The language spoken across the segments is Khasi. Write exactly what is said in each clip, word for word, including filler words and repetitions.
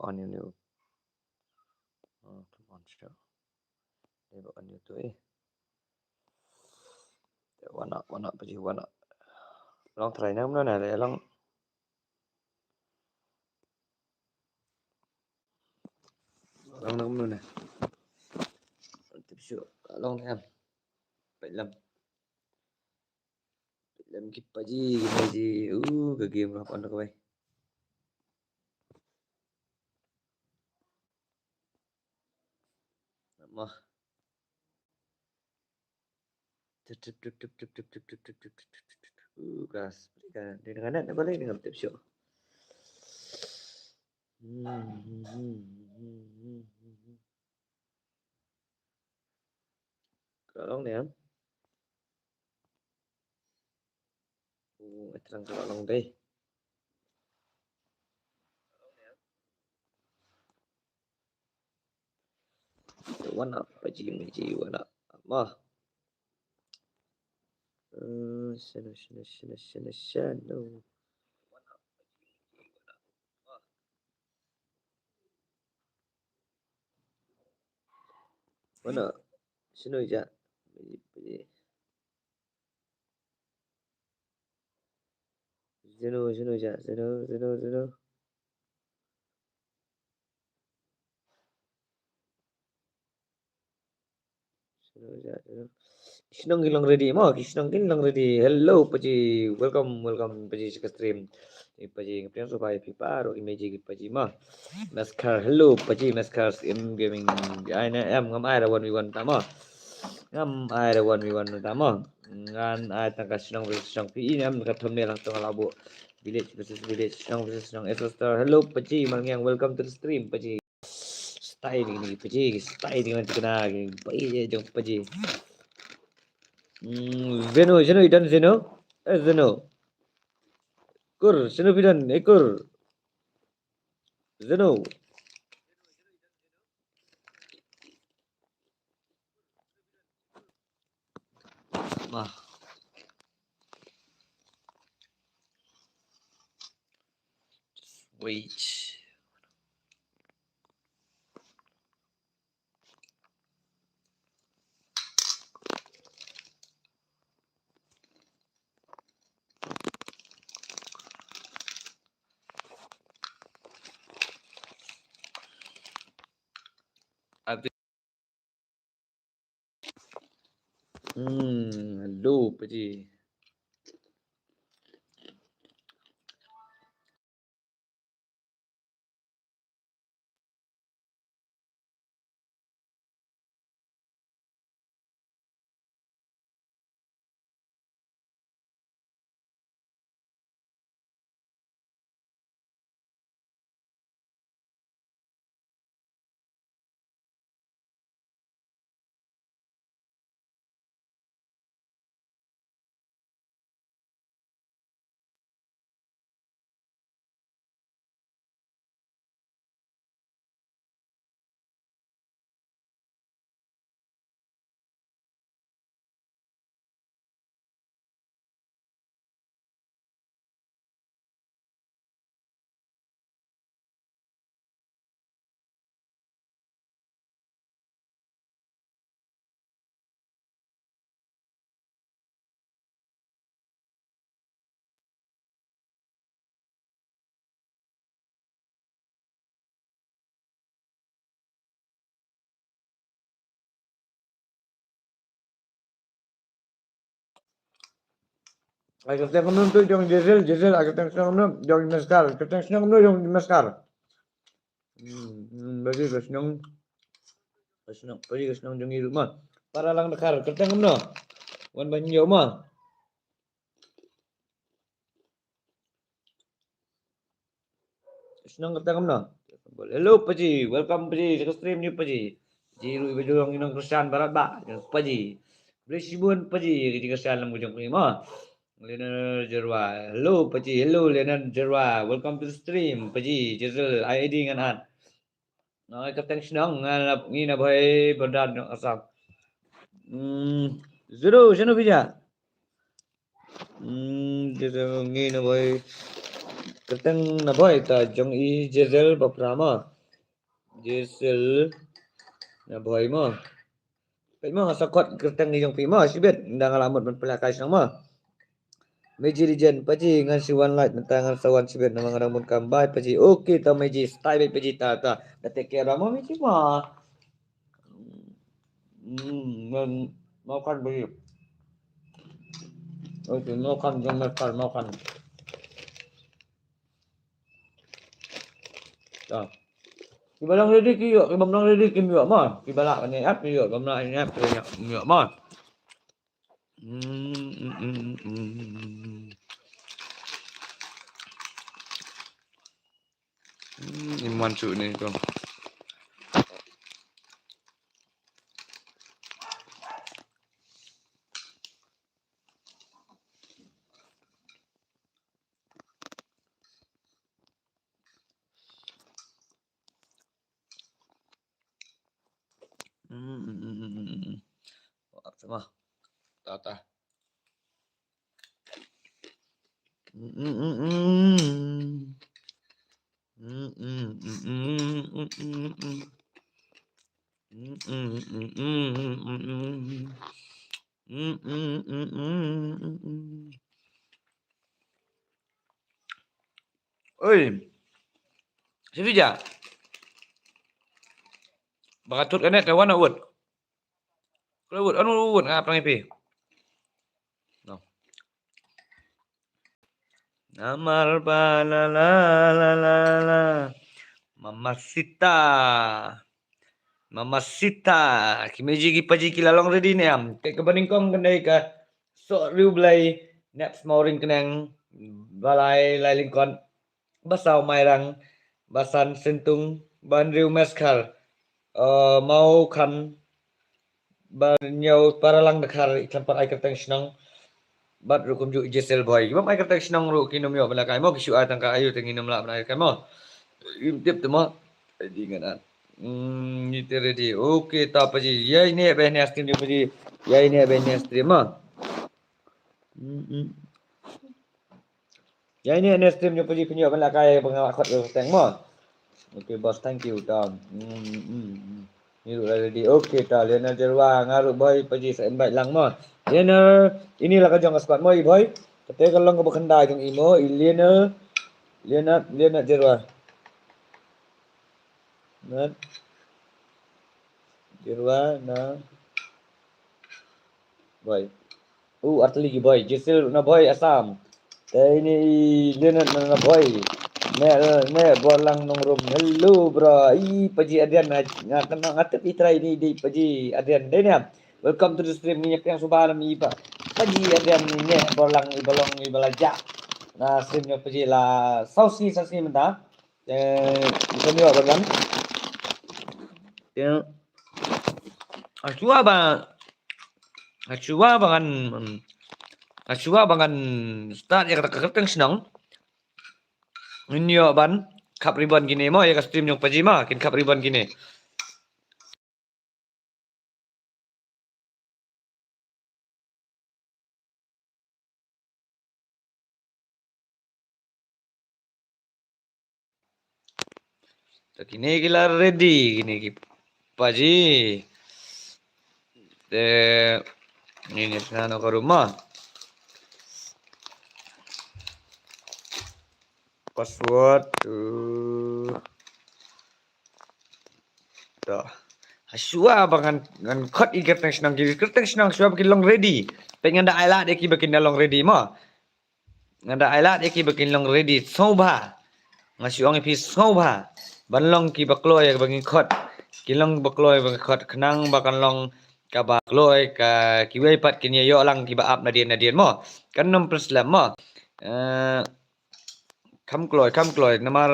On ïa u. Oh, come on, show. Dei ba on ïa uto eh. Wan na, wan na, Paji, wan na. Long try na kumno ne, leh long. Long na kumno ne. Tip shuh, long ne em. Peit lem. Peit lem ki Paji, ki Paji. Uh, ka game ruh hap on da kawei. Mo. Uh, ka spray ka. Dei na ka net ne balei ne ngam tip shuh. Hmm, hmm, hmm, hmm, hmm, hmm, hmm. Ka long ne em? Uh, eh, thrang ka long dei. Wan na, Paji, Paji, wan na. Mo. Eh, shano, shano, shano, shano, shano. Wan na. Shano ïa. Zeno, zeno ïa, zeno, zeno, zeno. Zeno ïa, zeno. Ki shnong ki long ready mo, ki shnong ki long ready. Hello, Paji. Welcome, welcome, Paji, sha ka stream. Ki Paji, nga pdiang sngewbha ïa phi baroh ki Meji ki Paji mo. Meskar, hello, Paji, Meskar, M Gaming. Ai ne em, ngam ai da one v one ta mo. Ngam ai da one v one ta mo. Ngan ai tang ka shnong versus shnong. Phi i ne em ka thumbnail hangto nga la buh. Village versus village, shnong versus shnong. Esther Star, hello, Paji, Malngiang, welcome to the stream, Paji. Style ni, Paji, style ni, nanti kena, Paji, jong Paji. Hmm, Zeno, Zeno, i don Zeno? Eh, Zeno. Kur, Zeno phi don, eh, Kur. Zeno. Wah. Just wait. Hmm, hello, Paji. Ai, kyrteng kumno to jong Jezreel, Jezreel, ai, kyrteng shnong kumno jong Meskar, kyrteng shnong kumno jong Meskar. Hmm, hmm, bagi ka shnong, ka shnong, bagi ka shnong jong i ruh ma. Para lang dakar, kyrteng kumno. Wan ban ïoh ma. Shnong kyrteng kumno? Hello Paji, welcome Paji, sha ka stream ni Paji. Ji ruh iba ju long i nong Khristan baroh ba, Paji. Blei shibun Paji, ka jingkyrshan lem ka jong phi mo. Leonard Jerwa. Hello Paji, hello Leonard Jerwa. Welcome to the stream Paji. Jezreel, ai adi ngan at. Ngai kyrteng shnong ngan ap ngi na bhai Bernard nong Assam. Hmm, Zero, shano phi ja? Hmm, Zero ngi na bhai. Kyrteng na Bhoi ta jong i Giselle Bapra mo. Giselle na Bhoi mo. Peit mo, nga sa khot kyrteng jong phi mo, shibit. Nda nga la mut ban pynlehkai shnong mo. Meji Rijen, Paji, ngan shu wan light mynta, ngan sa wan shibit namar nga dang bun kam. Bye Paji. Okay, ta Meji, stay beit Paji, ta, ta. Da take care mo Meji mo. Hmm, ngan makan Paji. Okay, makan, jom makan, makan. Ah. Kiba long ready ki ïoh, kiba long ready kim ïoh mo. Kiba lah ban ïap ki ïoh, kiba lah ban ïap ki ïoh mo. Hmm, hmm, hmm, hmm, hmm. Hmm, iman cu ni tu. Hmm, hmm, hmm, hmm, hmm, hmm. Wah, sama. Tata. Hmm, hmm, hmm, hmm. Hmm, hmm, hmm, hmm, hmm, hmm, hmm. Hmm, hmm, hmm, hmm, hmm, hmm, hmm. Hmm, hmm, hmm, hmm, hmm, hmm. Oi. Sivija. Bakatut kanet te wan awut. Kula wut, anu wut, nga prangai pi. No. Namar ba la la la la la. Mamacita. Mamacita. Ki meji ki paji ki la long ready ne em. Te kaba nyngkong kan dei ka soh riewblei, nep smauring kneng, balai lai lyngkot, basaw mairang, basan syntung, banriew meskar, eh, mau khan, ba ñiew paralang dkhar, i khlem pat ai kyrteng shnong. Bad ruh kumjuh i Giselle Bhoi. Ki bym ai kyrteng shnong ruh kin ym ïoh ban lehkai mo, ki shu ai tang ka ayu te ngin ym lah ban ai kai mo. Im tip te mo. Ai di ngan at. Hmm, ni te ready. Okay, ta paji. Ïa ine ba ine stream jong paji. Ïa ine ba ine stream mo. Hmm, hmm. Ïa ine ne stream jong paji pynïoh ban lehkai ba nga la khot kyrteng mo. Okay boss, thank you ta. Hmm, hmm, hmm. Ni ruh la ready. Okay ta, Lionel Jerwa, nga ruh Bhoi paji sa invite lang mo. Lionel, ini la ka jong ka squad mo i Bhoi. Kata ka long kaba khyndai jong i mo, i Lionel, Lionel, Lionel Jerwa. Nat. Jerwa na Bhoi. U, artylli ki Bhoi. Giselle na Bhoi, Assam. Te ini i Leonard na, na Bhoi. Ne, ne, Borlang Nongrum. Hello, bro. I, paji Adrian, nga, nga, nga tip i trai ni, di paji Adrian. Dei ne. Welcome to the stream. Ngi pdiang suba na mi ba. Paji Adrian ni ne, Borlang, i ba long, i ba la jah. Na stream jong paji la saw sngi, saw sngi mynta. Eh, i pynïoh ba kan. Te, hashwa ba, hashwa ba ngan, hashwa ba ngan start ïa kata ka kyrteng shnong. Ngin ïoh ban khap ribbon kine mo, ïa ka stream jong paji mo, kin khap ribbon kine. Te kine ki la ready, kine ki paji. Te, ngin ïa sngewno ka rumah. Password to. To. Hashwa ba ngan, ngan khot ïa ki kyrteng shnong, ki kyrteng shnong hashwa ba ki long ready. Peit ngan da ai lad ïa ki ba kin da long ready mo. Ngan da ai lad ïa ki ba kin long ready sngewbha. Nga shu ong ïa phi sngewbha. Ban long ki ba kloi ïa ba ngin khot. Ki long ba kloi ba ngin khot khnang ba kan long kaba kloi ka kiwei pat kin ïa ïoh lang kiba ap nadien nadien mo. Kan ym pynslem mo. Eh, kham kloi, kham kloi. Namar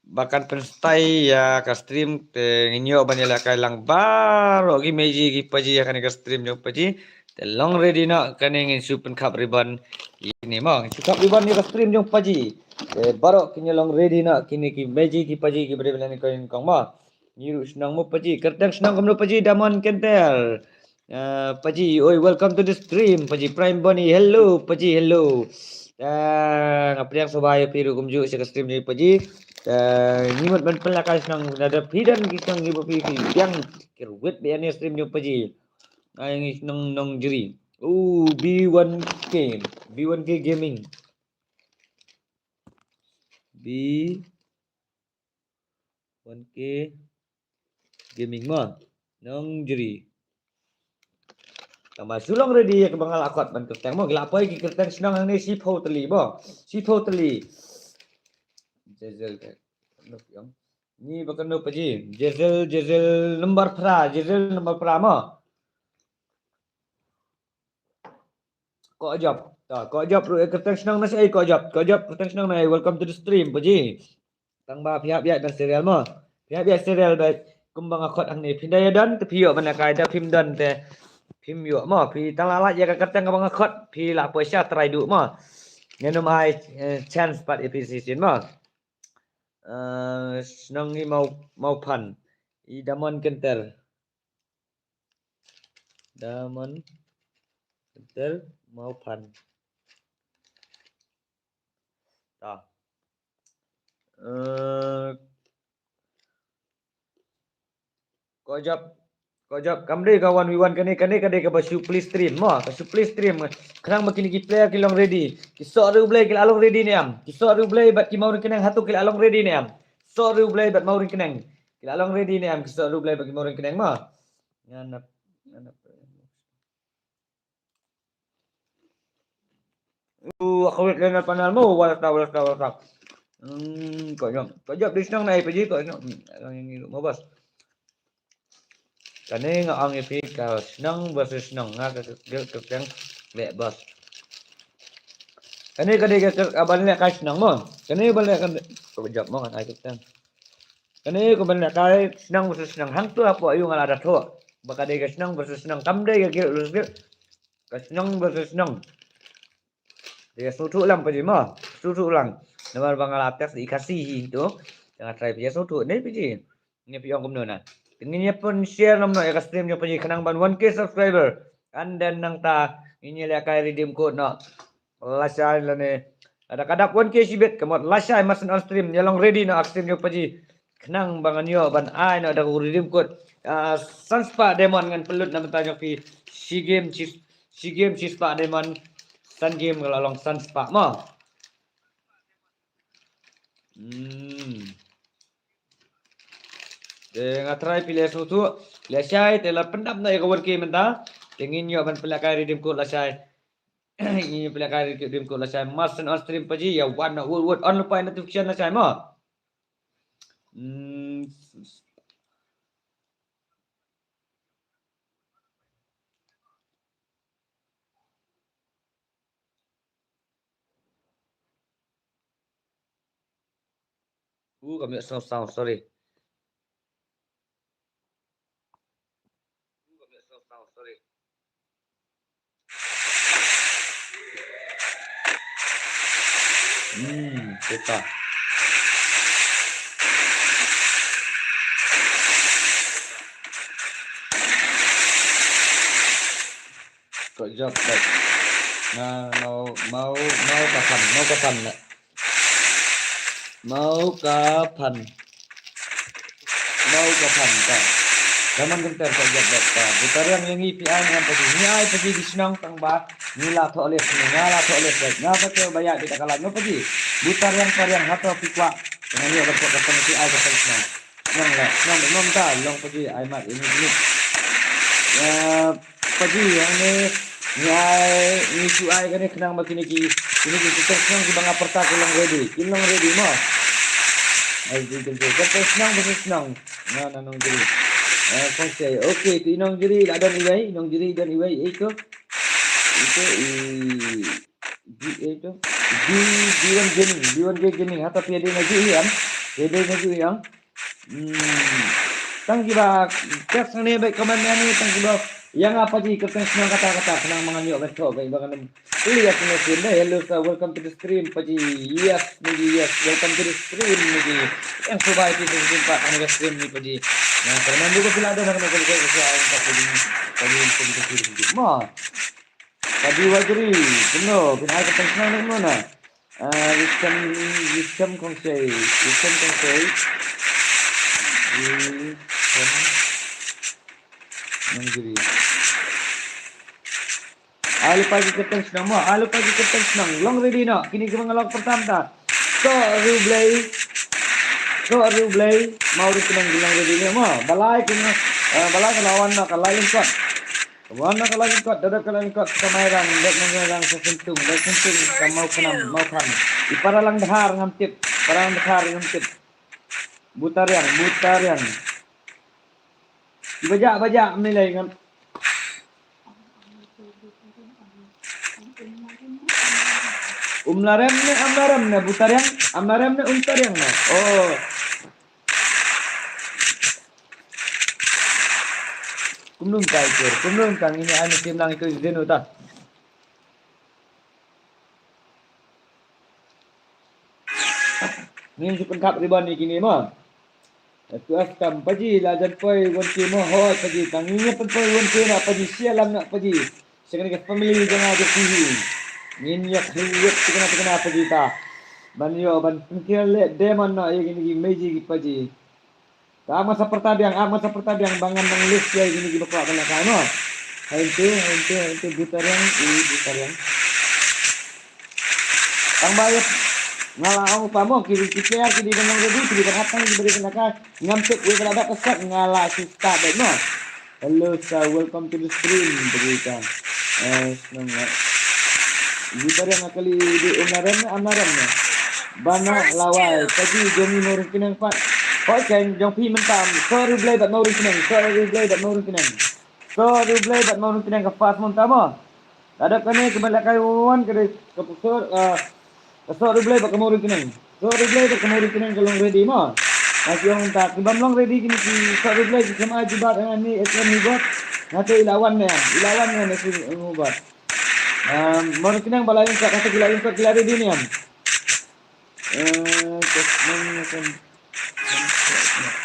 ba kan pynstad ïa ka stream te ngin ïoh ban ïalehkai lang baroh ki meji ki paji ïa kane ka stream jong paji. Te long ready noh kane ngin shu pynkhap ribbon ïa kine mo. Ngin shu khap ribbon ïa ka stream jong paji. Te baroh kin ïa long ready noh kine ki meji ki paji kiba dei ban ïalehkai nyngkong mo. Ngi ruh shnong mo paji. Kyrteng shnong kumno paji, Damon Kenter. Ah, paji, oi, welcome to the stream. Paji Prime Bonnie, hello. Paji, hello. Te nga pdiang sngewbha ïa phi ruh kumjuh sha ka stream jong ngi Paji. Te ngi mut ban pynlehkai shnong, lada phi don ki shnong kiba phi, phi biang, ki ruwit bad ïa kane ka stream jong ngi Paji. Ai ngi shnong Nongjri. Oh, B one K. B one K Gaming. B one K Gaming mo. Nongjri. Tang ba shu long ready ïa kaba nga la khot ban kyrteng mo. Ki la poi ki kyrteng shnong hangne shiphew tylli mo. Shiphew tylli. Jezel ka. Nop yong. Ni ba ka nop Paji. Jezel, Jezel number phra, Jezel number phra mo. Kojop. Ta, Kojop ruh, eh, kyrteng shnong na shi, eh, Kojop. Kojop, kyrteng shnong na, eh, welcome to the stream, Paji. Tang ba phi hap ïaid ban serial mo. Phi hap ïaid serial ba kumba nga khot hangne. Phi da ïa don, te phi ïoh ban ïa kai, da phim don te phim ïoh mo. Phi tang la lait ïa ka kyrteng kaba nga khot, phi la poi sha trai duh mo. Ngan ym ai, eh, chance pat ïa phi shisien mo. Eh, shnong i Mau, Mawphan. I Damon Kynter. Damon Kynter Mawphan. Ta. Eh, Kojop, Kojop, kam dei ka one v one kane, kane ka dei kaba shu play stream mo, ka shu play stream. Khnang ba kine ki player ki long ready. Ki Sohryw Blei ki la long ready ne em? Ki Sohryw Blei bad ki Mawryngkneng hato ki la long ready ne em? Sohryw Blei bad Mawryngkneng ki la long ready ne em? Ki Sohryw Blei bad ki Mawryngkneng mo. Ngan ap, ngan ap. Uh, aku wit lena panel mo, wala ta, wala ta, wala ta. Hmm, Kojop. Kojop di shnong na ai Paji, Kojop. Hmm, orang yang ngilu mo, bos. Kane nga ong ïa phi ka shnong versus shnong, nga ka, ka, ka, ka, leh, bos. Kane ka dei ka, ka, ka ban lehkai shnong mo. Kane ban lehkai, Kojop mo, ngan ai ka, ka. Kane ka ban lehkai shnong versus shnong. Hangto hapoh aïu nga la da thoh ba ka dei ka shnong versus shnong. Kam dei ka guild versus guild. Ka shnong versus shnong. Te sngewthuh lang Paji mo. Sngewthuh lang. Namar ba nga la text i Khasi hi to. Te nga try phi sngewthuh ne Paji. Ne phi ong kumno na. Te ngin ïa pyn share noh noh ïa ka stream jong Paji khnang ban one K subscriber. And then nangta ngin ïa lehkai redeem code noh. Lashai lane. Lada ka dap one K shibit, ka mut lashai mar shen on stream, ïa long ready noh ïa ka stream jong Paji. Khnang ba ngan ïoh ban ai noh da ka redeem code. Ah, san spah diamond ngan pynlut na bynta jong phi. Shi game, shi, shi game, shi spah diamond. San game ka la long san spah mo. Hmm. Te nga try phi leh sngewthuh, lashai, te la pyndap noh ïa ka one K mynta. Te ngin ïoh ban pynlehkai redeem code lashai. Ngin pynlehkai redeem code lashai. Mar shen on stream Paji, ïa wan noh, wut, wut, on lypa notification lashai mo. Hmm. Uh, kam ïoh sound, sound, sorry. Hmm, kita. Kojop, baik. Nah, mau, mau, mau kapan? Mau kapan, nak? Mau kapan? Mau kapan, ta? Daman Kynter, Kojop, baik, ta. Butariang ïa ngi phi ai ne em Paji? Ngi ai Paji di shnong tang ba ngi la thoh list, ngi la thoh list, baik. Nga ba te ba ïa bit ka la ngi Paji. Butariang, Tariang, hato phi kwah? Ngan ïa ba thoh ka shnong, phi ai ka shnong. Nang la, nang, nang ta, long Paji, ai mat, ini, ini. Ya, Paji, yang ni, ni ai, ni shu ai kane khnang ba kine ki, kine ki kyrteng shnong kiba nga pyrta ki long ready, ki long ready mo. Ai, di kyrteng, kyrteng shnong, kyrteng shnong. Na, na, Nongjri. Eh, kong sei, okay, tu i Nongjri, la don iwei, Nongjri don iwei, eh, tu. Itu, i, G A tu. B, B one Gaming, B one Gaming. Hato phi dei na G A em? Phi dei na G A em? Hmm. Tang kiba text ne ba comment ne, tang kiba ïa nga Paji kyrteng shnong kata kata khnang ba ngan ïoh ban thoh ba ngan ym plie sngewsih ne. Hello sir, welcome to the stream Paji. Yes, Nigi, yes, welcome to the stream Nigi. Ïa sngewbha ïa phi ba phi sngewbha ïa ka stream ni Paji. Nga kyrmen ruh ba phi la don ha kane ka stream Paji. Paji, Paji, Paji, Paji. Mo. Padi Wajri, kumno, phin ai kyrteng shnong ne kumno na? Ah, Wisam, Wisam Khongsei, Wisam Khongsei. Wisam Khongsei. Ai lypa ki kyrteng shnong mo, ai lypa ki kyrteng shnong. Long ready noh, kine kiba nga lok pyrta mynta. Sohryw Blei. Sohryw Blei. Mawryngkneng ki long ready noh mo. Balai ki noh, eh, balai ka la wan noh ka la lyngkot. Ka wan noh ka la lyngkot, da dep ka la lyngkot, ka Mairang, dep na Mairang sa Syntung, dep Syntung ka Mawkhnam, Mawkhan. I para Langdhar ngam tip, para Langdhar ngam tip. Butariang, Butariang. Bajak, bajak, menilai kan. Umlarem ne, Amlarem ne, Butariang, Amlarem ne, Umtariang ne. Oh. Kumlum kai kur, kumlum kang ini anu tim lang itu izin uta. Ngin shu pynkhap ribbon ïa kine mo. Tu as kam paji la jan poi one K mo, hoi paji, tang ngin ïa pynpoi one K na paji, share lang na paji. Sha kane ka family jong nga jong phi hi. Ngin ïa khlieh tikna tikna paji ta. Ban ïoh ban pynkhlieh diamond na ïa kine ki meiji ki paji. Ka ma sa pyrta biang, ma sa pyrta biang ba ngan nang list ïa kine kiba kwah ban lehkai mo. Hynrei, hynrei, hynrei Butariang, i Butariang. Tang ba ïa nga la ong pa mo ki, ki player ki dei ban long ready, ki dei ban ap tang kiba dei ban lehkai. Ngam tip wei ba la dap ka set, nga la shu start beit mo. Hello sir, welcome to the stream. Bagi ka. Eh, shnong nga. Butariang nga kali di Umlarem ne, Amlarem ne. Bana lawai, paji jong i Mawryngkneng pat. Hoi ken jong phi mynta. Sohryw Blei bad Mawryngkneng, Sohryw Blei bad Mawryngkneng. Sohryw Blei bad Mawryngkneng ka first mynta mo. Ka dep kane ka ban lehkai wan ka dei ka pukor, ah, ka Sohryw Blei bad ka Mawryngkneng. Sohryw Blei bad ka Mawryngkneng ka long ready mo. Nga shu ong mynta ki bym long ready kine ki Sohryw Blei ki khlem ai jubab ïa nga ne, eh, khlem jubab. Nga te i la wan ne em, i la wan ne em, eh, shu jubab. Em, Mawryngkneng ba la ïeng kat, nga te ki la ïeng kat, ki la ready ne em. Eh, ka shnong, ka shnong, ka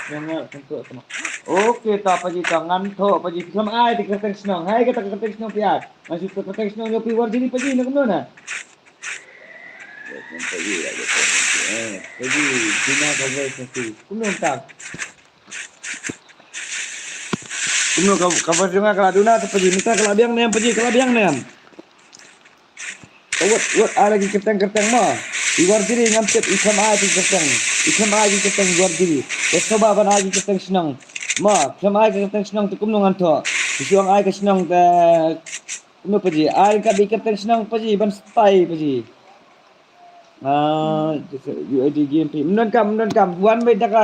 shnong, ka shnong. Okay, ta paji, ta ngan thoh paji. Phi khlem ai te kyrteng shnong. Hai kata ka kyrteng shnong phi ai. Nga shu kyrteng shnong jong phi Warjri paji, na kumno na? Paji, eh, paji, Duna ka voice na phi. Kumno ta? Kumno ka, ka voice jong nga ka la duna ta paji. Mynta ka la biang ne em paji, ka la biang ne em. Wat, wat, ai la ki kyrteng kyrteng mo. I Warjri ngam tip, i khlem ai ki kyrteng. I khlem ai ki kyrteng i Warjri. Te sngewbha ban ai ki kyrteng shnong. Mo, khlem ai ki kyrteng shnong te kumno ngan thoh. I shu ong ai ka shnong te kumno paji. Ai ka dei kyrteng shnong paji, ban spy paji. Ah, U A D game phi. Mynta kam, mynta kam. Wan beit da ka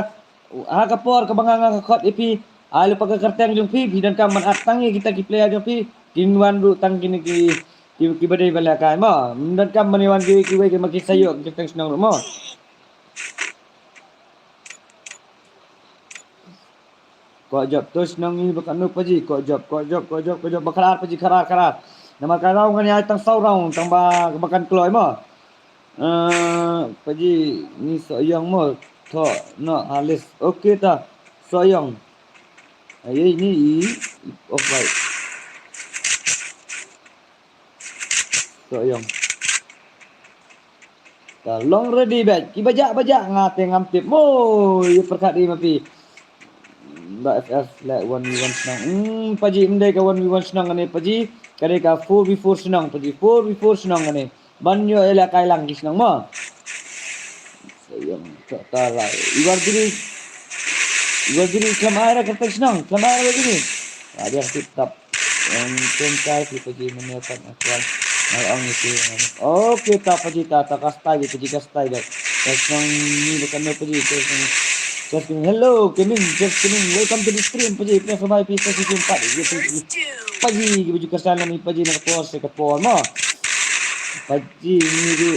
Ha ka por kaba nga, nga khot ïa phi, ai lypa ka kyrteng jong phi, phi donkam ban ap tang ïa kita ki player jong phi, kin wan ruh tang kine ki, ki, kiba dei ban lehkai mo. Ym donkam ban ïa wan kiwei kiwei ki ma ki sa ïoh ki kyrteng shnong ruh mo. Koh jop to shnong ngi ba katno paji, koh jop, koh jop, koh jop, koh jop, ba khadar paji, khadar, khadar. Namar ka round ngan ïa ai tang saw round, tang ba, ba kan kloi mo. Eh, paji, ngi Sohiong mo, thoh noh ha list. Okay ta, Sohiong. Ai, ai, ni i, i, off right. Sohiong. Ta long ready bad. Ki bajak bajak nga te ngam tip. Mo, ïa pyrkhat i ma phi. Ba F F leh one v one shnong. Hmm, paji, ym dei ka one v one shnong kane paji. Ka dei ka four v four shnong paji. Four v four shnong kane. Ban ïoh ïalehkai lang ki shnong mo. Sayang, tak tarai. Iwar diri. Iwar diri khlem ai ra kyrteng shnong. Khlem ai ra diri. Ah, dia tip tap. Yang tengkai ki paji menelpon akuan. Ngai ong iti. Okay, ta paji ta, ta kastai ki paji kastai bek. Ka shnong ni ba kano paji, ka shnong. Just kidding. Hello, Keming, just kidding. Welcome to the stream, paji. Pia sabai pi sa si jumpa. Paji, ki baju kastan ni paji na kapor, sa kapor mo. Paji ni di,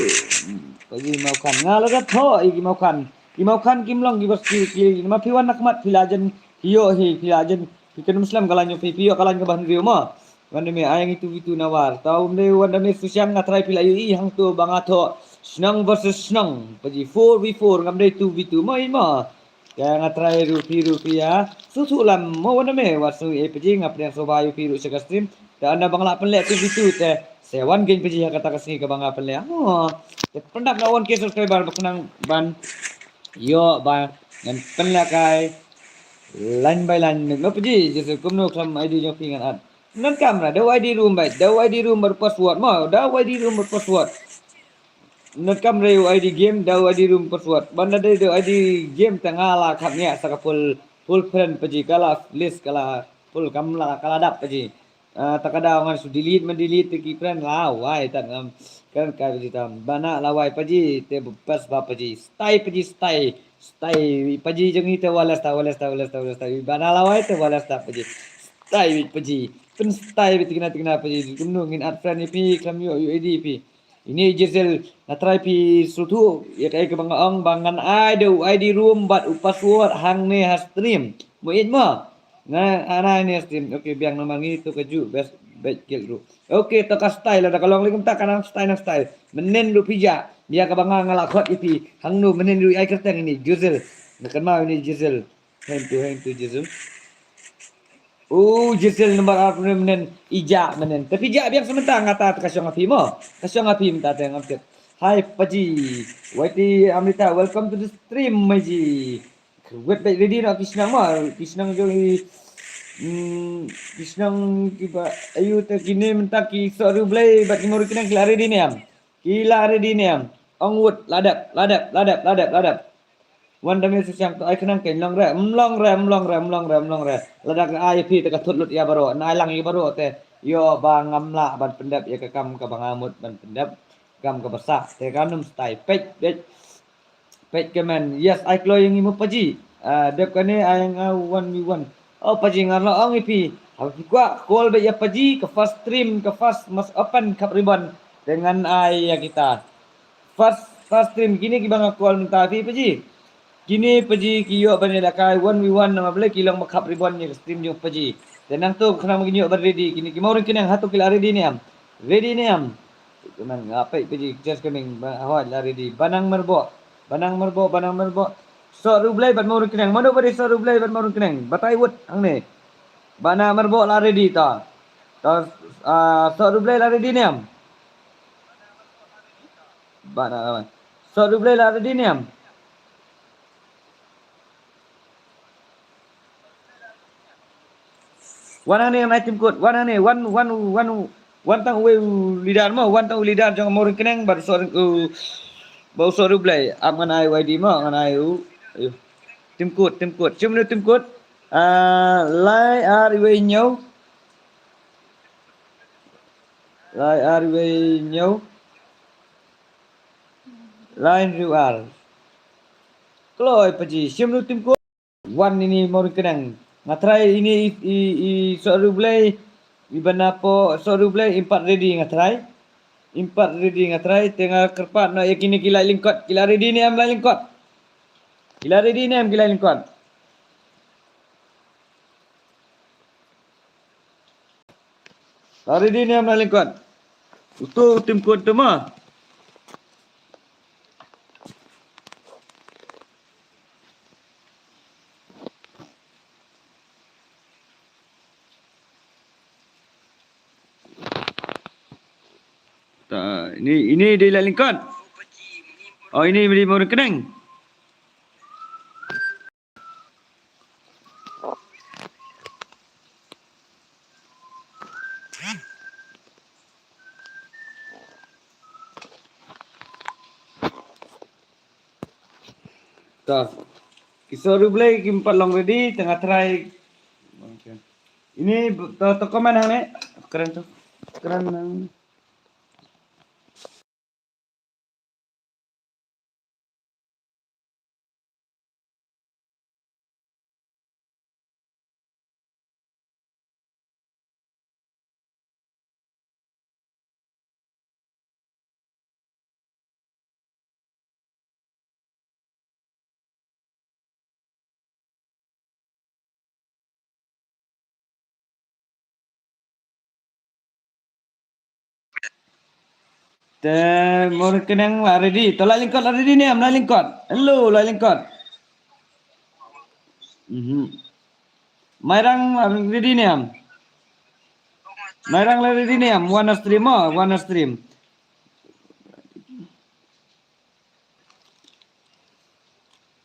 paji Mawkhan. Nga la da thoh i ki Mawkhan. Ki Mawkhan kim long ki bas ki, ki, ma phi wan na khmat phi la jan, phi ïoh hi, phi la jan, phi kynum slem ka lain jong phi, phi ïoh ka lain kaba hynriew mo. Wan da me ai ngi two v two na war. Tau ym dei wan da me Sushan nga trai phi la ïohi hangto ba nga thoh. Shnong versus shnong. Paji four v four ngam dei two v two mo, i mo. Ka nga try ruh phi ruh phi ïa sngewthuh lem mo, wan me wat sngew ei Paji, nga pdiang sngewbha ïa phi ruh sha ka stream. Te ynda ba nga lah pynleh activity te sa wan kein Paji ha kata ka sngi kaba nga pynleh. Mo te pyndap na one K subscriber ba khnang ban ïoh ba ngan pynlehkai line by line mo Paji. Jingkhuslai kumno khlem idea jong phi ngan add. Ngan kamra da ID room bad da ID room bad password mo, da ID room bad password. Ngan kamra u ID game da u ID room password. Ban da dei da u ID game te nga la kham ïa sa ka full, full friend Paji, ka la list ka la full, kam la ka la dap Paji. Ah, ta ka daw ngan shu delete man delete te ki friend la wai ta ngam. Kan ka Paji tam. Bana la wai Paji te bas ba Paji. Stay Paji, stay. Stay Paji jong i te wala sta, wala sta, wala sta, wala sta. Bana la wai te wala sta Paji. Stay Paji. Pyn stay tikna tikna Paji. Kumno ngin add friend ïa phi, khlem ïoh u ID phi. Ini Jizel, nga try phi sngewthuh ïa kaei kaba nga ong ba ngan ai da u ID room bad u password hangne ha stream. Mo ïeit mo. Nga anai ne stream. Okay, biang namar ngi to ka ju best bet guild ruh. Okay, to ka style lada ka long lei kumta ka nang style, nang style. Mynnin ruh phi jah. Ïa kaba nga nga la khot ïa phi. Hangno mynnin ruh ai kyrteng ini Jizel. Nga kynmaw ini Jizel. Hangtu, hangtu Jizel. U Jizel number ar pynmynnin ija mynnin. Tapi ija biang sementara ngata ka shong api mo. Ka shong api mynta te ngam tip. Hi Paji. Y T Amrita, welcome to the stream Paji. Wet bad ready na ki shnong mo. Ki shnong jong i, hmm, ki shnong kiba ayu te kine mynta ki Sohriewblei bad ki Mawryngkneng ki la ready ne em. Ki la ready ne em. Ong wut la dep, la dep, la dep, la dep, la dep. Wan da me shu shang to ai khnang kein long re, mm long re, mm long re, mm long re, mm long re. Lada ka ai phi te ka thut lut ïa baroh, na ai lang ïa baroh te. Ïoh ba ngam lah ban pyndep ïa ka kam kaba nga mut ban pyndep. Kam kaba sah te ka num stai peit, peit. Peit comment. Yes, ai kloi ïa ngi mo Paji. Ah, dep kane ai nga one v one. Oh Paji, ngan la ong ïa phi. Haba phi kwah call beit ïa Paji, ka first stream, ka first mas open khap ribbon. Te ngan ai ïa kita. First, first stream kine kiba nga call mynta phi Paji. Kine Paji ki ïoh ban ïalehkai one v one namar balei ki long ba khap ribbon ïa ka stream jong Paji. Te nangto khnang ba kin ïoh ban ready kine ki Mawryngkneng hato ki la ready ne em. Ready ne em. Khnang nga peit Paji just coming ba hoi la ready. Banang Merbok. Banang Merbok, Banang Merbok. Sohriewblei bad Mawryngkneng. Mano ba dei Sohriewblei bad Mawryngkneng. Batai wut hangne. Banang Merbok la ready ta. Ta, ah, Sohriewblei la ready ne em. Ba na, Sohriewblei la ready ne em. Wan hangne ngan ai team code, wan hangne, wan, wan, wan, wan tang uwei u leader mo, wan tang u leader jong Mawryngkneng bad u Soh, u, bad u Sohriewblei, ap ngan ai Y D mo, ngan ai u, ayu. Team code, team code, shim nu team code, ah, lai ar uwei hynñiew, lai ar uwei hynñiew. Line U R. Kloi Paji, shim nu team code. Wan ini Mawryngkneng. Nga try ini i, i, i Sohriewblei, i Banang Merbok Sohriewblei, im pat ready nga try. Im pat ready nga try, te nga kyrpad noh ïa kine ki lai lyngkot, ki la ready ne em lai lyngkot. Ki la ready ne em ki lai lyngkot. La ready ne em lai lyngkot. Uto u team code te ma. Ta, ini, ini dei lai lyngkot. Oh, ini dei Mawryngkneng. Ta. Ki Sohriewblei kim pat long ready, te nga try. Ini to, to comment hangne. Kren to. Kren hangne. Te Mawryngkneng la ready. To lai lyngkot la ready ne em, lai lyngkot. Hello, lai lyngkot. Mhm. Mairang la ready ne em? Mairang la ready ne em? Wan na stream mo, wan na stream.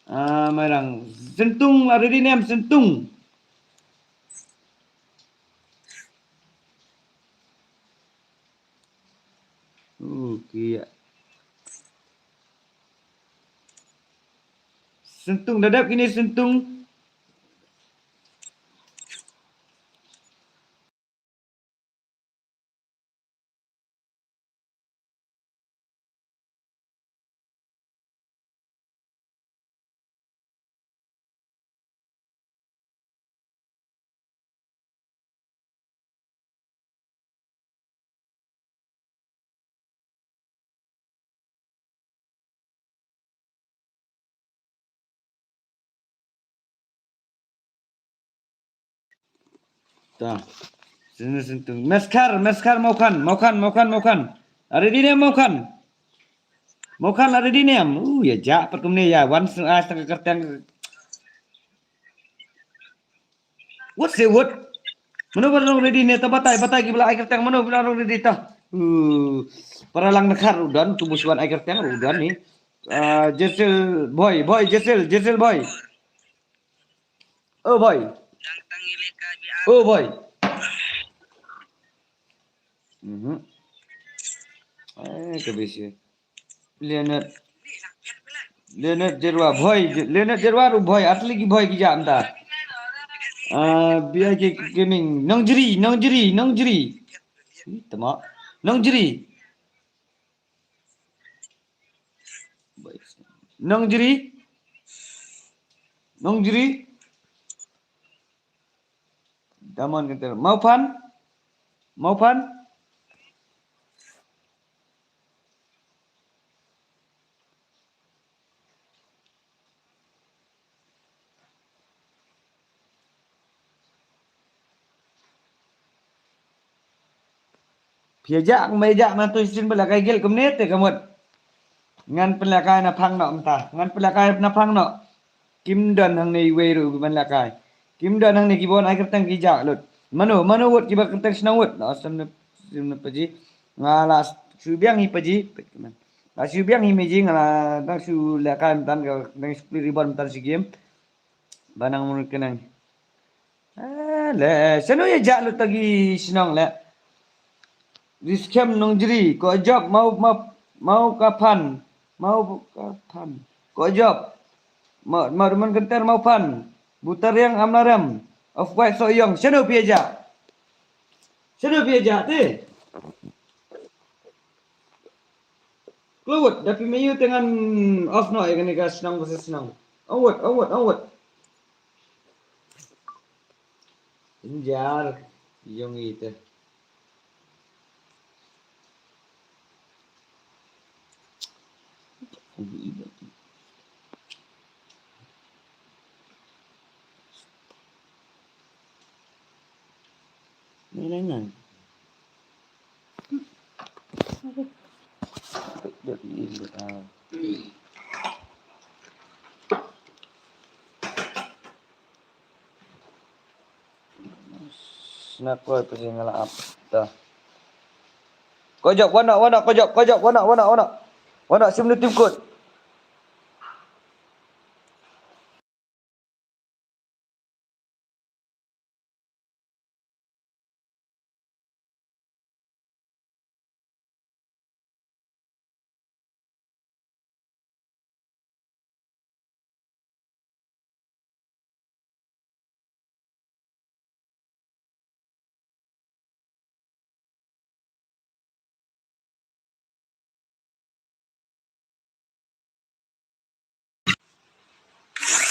Ah, Mairang. Sentung la ready ne em? Sentung. Okay. Sentung, da dep kine Sentung. Ta. Sini, sini. Meskar, Meskar, Mawkhan, Mawkhan, Mawkhan, Mawkhan. Are ready ne em, Mawkhan? Mawkhan, are ready ne em? Uh, ïa jah pat kumne ïa. Wan seng, ah, seng ka kyrteng. Wut se wut. Mano ba long ready ne, ta batai, batai ki ba la ai kyrteng, mano ba long ready ta. Uh, para lang Nekhar ruh don, tu ba shu wan ai kyrteng ruh don ne. Ah, Jesel boy, boy, Jesel, Jesel boy. Oh boy. Oh boy. Mhm. Eh, ka bisi. Leonard. Leonard Jerwa, boy, Je-, Leonard Jerwa ruh boy, asli ki boy ki jah mynta. Ah, B I K Gaming, Nongjri, Nongjri, Nongjri. Ih, tama. Nongjri. Nongjri. Nongjri. Damon kenter. Mawphan. Mawphan. Phi ïa jah, me ïa jah, na tu shisien ba la kai gel kumne te ka mut. Ngan pynlehkai na phang noh mynta. Ngan pynlehkai na phang noh. Kim don hangne iwei ruh ki ban lehkai. Kim don hangne ki ban ai kyrteng ki jah lut. Mano, mano wut ki ba kyrteng shnong wut. La sem ne, sem ne paji. Nga la shu biang hi paji. La shu biang hi meji, nga la dang shu lehkai mynta ka dang shu plie ribbon mynta shi game. Ba nang mun kenang. Ah, le, shano ïa jah lut ta ki shnong le. Riskem Nongjri, Kojop, Mau, Mau, Maukaphan, Maukaphan. Kojop. Mau, Mau Rumun Kenter, Mauphan. Butariang Amlarem. Of White Soyong. Shano phi ïa jah? Shano phi ïa jah te? Klowut, da phi me ïu te ngan off noh ïa kane ka shnong versus shnong. Onward, onward, onward. Injar, yong ite. Ni nang nang. Sna koi pa jing la ap ta. Kojok, wan noh, wan noh, Kojok, Kojok, wan noh, wan noh, wan noh. Wan noh, sim nu tim kut.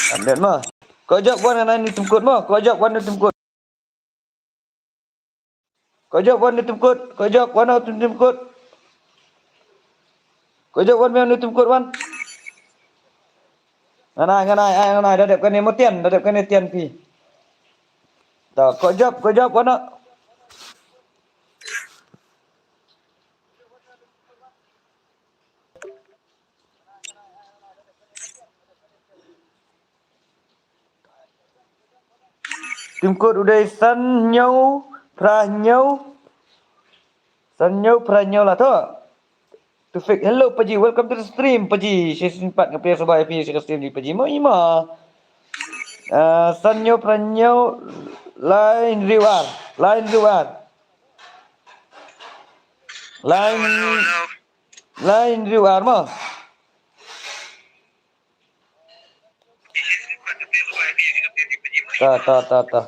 Update mo. Kojok wan ngan ai ni tim kut mo. Kojok wan ni tim kut. Kojok wan ni tim kut. Kojok wan ni tim kut. Kojok wan ni tim kut wan. Ngan ai, ngan ai, ai, ngan ai, da dep kane mo tian, da dep kane tian phi. Da, kojok, kojok wan. Tim code u dei san hynñiew phra hynñiew. San hynñiew phra hynñiew la thoh. Tufik, hello Paji, welcome to the stream Paji. Shisien pat nga pdiang sngewbha ïa phi sha ka stream jong Paji. Mo i ma. Ah, san hynñiew phra hynñiew lai hynriew ar. Lai hynriew ar. Lai, lai hynriew ar mo. Ta, ta, ta, ta.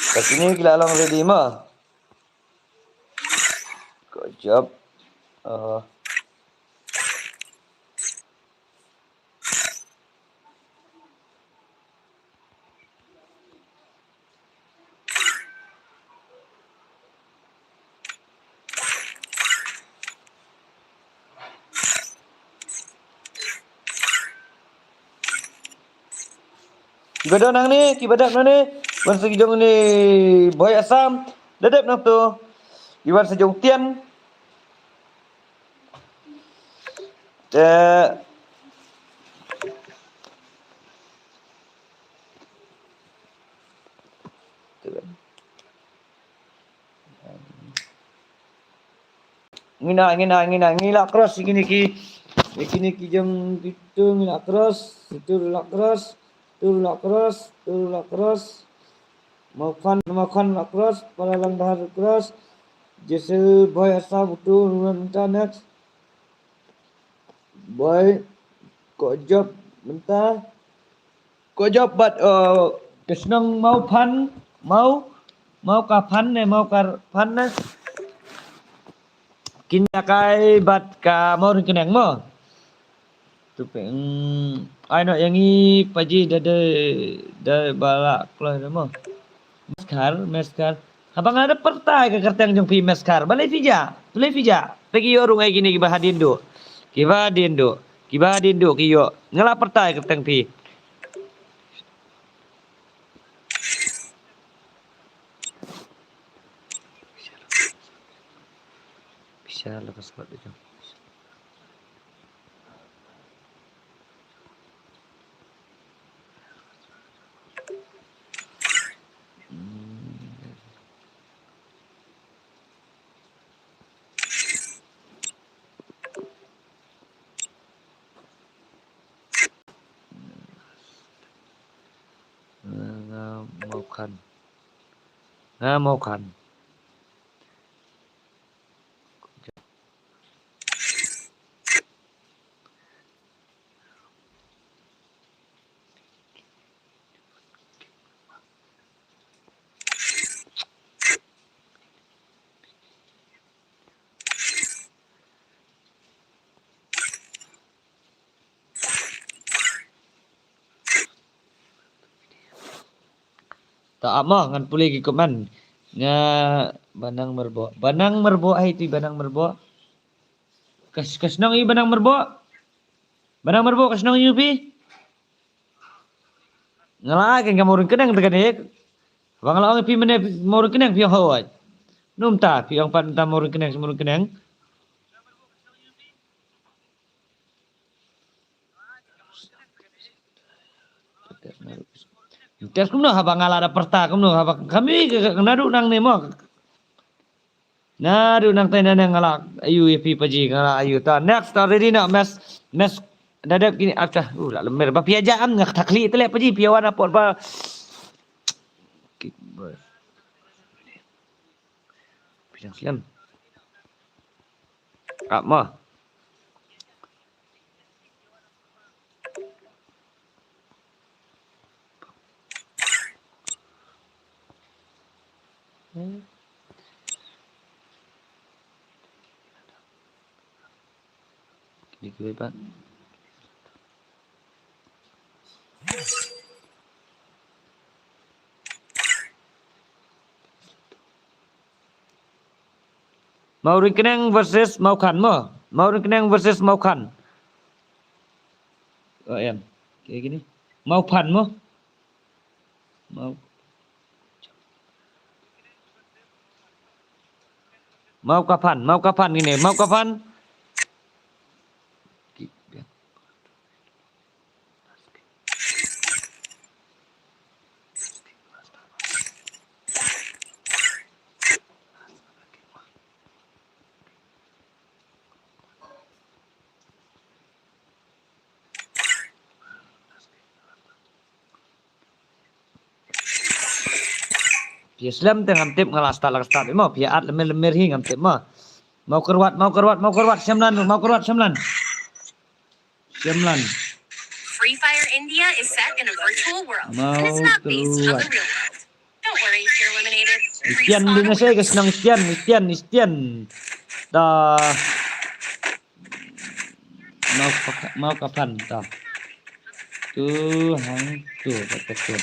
Ka kine ki la long ready mo. Good job. Uh, Kiba don hangne, kiba dep nangne, wan sa ki jong ne Boy Assam, da dep nangto, ki wan sa jong Tian. Te Ngin ïa, ngin ïa, ngin ïa, ngin ïa cross kine ki, kine ki jong kitu ngin ïa cross, kitu la cross, tu la cross, tu la cross. Mau khan, mau khan la cross, para lang dahar cross. Jesse Boy Assam utu ruan ta next. Boy, ko jop mynta. Ko jop bad, eh, ka shnong Mawphan, Maw, Mawkaphan ne, Mawkarphan ne. Kin ïakai bad ka Mawryngkneng mo. Tu pe, mm, ai no ïa ngi Paji da, da, da ba la kloi da mo. Meskar, meskar. Haba nga da pyrta ïa ka kyrteng jong phi meskar. Balei phi ja? Balei phi ja? Te ki ïoh rung ai kine kiba hadien duh. Kiba hadien duh. Kiba hadien duh ki ïoh. Nga la pyrta ïa ka kyrteng phi. Pisa la ka spot tu. Nga Mawkhan. Nga Mawkhan. Ta ap mo ngan pule ki comment. Nga Banang Merbok. Banang Merbok, hai tu Banang Merbok. Ka, ka shnong ïa u Banang Merbok. Banang Merbok ka shnong ïa u phi. Nga la ai ka Mawryngkneng te kane. Ba nga la ong ïa phi mynne Mawryngkneng phi ong hooid. Kumta phi ong pat mynta Mawryngkneng, Mawryngkneng. Test kumno haba nga la da pyrta kumno haba kami ka, ka, naduh nangne mo. Naduh nangtai nangne nga la ïoh ïa phi Paji nga la ïoh ta. Next ta ready na mes, mes da dep kine accha. Uh, la lem mer ba phi ïa jam nga kata khlieh te leh Paji phi ïa wan apot ba. Kick boy. Phi dang slem. Ap mo. Kini kiwei pat. Mawryngkneng versus Mawkhan mo. Mawryngkneng versus Mawkhan. Oh, em. Kaei kine? Mawphan mo. Maw. Mawkaphan, Mawkaphan kine, Mawkaphan. Phi slem te ngam tip, nga la start la start mo, phi at lemmer lemmer hi ngam tip mo. Mawkyrwat, Mawkyrwat, Mawkyrwat, Shyamlan, Mawkyrwat, Shyamlan. Shyamlan. Free Fire India is set in a virtual world, and it's not based on the real world. Don't worry if you're eliminated. Istian din na sei ka shnong Istian, Istian, Istian. Da. Mawkaphan, Mawkaphan ta. Tu hang tu, tu, tu.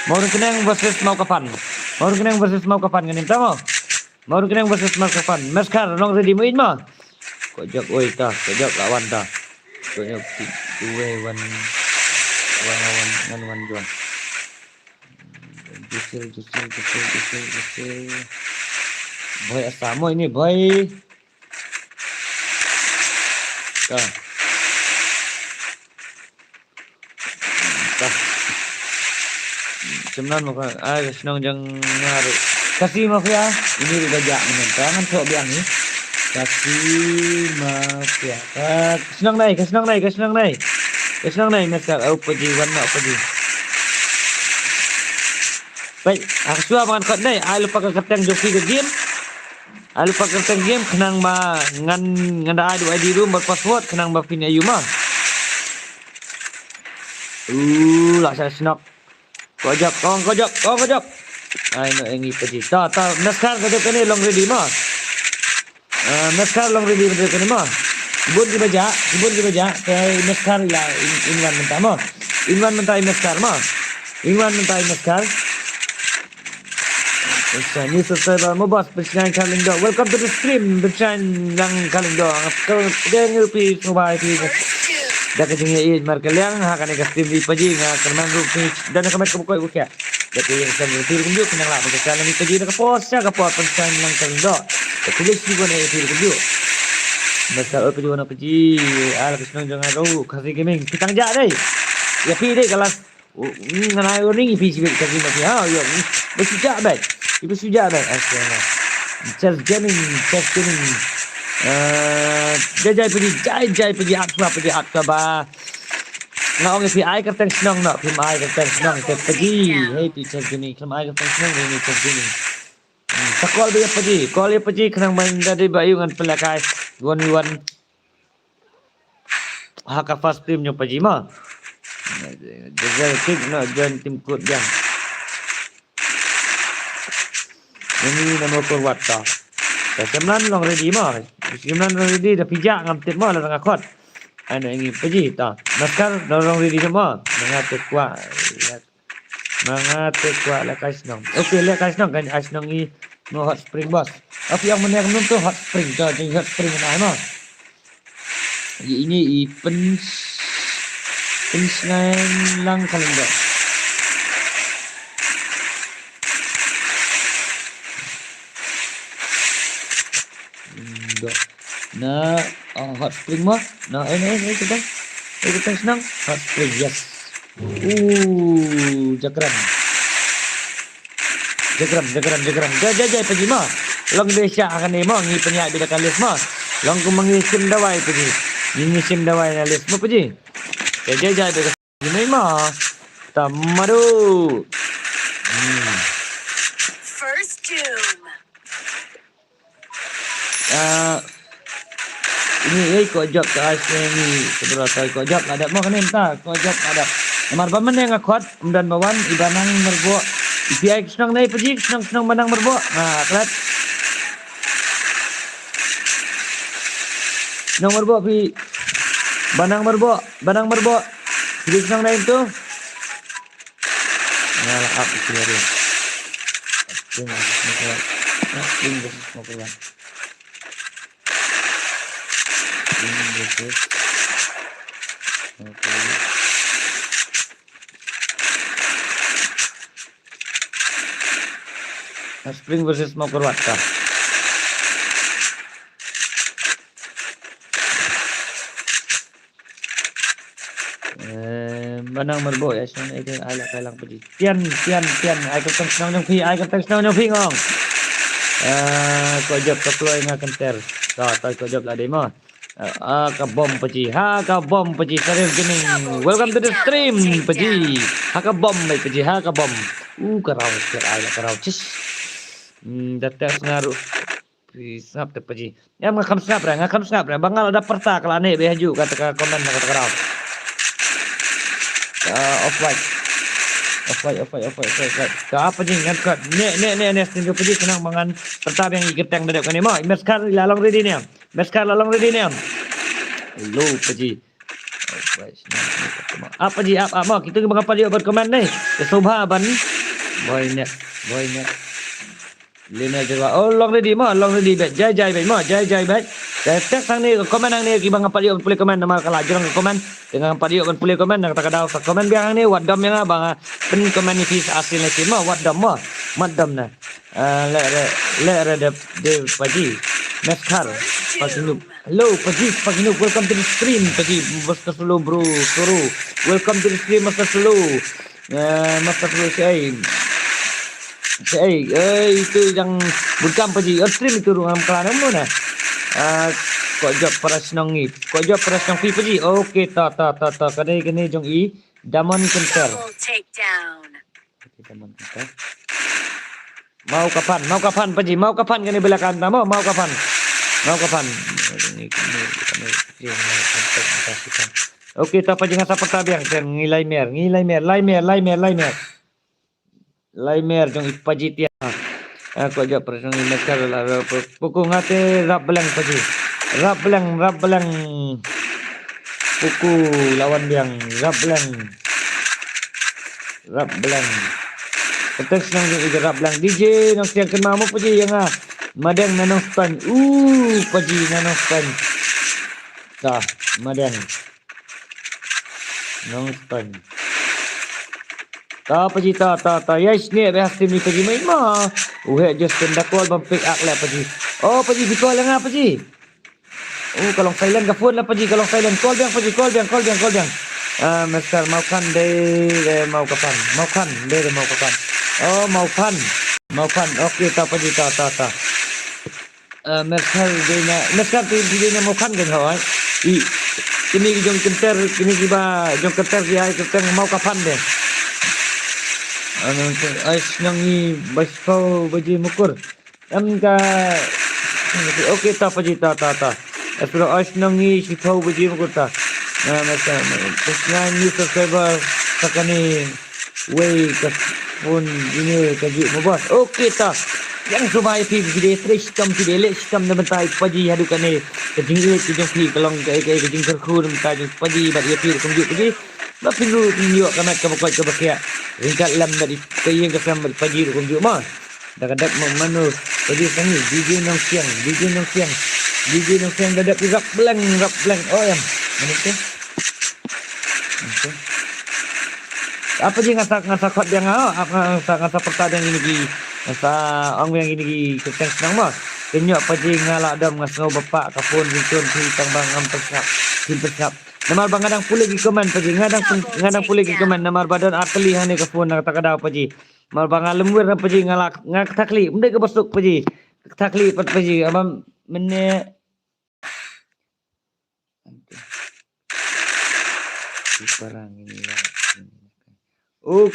Mawryngkneng versus Mawkaphan. Mawryngkneng versus Mawkaphan ngan im ta mo. Mawryngkneng versus Mawkaphan. Meskar long ready mo in mo. Ko jok oi ta, ko jok lawan ta. Ko jok ti, tu wei wan, wan, wan, ngan wan juan. Jusil, jusil, jusil, jusil, jusil. Boy asa mo ini boy. Ka. Ka. Shyamlan mo ka, ai, ka shnong jong nga ruh. Khasi Mafia, ini ruh ba jah mynta ngan thoh biang ni. Khasi Mafia. Ka shnong nai, ka shnong nai, ka shnong nai. Ka shnong nai, Meskar, au paji, wan na paji. Peit, ha ka shuwa ba ngan khot nai, ai lypa ka kyrteng jong phi ka game. Ai lypa ka kyrteng game, khnang ba ngan, ngan da ai da I D room bad password, khnang ba phin ïa ïohi ma. Uh, la sa shnok. Ko jop, ko, ko jop, ko, ko jop. Ai no, ngi paji. Ta, ta, Meskar ka dep kane long ready ma. Ah, Meskar long ready mynta kane mo. Bun ki ba jah, bun ki ba jah, te i Meskar i la in, in wan mynta mo. In wan mynta i Meskar mo. In wan mynta i Meskar. Sa new subscriber mo boss, Pynshngaiñ Kharlyngdoh. Welcome to the stream, Pynshngaiñ Kharlyngdoh. Ngap ko deng rupi subai pi. Da ka jingïeit markylliang ha kane ka stream ri paji nga kyrmen rupi. Dan ka met ka bukoi bukya. Da ka ïing sem rupi rukum juk kynang la ka channel ri paji da ka pos sha ka por Pynshngaiñ Kharlyngdoh. Da ka list ri wan ri rukum juk. Masa oi paji wan paji. Ala ka shnong jong nga ro Khasi Gaming. Ki tang jah dei. Ïa phi dei ka last. Ngan ai warning ïa phi shibit ka jingmut phi ha ïa. Ba shu jah bad. Ba shu jah bad. Chess Gaming, Chess Gaming. Eh, jai jai paji, jai jai paji, at shuwa paji, at shuwa ba. Nga ong ïa phi ai kyrteng shnong noh, phim ai kyrteng shnong te paji. Hei phi Chess Gaming, phim ai kyrteng shnong, hei Chess Gaming. Hmm, sa call ba ïa paji, call ïa paji khnang ban da dei ba ïa ngan pynlehkai one v one. Ha ka first team jong paji ma. Jazzer kick na join team kut biang. Ini nama forward ta. Ta Shyamlan long ready ma. Shyamlan long ready da phi jah ngam tip ma la nga khot. Ai no ini paji ta. Meskar long ready ma. Nga te kwah. Nga te kwah lehkai shnong. Okay, lehkai shnong kan ai shnong i mo Hot Spring boss. Api ong mane kam nuntu Hot Spring to jing Hot Spring na ma. Ini i Pyn-, Pynshngaiñ Kharlyngdoh. Doh. Na, oh, Hot Spring mo. Na, eh, eh, eh, kita. Eh, kita senang. Hot Spring, yes. Uh, Jakrem. Jakrem, Jakrem, Jakrem. Jai, jai, jai, paji mo. Long dei sha kane mo, ngi pynïaid beit da ka list mo. Long kum ngi shim dawai paji. Ngi, ngi shim dawai na list mo paji. Jai, jai, jai, jai. Jai mo. Tamadu. Hmm. First Doom. Ah, ini ei ko jop ka ai sne ni, sebelah tai ko jop la dep mo kane mynta, ko jop la dep. Namar ba mynne nga khot, ym don ba wan, i ba nang merbok, Phi ai ka shnong ne, Paji, ka shnong, ka shnong Banang Merbok. Ah, klet. Shnong Merbok phi. Banang Merbok, Banang Merbok. Phi shnong ne tu. Nga la ap ïa ki hari. Spring versus Mawkyrwat. Spring versus Mawkyrwat. Spring versus Mawkyrwat. Spring versus Mawkyrwat ka. Eh, Banang Merbok ïa shnong ïa ai la kai lang Paji. Tian, tian, tian. Ai kyrteng shnong jong phi, ai kyrteng shnong jong phi ngong. Eh, ko jop ka kloi nga kynter. Ka, ta ko jop la dei mo. Eh, ah, ka bom Paji. Ha ka bom Paji. Sarif Gaming. Welcome to the stream Paji. Ha ka bom mai Paji. Ha ka bom. Uh, ka raw, ka ai la ka raw. Cis. Hmm, da test nga ruh. Phi sngap te Paji. Em, nga kham sngap re, nga kham sngap re. Ba nga la da pyrta ka la ne be haju kata ka comment na kata ka raw. Ah, off white. Off white, off white, off white, off white, off white. Ka Paji ngan kat. Ne, ne, ne, ne, sting ka Paji khnang ba ngan pyrta biang ïa ka kyrteng da dep kane mo. Meskar la long ready ne. Meskar la long ready ne. Lo Paji. Ap Paji, ap, ap mo. Kita kiba nga pat ïoh ban comment ne. Ka Sobha ban. Boy next, boy next. Lionel Jagua. Oh, long ready mo, long ready bet. Jai jai bet mo, jai jai bet. Jai text hangne, comment hangne kiba nga pat ïoh ban pule comment namar ka la jrong ka comment. Te nga pat ïoh ban pule comment na kata ka daw sa comment biang hangne, wat dom ïa nga ba nga pyn comment ïa phi sa asil ne phi mo, wat dom mo. Mat dom na. Ah, le re, le re de, de Paji. Meskar, Paji Noob. Hello, Paji, Paji Noob, welcome to the stream, Paji, Master Solo, bro, Soro. Welcome to the stream, Master Solo. Eh, Master Solo, si ai. Si ai, eh, itu yang bukan Paji, oh, stream itu ruang kelar namun, eh. Ah, ko jop para shnong ngi, ko jop para shnong phi Paji. Okey, ta, ta, ta, ta, kane, kane jong i, Damon Kynter. Double takedown. Okey, Damon Kynter. Mau kapan, mau kapan, Paji, mau kapan kane belakan tamo, mau kapan. Mau kapan. Okey, ta Paji nga sa pyrta biang, ngi lai mer, ngi lai mer, lai mer, lai mer, lai mer. Lai mer jong i Paji Tian. Aku aja persong i Meskar la, la, pu-, puku ngate rap beleng Paji. Rap beleng, rap beleng. Puku lawan biang, rap beleng. Rap beleng. Kata senang je ija rap beleng. D J Nongsiang kynmaw mo Paji ïa nga. Madeng na Nongstoiñ. Uh, Paji na Nongstoiñ. Ta, Madeng. Nongstoiñ. Ta Paji ta, ta, ta. Ïa snieh beh ha stream ni Paji mai ma. U heh Justin da call bam pick up leh Paji. Oh Paji, phi call ïa nga Paji. Oh, ka long silent ka phone la Paji, ka long silent. Call biang Paji, call biang, call biang, call biang. Ah, Meskar Mawkhan dei, dei Mawkapan. Mawkhan dei, dei Mawkapan. Oh, Mawphan. Mawphan. Okey, ta Paji, ta, ta, ta. Ah, Meskar dei na, Meskar tu dei na Mawkhan kan hawai. I, kini ki jong Kynter, kini kiba jong Kynter ki ai Kynter Mawkapan dei. Ah, ai shnong ngi ba shiphew baje Mawkyrwat. Em ka. Okey, ta Paji, ta, ta, ta. Esra, oi shnong ngi shiphew baje Mawkyrwat ta. Na, na, ta, na, ta, na, new subscriber, ta kane, wei, ka phone, ini, ka ju, mo boss. Okey, ta. Ïa sngewbha ïa phi, phi dei trei shitom, phi dei leh shitom na bynta i Paji haduh kane. Ka jingïeit ka jong phi, ka long ka, ka, ka jingkyrkhu na bynta jong Paji, bad ïa phi ruh kumjuh Paji. Ba phin ruh phin ïoh ka met kaba koit kaba khiah. Ryngkat lem bad i, ka ïing ka sem bad i Paji ruh kumjuh mo. Da ka dep mo mano, Paji Sangi, D J Nongsiang, D J Nongsiang, D J Nongsiang da dep rap bleng, rap bleng. Oh, em. Mano tu? Mano tu? Apa ji nga sa, nga sa khot biang nga, ap nga sa, nga sa pyrta biang ine ki, nga sa ong biang ine ki kyrteng shnong mo. Kynjoh Paji nga la dom nga sngew ba pah ka phone ringtone phi tang ba ngam pynsngap, phi pynsngap. Namar ba nga dang pule ki comment Paji, nga dang pun-, nga dang pule ki comment namar ba don artylli hangne ka phone na kata ka daw Paji. Namar ba nga lymwir na Paji, nga la, nga kata khlieh, ym dei kaba suk Paji. Kata khlieh pat Paji, aba mynne. Uk.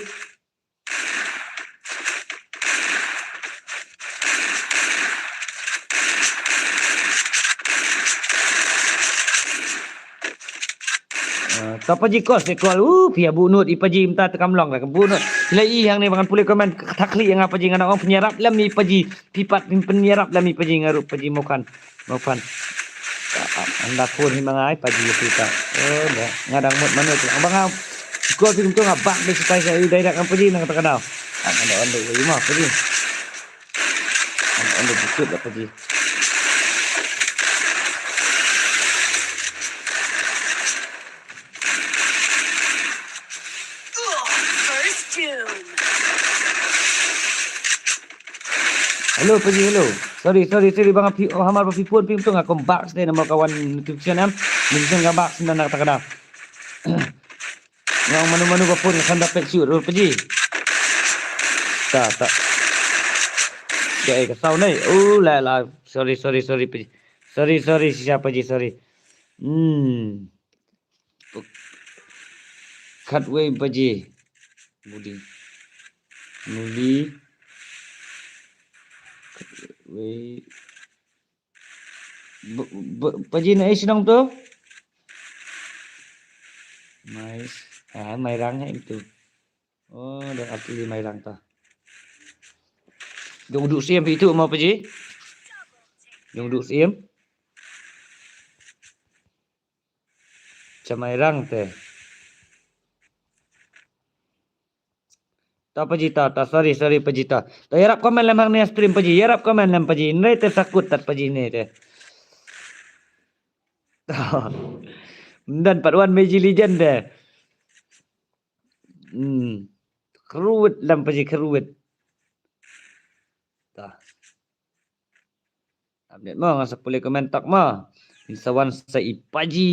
Ah, Ta paji kos e kol. Uh, pia bunut i paji mynta te kam long la bunut. Phi la i hangne ba ngan pule comment ka thakli nga paji ngan ong pynïarap lem i paji. Phi pat pynïarap lem i paji nga ruh paji Mawkhan. Mawkhan. Anda phone hi ma nga i paji phi ta. Oh, da. Nga dang mut manu tu. Abang nga. Kol phi kumtu nga bak de sitai sa i dai dak paji nang ta ka daw. Nga da on de i ma paji. Nga da on de bukut da paji. Hello paji, hello. Sorry, sorry, sorry bang phi oh, hamar ba phi phone phi tu nga kom bak sdei namar ka wan notification em. Notification ka bak sdei na ta ka daw. Nga manu manu ba phone nga san da pek siut paji. Ta ta. Ya eh ka sound nei. Oh la la. Sorry, sorry, sorry paji. Sorry, sorry shisha paji, sorry. Hmm. Khatwei baje. Budi. Muli. Khatwei. Baje na eh shnong tu? Mai. Ah, Mairang hai tu. Oh, da asli Mairang ta. Jong duk sim itu mau paji. Jong duk sim. Cha Mairang te. Ta paji ta, ta, sorry, sorry paji ta. Ta ïarap comment lem hangne stream paji, ïarap comment lem paji. Nrei te sakut tat paji ne te. Ta. Mdan pat wan meji legend te. Hmm. Kruwit lem paji kruwit. Ta. Update mo nga sa pule comment tak mo. Insawan sa i paji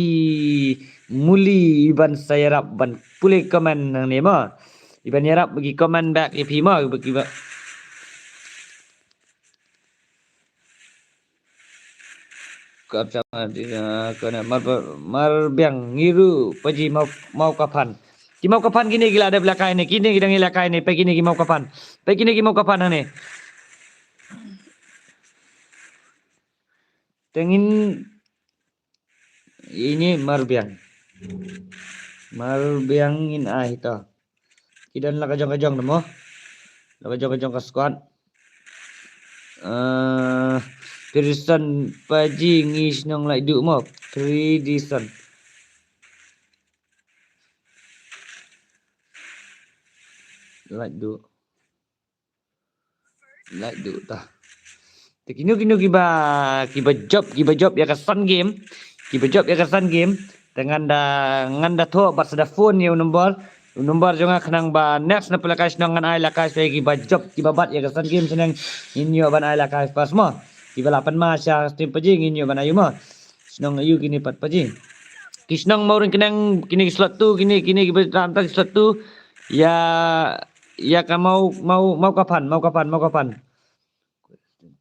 muli iban sa ïarap ban pule comment nangne mo. Iban ïarap bagi comment back i phi mo bagi ba. Kap sama di kena mar mar biang ngiru paji mau mau kapan. Ki mau kapan kini gila ada belakang ini kini kita ngi lakai ini pagi ini ki mau kapan. Pagi ini ki mau kapan ini. Tengin ini marbiang. Marbiang in ah ito. Kidan la kajong kajong namo. La kajong kajong ka squad. Eh, Pearson paji ngi shnong lai du mo. Pearson. Lai du. Lai du ta. Te kino kino kiba kiba job kiba job ïa ka san game. Kiba job ïa ka san game. Te ngan da ngan da thoh bad sa da phone ïa u number. U number jong nga khnang ba next na pelakai shnong ngan ai lakai sha kiba job kiba bat ïa ka san game shnong ngin ïoh ban ai lakai pas mo. Kiba la pan ma sha stream paji ngin ïoh ban ai u mo. Shnong ayu kini pat paji. Ki shnong mau ring keneng kini ki slot tu kini kini ki betam ta ki slot tu. Ya ya ka mau mau mau kapan mau kapan mau kapan.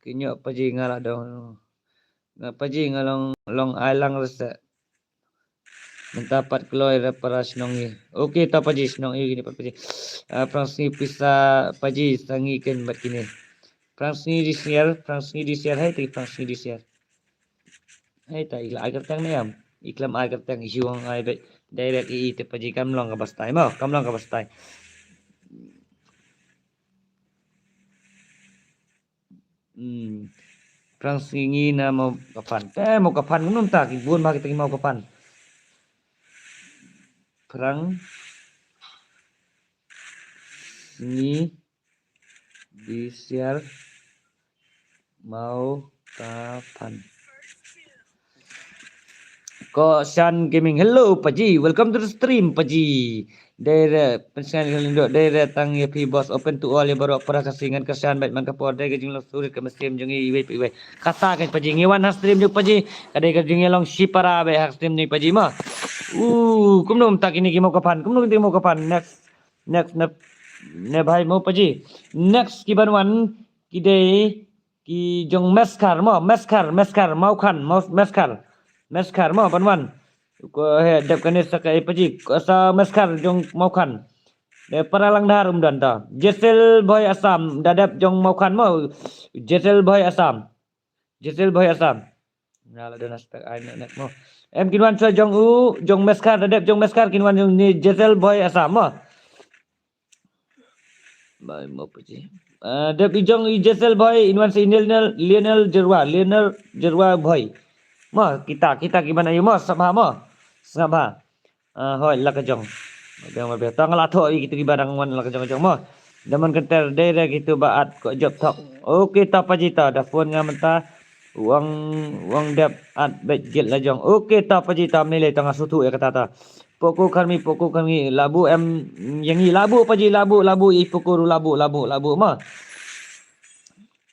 Kinyo paji ngala dong. Nga paji ngalong long ai lang resa. Mynta pat kloi ra para shnong ngi. Okay ta paji shnong ngi kini pat paji. Ah, prang sngi pisa paji sangi ken bat kini. Prang sngi di share, prang sngi di share hai ti prang sngi di share. Hai ta ikla ai kerteng ne am. Iklam ai kerteng isu ang ai bet direct i te paji kam long ka bastai mo, kam long ka bastai. Hmm. Prang sngi na mau kapan. Te mau kapan ngun ta ki bun ma kita mau kapan. Prang sngi di share mau kapan. Ko Shan Gaming, hello paji, welcome to the stream paji. Dere pensengan lindo dere tang ya pi boss open to all ya baro para kasingan ka Shan bet man ka por dere jing lo surit ka mesem jong i iwei iwei. Kata kan paji ngi wan ha stream jong paji. Kadai ka jing long shipara be ha stream ni paji ma. Uh, kumno tak ini ki mau kapan, kumno ki mau kapan next. Next ne ne bhai mo paji. Next ki ban wan ki dei ki jong Meskar mo, Meskar, Meskar, Maukhan, Mau Meskar. Meskar mo ban wan. Ko he dep kane sa kai paji, ko sa Meskar jong Maukhan. De para lang dhar um dan ta. Jesel Boy Assam, da dep jong Maukhan mo. Jesel Boy Assam. Jesel Boy Assam. Nga la dona spek ai nek nek mo. Em kin wan sa jong u, jong Meskar, da dep jong Meskar kin wan jong ni Jesel Boy Assam mo. Bai mo paji. Eh, dep i jong i Jesel Boy, in wan sa i Lionel, Lionel Jerwa, Lionel Jerwa Boy. Mo, kita, kita ki ban ayu mo, sngap bha mo. Sngap bha. Ah, hoi, la ka jong. Biang, biang. Tang la tho i kitu ki ba dang wan la ka jong jong mo. Da man kenter dei re kitu ba at ko jop thok. Okay, ta paji ta, da phone nga mynta. Wang, wang dep at bet gil la jong. Okay, ta paji ta mele tang sutu ya kata ta. Poko kami, poko kami, labu em, yang i labu paji, labu, labu, i poko ru labu, labu, labu ma.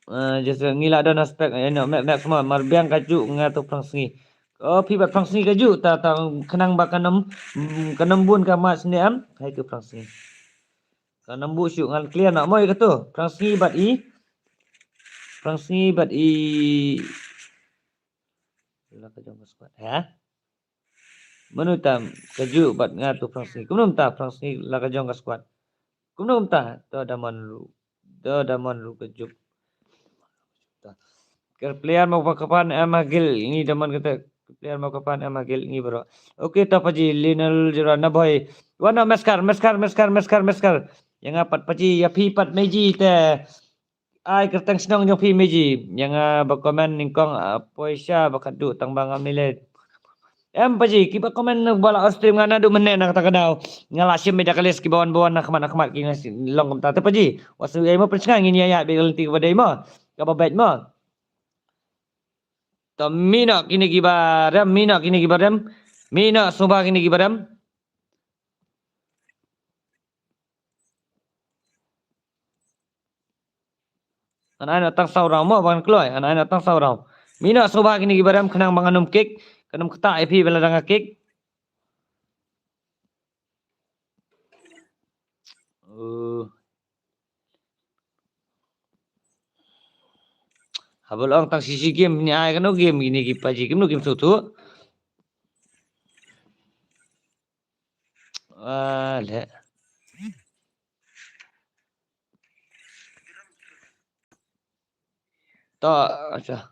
Eh, just ngi la don aspek, eh, no, mek, mek semua, mar biang kaju nga tu prang sngi. Oh, phi bat prang sngi kaju, ta, ta, kenang ba kanem, mm, kanem bun ka mat sini em, hai tu prang sngi. Kanem bu shu ngan clear nak moi katu, prang sngi bat i, prang sngi bat i. La ka jong ka squad, ha? Manu tam, kaju bat nga tu prang sngi. Kumnum ta prang sngi la ka jong ka squad. Kumnum ta, to da man ru. To da man ru ka juk. Ker player mau pakapan em agil ngi da man kata. Player mau kapan em agil ngi bro. Okay, ta paji Lionel Jura na boy. Wana Meskar, Meskar, Meskar, Meskar, Meskar. Yang apat paji, ya phi pat meji te. Ai kyrteng shnong jong phi meji. Yang, ah, ba comment nyngkong, ah, poisa ba khadduh tang ba ngam nilai. Em paji, kiba comment na ba la stream nga naduh mynne na kata ka daw. Nga la shim beit da ka list kiba wan ba wan na khmat na khmat ki nga si-, long kumta. Te paji, wat sngew ïa mo pynshngaiñ ngin ïa ïa beit ka lynti kaba dei mo. Kaba beit mo. To mih noh kine kiba rem, mih noh kine kiba rem. Mih noh sngewbha kine kiba rem. An ai noh tang saw round mo ban kloi, an ai noh tang saw round. Mih noh sngewbha kine kiba rem khnang ba ngan ym kick, kan ym ktah ïa phi ba la dang kick. Uh. Haba long tang shisha game ni ai kano game ini ki paji game no game sutu. Ah, le. To, acha.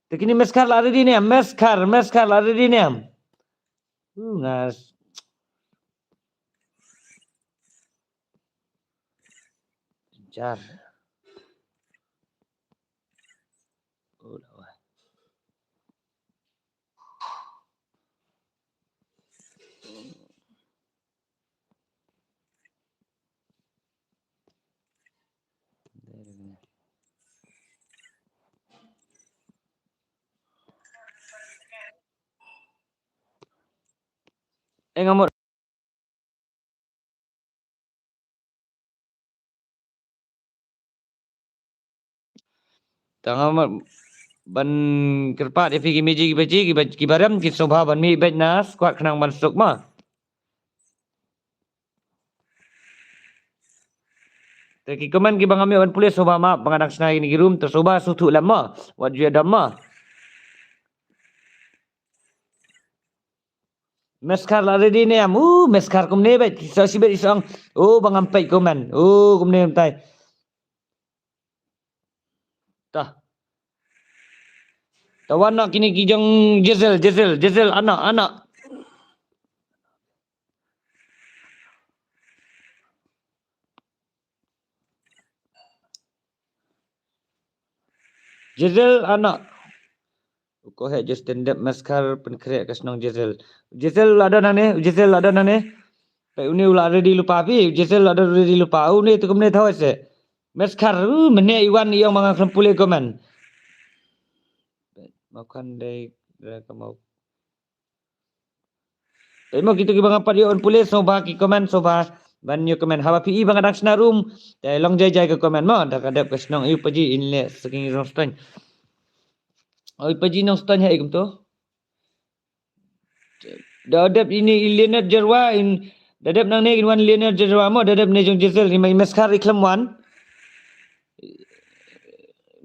Te kine Meskar la ready ne em, Meskar, Meskar la ready ne em. Uh, ngas. Jar. Oh, la wah. Eh, ngamut. Tang amat ban kyrpad ïa phi ki meji ki baji ki ba-, ki barem ki sngewbha ban mih beit na squad khnang ban suk ma. Te ki comment ki ba ngam ïoh ban pule sngewbha map ba nga dang shna ïa kine ki room te sngewbha sngewthuh lem ma. Wat ju ïa dom ma. Meskar la ready ne em. Uh, Meskar kumne beit. Sa sibet isong. Oh, ba ngam peit comment. Oh, kumne mynta. Tah. Tah wan noh kine ki jong Jezel, Jezel, Jezel, anak, anak. Jezel anak. Ko he Justin dep Meskar pynkhreh ka shnong Jezel. Jezel la don hangne, Jezel la don hangne. Peit une u la ready lypa phi, Jezel la don ready lypa. Une te kumne thaw se. Meskar, uh, mynne i wan i ong ma nga khlem pule comment. Peit ma khan dei re ka mau. Te mo kitu kiba nga pat ïoh ban pule sngewbha ki comment sngewbha ban ïoh comment haba phi i ba nga dang shna room. Te long jai jai ka comment mo da ka dep ka shnong ïoh paji in le saking rong steng. Oi, Paji Nongstoiñ ha i kumto. Da dep ine i Leonard Jerwa, in, da dep nangne in wan Leonard Jerwa mo, da dep ne jong Jesel, i Meskar i khlem wan.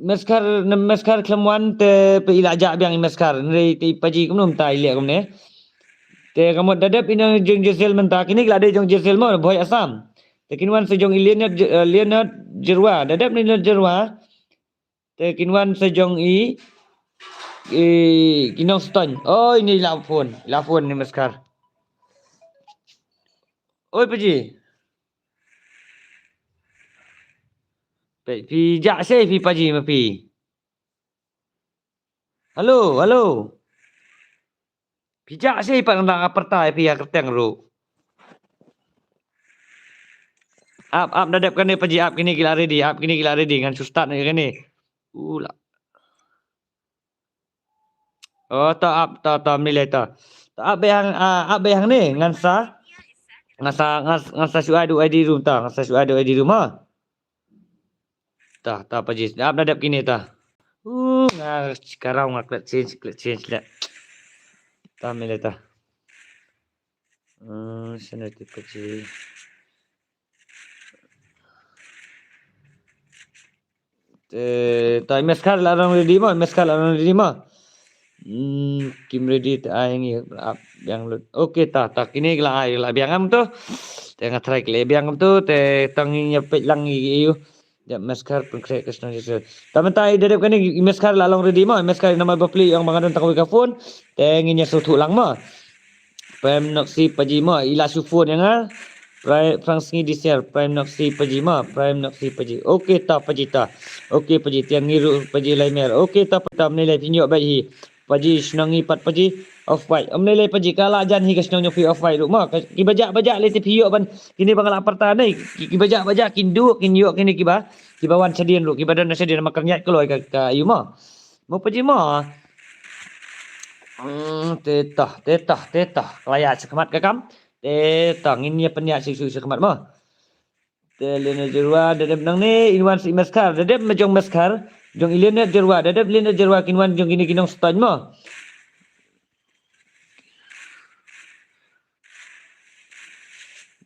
Meskar, ne Meskar khlem wan, te peit i la jah biang i Meskar. Hynrei te i Paji kumno mynta i leh kumne. Te ka mut da dep ine jong Jesel mynta, kine ki la dei jong Jesel mo, Bhoi Assam. Te kin wan sa jong i Leonard Je-, eh, Leonard Jerwa, da dep ne Leonard Jerwa. Te kin wan sa jong i, i, ki Nongstoiñ. Oi, ne i la phone, i la phone ne Meskar. Oi, Paji. Peit, phi jah sei phi Paji ma phi. Hello, hello. Phi jah sei pat ngan da pyrta ïa phi ha kyrteng ruh. Ap, ap, da dep kane Paji, ap kine ki la ready, ap kine ki la ready, ngan shu start ne kane. U la. Oh, to ap, to, to, ym lei lei to. To ap beit hang, ah, ap beit hangne, ngan sa, ngan sa, ngan, ngan sa shu ai da u I D room to, ngan sa shu ai da u I D room ha. To, to, Paji, ap da dep kine to. Uh, nga, ka rau nga klet change, klet change leh. To, ym lei lei to. Hmm, sene te Paji. Te, to i Meskar la long ready mo, i Meskar la long ready mo. Hmm, kim ready te ai ngi ap biang lut. Okay, to, to, kine ki la ai, la biang kumto. Te nga try ki la biang kumto, te to ngin ïa peit lang ïa u. Ïa Meskar pynkhreh ka shnong Jesel. Te mynta i da dep kane i Meskar la long ready mo, i Meskar namar ba plie ong ba nga don tang kawei ka phone. Te ngin ïa sngewthuh lang mo. Prime Noxy Paji mo, i la shu phone ïa nga. Prime Frank Sngi Disiar, Prime Noxy Paji mo, Prime Noxy Paji. Okay, to Paji to. Okay, Paji, Tian Ngiru Paji Laimer. Okay, to Paji, to ym lei lei, phin ïoh beit hi. Paji, shnong ngi pat Paji, Off White. Ym lei lei Paji, ka la jan hi ka shnong jong phi Off White ruh mo. Ka, kiba jah ba jah lei te phi ïoh ban, kine ba nga la pyrta ne. Ki, kiba jah ba jah kin duh, kin ïoh kine kiba, kiba wan shadien ruh, kiba don shadien ma kynjat kloi ka, ka ïu mo. Mo Paji mo. Hmm, te to, te to, te to. Ka la ïa shakhmat ka kam. Te to, ngin ïa pynïa shu shu shakhmat mo. Te Leonard Jerwa, da dep nangne, in wan sa i Meskar, da dep ma jong Meskar, jong i Leonard Jerwa, da dep Leonard Jerwa, kin wan jong kine ki Nongstoiñ mo.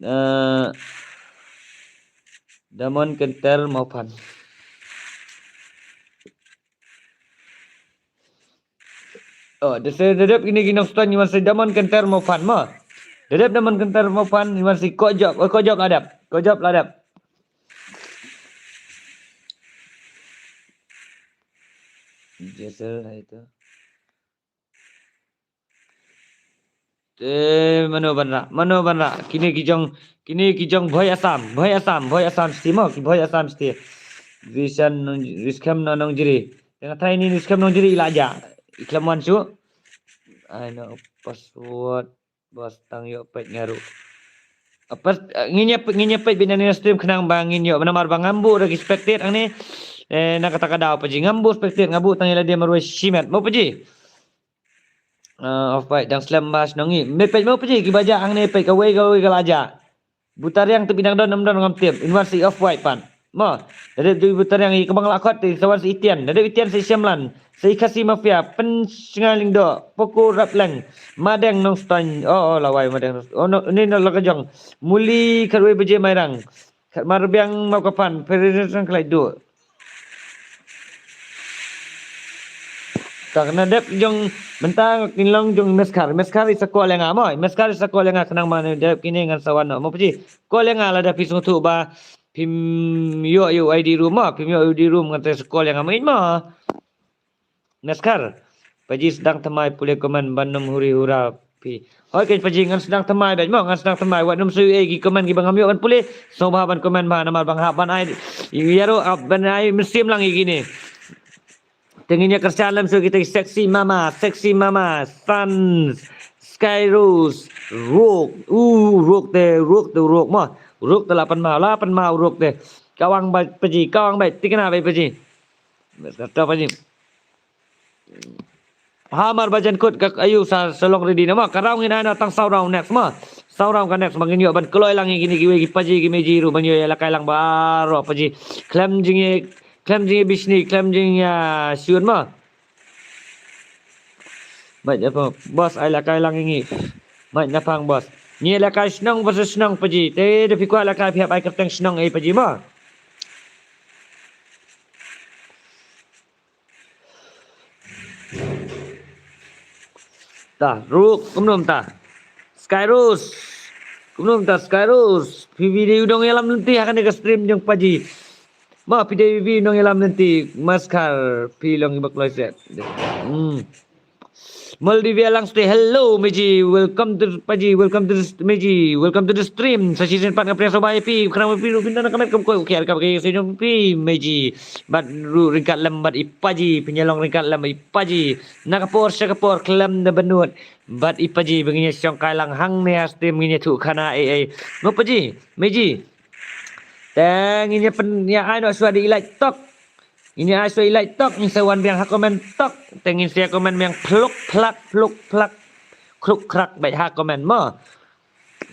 Eh, Damon Kenter Mauphan. Oh, da se da dep kine ki Nongstoiñ, wan sa Damon Kenter Mauphan mo. Da dep Damon Kenter Mauphan, wan sa Kojop, oh, Kojop la dep. Kojop la dep. Jesel itu. Te mano ban rah, mano ban rah. Kine ki jong, kine ki jong Bhoi Assam, Bhoi Assam, Bhoi Assam sti mo, ki Bhoi Assam sti. Risan nong, Riskhem na Nongjri. Tengah try ni Riskhem Nongjri i la jah. I khlem wan shuh. Ai no password. Bos tang ïoh peit nga ruh. Apa, eh, ngin ïa, ngin ïa peit beit na ni stream khnang ba ngin ïoh namar ba ngam buh ruh ki spectate hangne. Eh, na kata ka daw Paji ngam buh spectate, nga buh tang ïa lade marwei shimet mo Paji. Eh, Off White dang slem ba shnong ngi. Me peit mo Paji kiba jah hangne, peit kawei kawei ka la jah. Butariang te phi dang don ym don ngam tip. In wan sa i Off White pat. Mo, da dep jong i Butariang i Kbang Lakhot te sa wan sa i Tian. Da dep i Tian sa i Shemlan. Sa i Khasi Mafia, Pynshngaiñ Lyngdoh, Poko Rapleng, Madeng Nongstoiñ. Oh, oh, lawai Madeng Nongstoiñ. Oh, no, ni no la ka jong. Muli khatwei baje Mairang. Khatmar Biang Mawkaphan, Federation Khlaiduh. Ta kane dep jong mynta kin long jong Meskar. Meskar i sa call ïa nga mo. Meskar i sa call ïa nga khnang ba ne dep kine ngan sa wan mo Paji. Call ïa nga lada phi sngewthuh ba phim ïoh ïa u I D room mo. Phim ïoh ïa u I D room ngan te sa call ïa nga mo. Meskar. Paji sdang thymmai pule comment ban ym huri hura phi. Hoi kein Paji ngan sdang thymmai bad mo, ngan sdang thymmai wat nym shu ei ki comment kiba ngam ïoh ban pule. Sngewbha ban comment bha namar ba nga hap ban ai ïa ruh hap ban ai mynsiem lang ïa kine. Te ngin ïa kyrshan lem shuh kita Sexy Mama, Sexy Mama, Sans, Sky Rose, Rok, u Rok te, Rok te, Rok mo. Rok te la pan ma, la pan ma Rok te. Kawang bai Paji, kawang bai, tikna bai Paji. Kata Paji. Hamar ba jan kut ka ayu sa, sa long ready na ma. Ka round ngin ai na tang saw round next ma. Saw round ka next ma ngin ïoh ban kloi lang ïa kine kiwei ki Paji ki Meji ruh ban ïoh ïa la kai lang baroh Paji. Khlem jingïa, khlem jingïa bishni, khlem jingïa shun ma. Mait apa? Boss, ai lehkai lang ïa ngi. Mait naphang boss. Ngi lehkai shnong versus shnong paji. Te da phi kwah lehkai phi hap ai kyrteng shnong ei paji mo. Ta, Ruk, kumno mynta? Skyrus. Kumno mynta Skyrus? Phi video dang ïalam lynti ha kane ka stream jong paji. Ma phi dei video dang ïalam lynti, maskar phi long i bak loi set. Hmm. Moldivia Langste, hello Meji, welcome to paji, welcome to the Meji, welcome to the stream. Sa shisien pat nga pyrshah ba phi, khnang ba phi ruh phin don ka met kam koi u khiar ka ba ka ïa shisien phi Meji. Bad ruh ryngkat lem bad i paji, phin ïa long ryngkat lem i paji. Na ka por sha ka por khlem da bynnud bad i paji ba ngin ïa shongkai lang hangne ha stream ngin ïa thuh khana ei ei. Mo paji, Meji. Te ngin ïa pyn ïa ai noh shuwa da i like tok. Ngin ïa ai shuwa i like tok, ngin sa wan biang ha comment tok. Te ngin sa comment biang phluk phlak, phluk phlak, khruk khrak bad ha comment mo.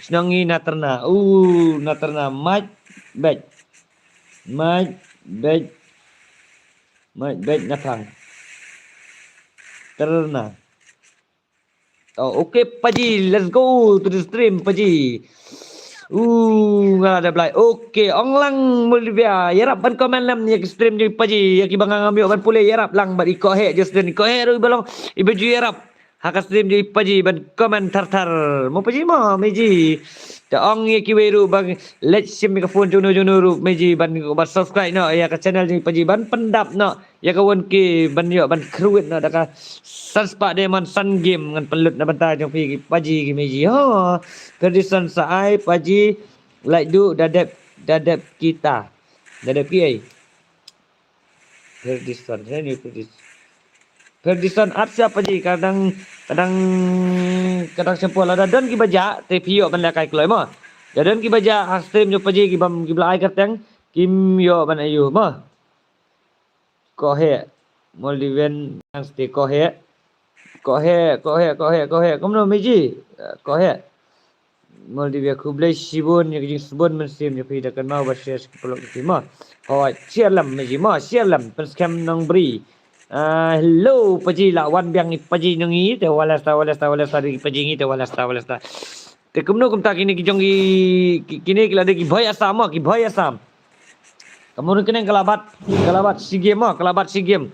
Shnong ngi na Tyrna. U, na Tyrna, mait bad. Mait bad. Mait bad naphang Tyrna. Oh, okay paji, let's go to the stream paji. Uh, nga la da blai. Okay, ong lang Moldivia, ïarap ban comment lem ïa ki stream jong paji, ïa kiba nga ngam ïoh ban pule, ïarap lang bad i Kohek Justin, i Kohek ruh iba long iba ju ïarap ha ka stream jong paji ban comment thar thar. Mo paji mo Meji. Te ong ïa kiwei ruh ba leit shim ïa ka phone jong no jong no ruh Meji ban, ban subscribe noh ïa ka channel jong paji ban pyndap noh ïa ka one K ban ïoh ban kyrwit noh da ka san spah diamond san game ngan pynlut na bynta jong phi ki paji ki Meji. Ho. Perdison sa ai paji, like du da dep, da dep kita. Da dep ki ei. Perdison, he ni Perdison. Perdison ap siap paji, kadang, kadang, kadang sempol ada don ki baja, te phi ïoh ban lehkai kloi mo. Da don ki baja ha stream jong paji ki bam ki ba la ai kyrteng, kim ïoh ban ayu mo. Kohek. Moldiven Langste Kohek. Kohek, Kohek, Kohek, Kohek. Kumno Meji? Kohek. Moldivia khublei shibun ïa ka jingsbun mynsiem jong phi da kynmaw ba share sha ki paralok jong phi mo. Hooid, share lem Meji mo, share lem pynskhem nongbri. Ah, hello paji, la wan biang i paji ngi te walesta, walesta, walesta, i paji ngi te walesta, walesta. Te kumno kumta kine ki jong ki, ki, kine ki la dei ki bhoi Assam mo, ki bhoi Assam. Ka mut kane ka la bat, ka la bat SEA Games mo, ka la bat SEA Games.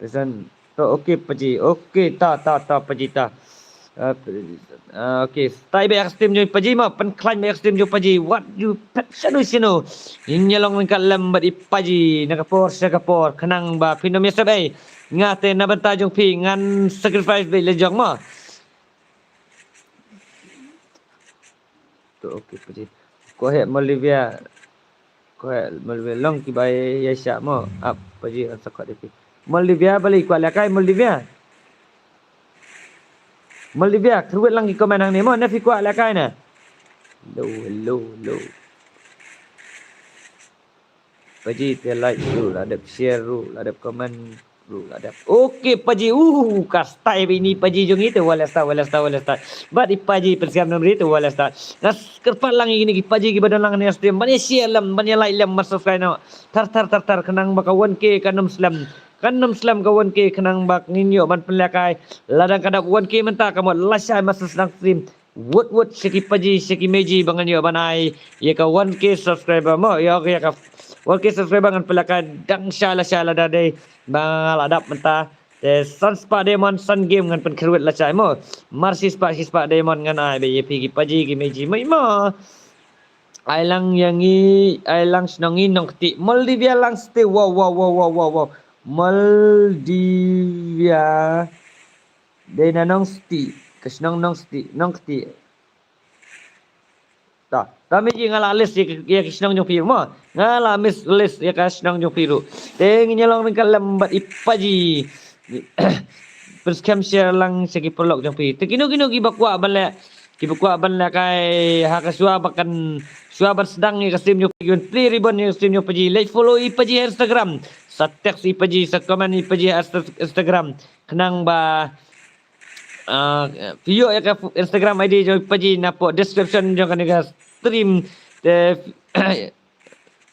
Pesan to, okay paji, okay ta, ta, ta paji ta. Ah, ah, okay, tai ba ka stream jong paji mo, pynkhlaiñ ba ka stream jong paji. What you pet shano shano. Ngin ïa long ryngkat lem bad i paji na ka por sha ka por, khnang ba phin ym ïasep ei. Nga te na bynta jong phi ngan sacrifice beit la jong mo. To, okay paji. Kohek Moldivia. Kohek Moldivia long kiba ïa shah mo. Ap paji, an sa khot ïa phi. Moldivia balei kwah lehkai Moldivia? Moldivia, kyrwit lang ki comment hangne mo, ne phi kwah lehkai ne? Hello, hello, hello. Paji te like ruh la dep, share ruh la dep, comment ruh la dep. Okay paji, uh, ka style ba ini paji jong ngi te walesta, walesta, walesta. Bad i paji pynskhem nongbri te walesta. Nga kyrpad lang ïa kine ki paji kiba don lang hangne ha stream ban ïa share lem, ban ïa like lem, ban subscribe noh. Thar thar thar thar, khnang ba ka one K kan ym slem. Kan ym slem ka one K, khnang ba ngin ïoh ban pynlehkai. Lada ka dap one K mynta ka mut lashai masa sdang stream. Wut wut sha ki paji sha ki Meji ba ngan ïoh ban ai ïa ka one K subscriber mo, ïa ka one K subscriber ngan pynlehkai dang sha la sha lada dei ba nga la dap mynta. Te san spah diamond san game ngan pynkyrwit lashai mo. Mar shi spah shi spah diamond ngan ai beit ïa phi ki paji ki Meji mo, mo. Ai lang ïa ngi, ai lang shnong ngi Nongkti. Moldivia Langste, wow, wow, wow. Moldivia. Dei na Nongkti, ka shnong Nongkti, Nongkti. Ta, ta Meji nga la list ïa ka, ïa ka shnong jong phi ruh mo. Nga la miss list ïa ka shnong jong phi ruh. Te ngin ïa long ryngkat lem bad i paji. Pynskhem share lang sha ki paralok jong phi. Te kino kino kiba kwah ban leh, kiba kwah ban lehkai ha ka shuwa ba kan, shuwa ban sdang ïa ka stream jong phi, ban plie ribbon ïa ka stream jong paji. Leit follow i paji ha Instagram. Sa text i paji, sa comment i paji ha Insta-, Instagram. Khnang ba, ah, phi ïoh ïa ka Instagram I D jong i paji na poh description jong kane ka stream. Te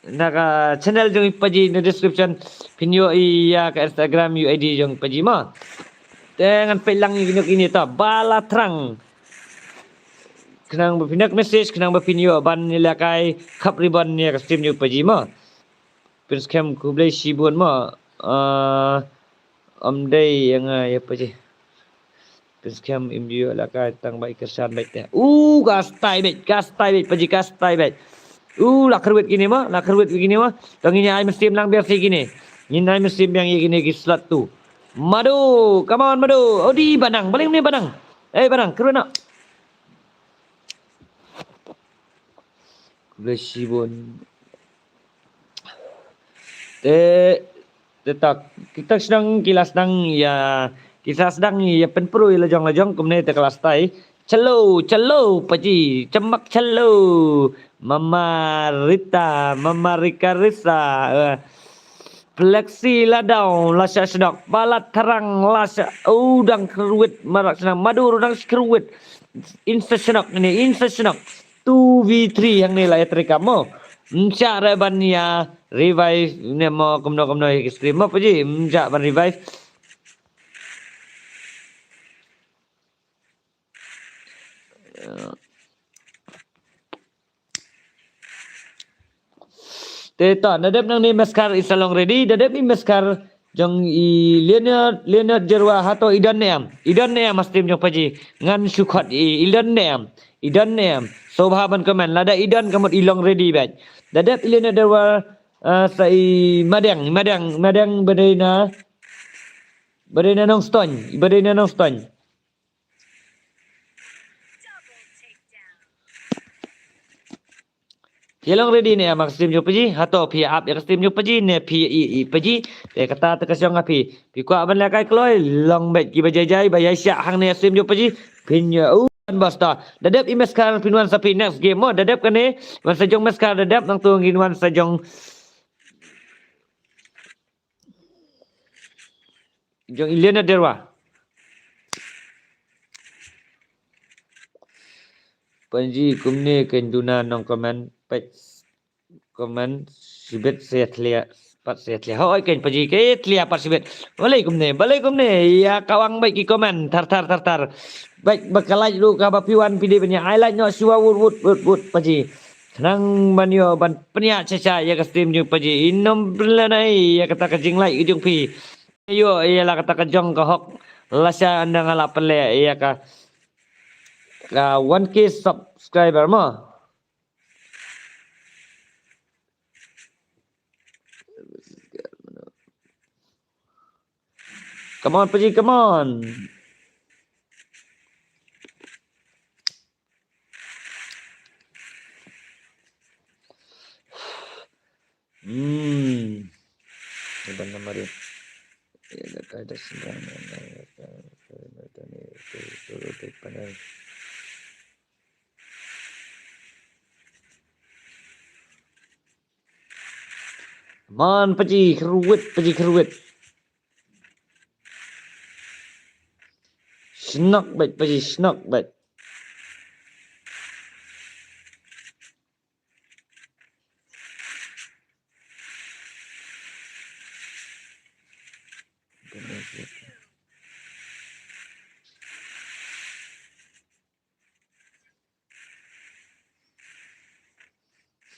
na ka channel jong i paji na description phin ïoh ïa ka Instagram I D jong i paji mo. Te ngan peit lang ïa kine, kine ta ba la thrang. Khnang ba phin ïoh message, khnang ba phin ïoh ban ïalehkai khap ribbon ïa ka stream jong Paji mo. Prince Cam khublei shibun mo. Ah, ym dei ïa nga ïa Paji. Prince Cam im ïoh ïalehkai tang ba i kyrshan beit te. U ka style beit, ka style beit Paji, ka style beit. U la kyrwit kine mo, la kyrwit kine mo. To ngin ïa ai mynsiem lang biang ïa kine. Ngin ai mynsiem biang ïa kine ki slot tu. Madu, come on Madu. Odi Banang, balik ni Banang. Eh Banang, kyrwit noh. Khublei shibun. Te, te ta, kita sdang, ki la sdang ïa, kita sdang ïa pynpro ïa la jong la jong kumne te ka la style. Chalo, chalo Paji, chamak chalo. Mama Rita, Mama Rika Risa. Eh, Plexi la daw, la sha shnok, ba la thrang, la sha, u dang kyrwit, marak shnang, Madu ruh dang kyrwit. In sa shnok ni, in sa shnok. Two v three hangne la ïa trei ka mo. Ym shah re ban ïa revive ne mo kumno kumno ïa ki stream mo Paji, ym shah ban revive. Te ta, da dep nangne Meskar i sa long ready, da dep i Meskar jong i Leonard, Leonard Jerwa hato i don ne em, i don ne em ha stream jong Paji, ngan shu khot i, i don ne em, i don ne em, sngewbha ban comment, lada i don ka mut i long ready beit. Da dep i Leonard Jerwa, ah, sa i Madeng, Madeng, Madeng ba dei na, ba dei na Nongstoiñ, ba dei na Nongstoiñ. Phi long ready ne em ha ka stream jong Paji, hato phi ap ïa ka stream jong Paji ne phi i, i Paji. Te kata te ka shong ha phi. Phi kwah ban lehkai kloi, long beit kiba jai jai, ba ïaishah hangne ha stream jong Paji. Phin ïa u ban basta. Da dep i Meskar phin wan sa phi next game mo, da dep kane, wan sa jong Meskar da dep nangtu ngin wan sa jong jong i Leonard Jerwa. Paji kumne kein duna nong comment peit comment shibit sa ïa thlia pat sa ïa thlia. Hooid kein Paji ke thlia pat shibit. Balei kumne, balei kumne ïa ka wang beit ki comment thar thar thar thar. Beit ba ka like ruh kaba phi wan phi dei ban ïa ai like noh shuwa wut wut wut wut Paji. Khnang ban ïoh ban pynïaid sha sha ïa ka stream jong Paji. Inom pynlehnohei ïa kata ka jinglike ka jong phi. Ïoh ïa la kata ka jong ka hok. Lashai ynda nga la pynleh ïa ka, ka one K subscriber mo. Come on Paji, come on. Hmm. Iban nama dia. Ya, dah ada semua. Man, Paji kyrwit, Paji kyrwit. Shnok beit, Paji shnok beit.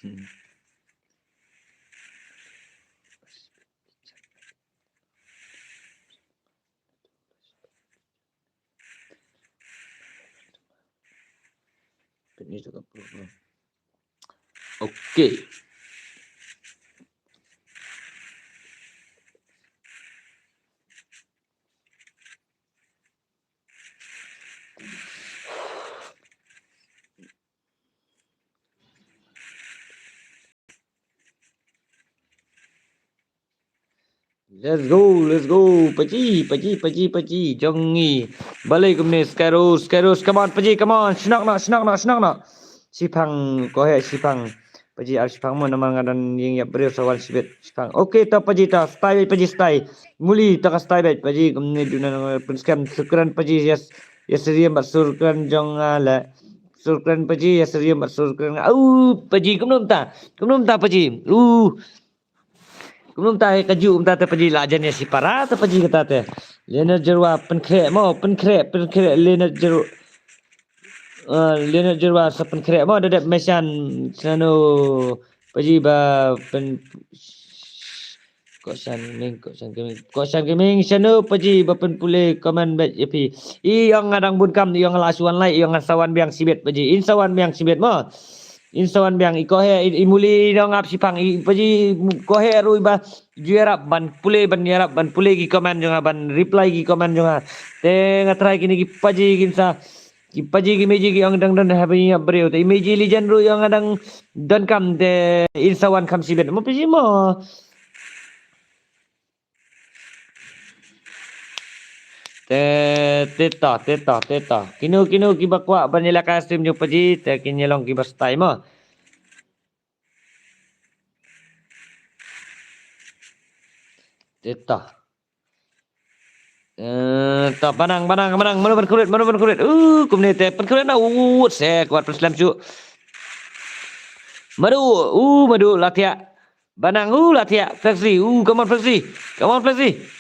Hmm. Okay. Let's go, let's go. Paji, Paji, Paji, Paji. Jong ngi. Balei kumne Skyros, Skyros. Come on, Paji, come on. Shnok noh, shnok noh, shnok noh. Shipang, ko he, shipang. Paji, ap shipang mo namar nga don ïing ïap briew sa wan shibit. Shipang. Okay, to Paji to. Style, Paji style. Muli to ka style, Paji. Kumne duna nang pynskhem. Shukran, Paji, yes. Yes, riam bat shukran jong ale. Shukran, Paji, yes, riam bat shukran. Au, Paji, kumno mynta. Kumno mynta, Paji. Uh. Kumno mynta ka ju mynta te Paji la jan ïa shipara te Paji kata te. Leonard Jerwa pynkhreh mo, pynkhreh, pynkhreh Leonard Jerwa. Uh, Leonard Jerwa sa pynkhreh mo, da dep meshan sano paji ba pyn Koshan Gaming, Koshan Gaming, Koshan Gaming sano paji ba pynpule comment bad ya phi. I ong nga dang bun kam, i ong nga la shu wan lai, i ong nga sa wan biang shibit paji. In sa wan biang shibit mo. In sa wan biang i kohe i, i muli i ong ap shipang i paji kohe ruh i ba ju ïarap ban pule, ban ïarap ban pule ki comment jong nga, ban reply ki comment jong nga. Te nga try kine ki paji kin sa ki paji ki meji ki ong dang don ha bynta briew. Te i meji legend ruh i ong nga dang don kam te in sa wan kham shibit mo paji mo. Te, te to, te to, te to. Kino, kino kiba kwah ban ïalehkai stream jong paji, te kin ïalong kiba stay mo. Te to. Eh, to, banang, banang, banang, mano ban khurit, mano ban khurit. Uh, kumne te, ban khurit na, uh, se, kwah pynslem shu. Madu, uh, madu, la thiah. Banang, uh, la thiah. Flexi, uh, come on, Flexi. Come on, Flexi.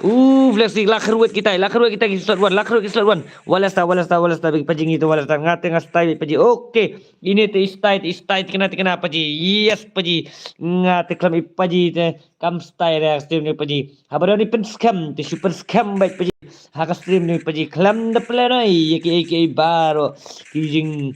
Uh, Flexi, la khurit kita, la khurit kita ki slot one, la khurit ki slot one. Walesta, walesta, walesta, big paji ngi to, walesta, nga te nga stay, big paji. Okay, ini te stay, stay, tikna, tikna, paji. Yes, paji. Nga te klam i paji te. Kam stay re stream ni paji. Haba don i pynskhem, te shu pynskhem bad paji. Ha ka stream ni paji. Khlem da play noi, ya ki, ya ki baro. Ki jing,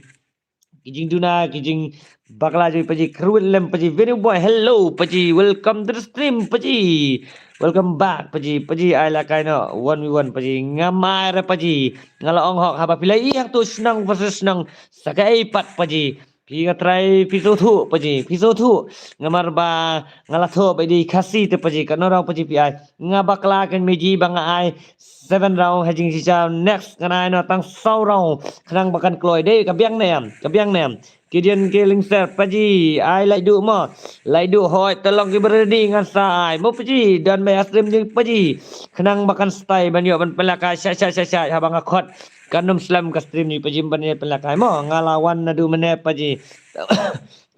ki jingduna, ki jingbakla jong paji. Kruit lem paji. Venue boy, hello paji. Welcome to the stream paji. Welcome back paji. Paji ai la kai no. One v one paji. Nga mai re paji. Nga la ong hok haba phi la ïeng tu shnong versus shnong. Sa kaei pat paji. Phi nga trai phi sngewthuh paji, phi sngewthuh. Namar ba nga la thoh ba i dei Khasi te paji, katno round paji phi ai. Nga bakla kan meji ba nga ai seven round ha jingshisha, next ngan ai noh tang saw round. Khnang ba kan kloi dei, ka biang ne em, ka biang ne em. Gideon K Lyngser paji, ai laitduh mo. Laitduh hoi, te long kiba ready ngan sa ai. Mo paji, don beit ha stream jong paji. Khnang ba kan stay ban ïoh ban pynlehkai sha sha sha sha haba nga khot. Kan ym slem ka stream ni paji ban ïa pynlehkai mo, nga la wan naduh mynne paji.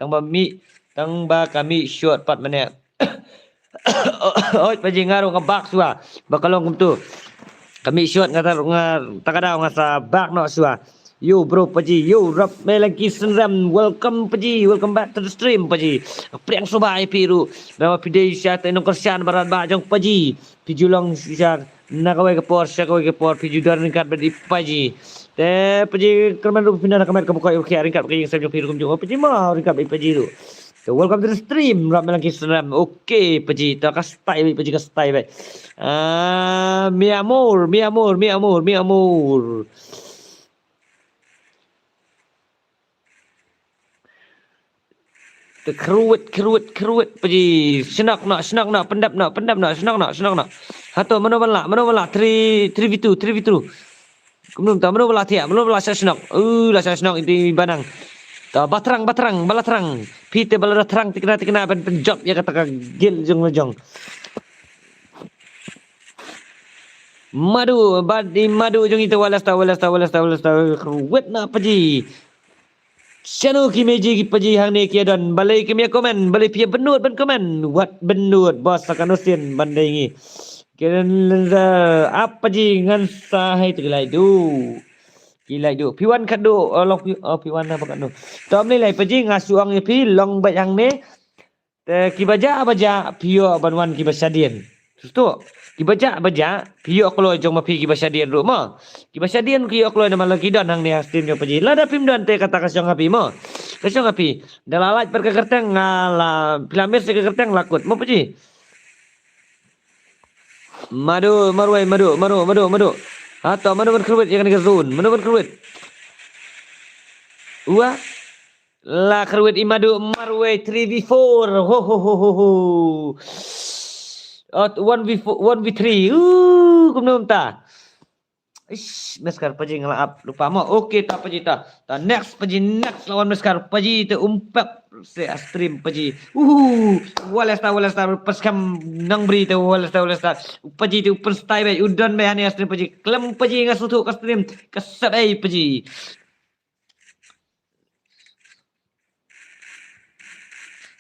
Tang ba mih, tang ba ka mih shot pat mynne. Oi paji, nga ruh nga bak shuwa ba ka long kumtu. Ka mih shot nga tar, nga ta ka daw nga sa bak noh shuwa. Yo bro paji, yo Rap Melangki Synrem, welcome paji, welcome back to the stream paji. Priang suba ai phi ruh. Ba phi dei sha te nongkyrshan barat ba jong paji. Phi ju long sha na kawei ka por sha kawei ka por, phi ju don ryngkat bad i paji. Te paji kyrmen ruh phi na ka met ka bukoi u khia ryngkat ka ïing sem jong phi ruh kumjuh paji, ma ryngkat bad i paji ruh. So welcome to the stream, Rap Melangki Synrem. Okay paji, to ka stay bad paji, ka stay bad. Ah, mi amor, mi amor, mi amor, mi amor. Te kruit, kruit, kruit paji. Shnok noh, shnok noh, pyndep noh, pyndep noh, shnok noh, shnok noh. Hato mano ban lah, mano ban lah, three, three v two, three v two. Kumno ta, mano ban lah thiah, mano ban lah sha shnok. Uh, lah sha shnok, iti banang. Ta ba thrang, ba thrang, ba la thrang. Phi te ba la thrang tikna, tikna ban pynjop ïa kata ka guild jong la jong. Madu, bad i madu jong ita, walesta, walesta, walesta, walesta, kruit na paji. Shano ki meji ki paji hangne ki don, balei kim ïa comment, balei phi ïa bynnud ban comment, wat bynnud, bos sa kano sien ban dei ngi. Kren lenza, ap paji ngan sa hai te ki lai du. Ki lai du. Phi wan kat du, oh, long phi, oh, phi wan na ba kat du. Tom ni lai paji nga shu ong ïa phi, long bad hangne. Te kiba jah ba jah, phi ïoh ban wan kiba shadien. Sustu. Kiba jah ba jah, phi ïoh kloi jong ma phi kiba shadien ruh mo. Kiba shadien ki ïoh kloi namar la ki don hangne ha stream jong paji. Lada phim don te kata ka shong ha phi mo. Ka shong ha phi. Da la lait pat ka kyrteng nga la phi la miss ka kyrteng la kut mo paji. Madu, marwei, madu, madu, madu, madu. Hato madu ban kyrwit ïa kane ka zone, madu ban kyrwit. Ua. La kyrwit i madu marwei three v four. Ho, ho, ho, ho, ho. Oh, one v four, one v three. Uh, kumno mynta. Ish, meskar paji nga la ap lupa mo. Okay, ta paji ta. Ta next paji, next lawan meskar paji te umpep se a stream paji. Uh, walesta, walesta, paskam nang bri te walesta, walesta. Paji te u pynstay bad u don bad hane a stream paji. Klem paji nga sutu ka stream. Ka sep ei paji.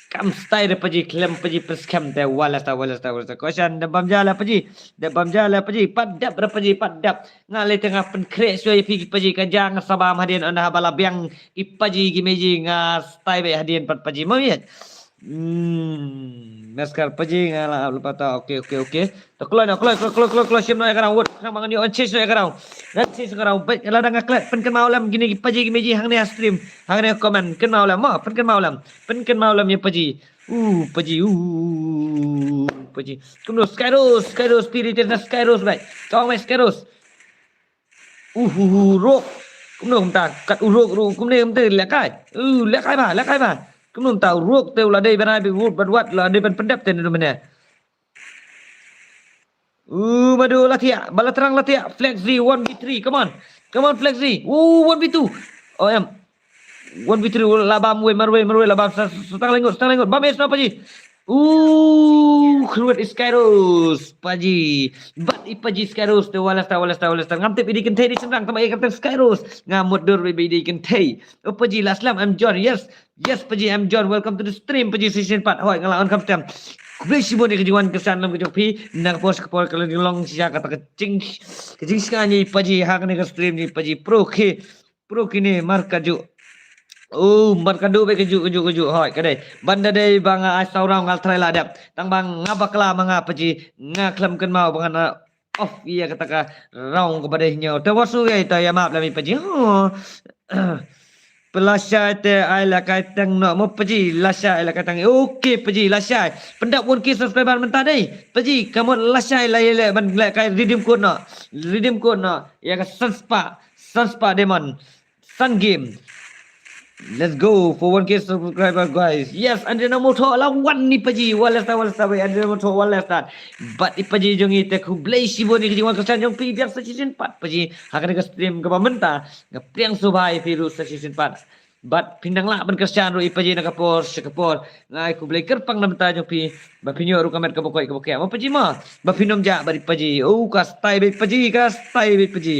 Kam style re paji, khlem paji, pynskhem te, wala sta, wala sta, wala sta. Koshan, da bam ja la paji, da bam ja la paji, pat dap re paji, pat dap. Nga le te nga pynkhreh shuwa ïa phi ki paji, ka jang saba hadien, ynda haba la biang ki paji ki meji, nga style beit hadien pat paji. Mo ïa. Hmm, maskar paji, nga la ap lypa ta. Okay, okay, okay. To kloi noh, kloi, kloi, kloi, kloi, kloi, shim noh ïa ka rong, wut. Khnang ba ngan ïoh ban change noh ïa ka rong. Ngan change noh ïa ka rong. Bad lada nga klet, pynkynmaw lem kine ki paji ki meji hangne ha stream. Hangne ha comment, kynmaw lem, mo, pynkynmaw lem. Pynkynmaw lem ïa paji. Uh, paji, uh, paji. Kumno Skyros, Skyros, spirit na Skyros, bhai. Tong mai Skyros. Uh, uh, uh, ruk. Kumno kumta, kat u ruk, ruk, kumne kumta, lehkai. Uh, lehkai ba, lehkai ba. Kumno kumta, u ruk te u la dei ban ai beit wut bad wat, la dei ban pyndep te ne du mane. Uh, madu la thiah, ba la trang la thiah, Flexi one v three, come on. Come on, Flexi. Uh, one v two. Oh, em. One v three, la bam wei, marwei, marwei, la bam sa, sa, tang lengut, sa tang lengut. Bam es na paji. Uh, khrut i Skyros, paji. Bad i paji Skyros, te wala sta, wala sta, wala sta. Ngam tip i dei kynthei dei shynrang, tama i kata Skyros. Nga mutdur beit i dei kynthei. Oh, paji, la slem, I'm John, yes. Yes, paji, I'm John. Welcome to the stream, paji, session pat. Hoi, nga la on kam stem. Khublei shibun ïa ka jingwan kyrshan lem ka jong phi. Na ka por sha ka por ka la jinglong shisha kata ka jing, ka jingshngaiñ ïa paji, ha kane ka stream ïa paji. Pro ki, pro kine, mar ka ju. Oh, mar ka du beit ka ju, ka ju, ka ju. Hoi, ka dei. Ban da dei ba nga ai saw rong nga la trai la dep. Tang ba nga bakla ma nga paji, nga khlem kynmaw ba ngan off ïa kata ka rong kaba dei hynñiew. Te wat sngew ïa ita ïa map lem i paji. Huh. Phi lashai te ai lehkai teng noh mo paji, lashai ai lehkai teng. Okay paji, lashai. Pyndap one K subscriber mynta dei. Paji, ka mut lashai la ïaleh ban lehkai redeem code noh. Redeem code noh. Ïa ka san spah, san spah diamond. Sun game. Let's go for one K subscriber, guys. Yes, Adriana Motho la wan ni paji. Wala sta, wala sta, wei Adriana Motho, wala sta. Bad i paji jong i te khublei shibun ïa ka jingwan kyrshan jong phi biang sa shisien pat paji. Ha kane ka stream kaba mynta. Nga pdiang sngewbha ïa phi ruh sa shisien pat. Bad phin nang lah ban kyrshan ruh i paji na ka por sha ka por. Nga ai khublei kyrpang na bynta jong phi. Ba phin ïoh ruh ka met kaba koit kaba khiah. Mo paji mo. Ba phin ym jah bad i paji. Oh, ka style beit paji, ka style beit paji.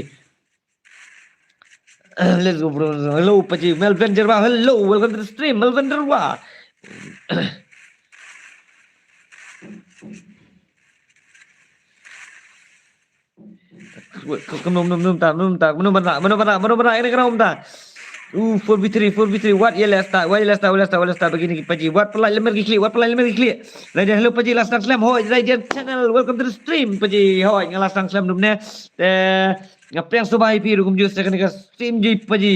Let's go, bro. Hello, paji. Melvin Jarwa. Hello, welcome to the stream, Melvin Jarwa. Kumno, kumno, kumno, kumno, kumno, kumno, kumno, kumno, kumno, kumno, kumno, Uh, four v three, four v three. Wat ïa leh start, wat ïa leh start, wat ïa leh start, wat ïa leh start bagi na ki paji. Wat pynlait lem ki khlieh, wat pynlait lem ki khlieh. Raidian, hello paji, la sdang slem. Hoi, Raidian channel, welcome to the stream paji. Hoi, nga la sdang slem dum ne. Te nga pdiang sngewbha ïa phi ruh kumjuh sa kane ka stream jong i paji.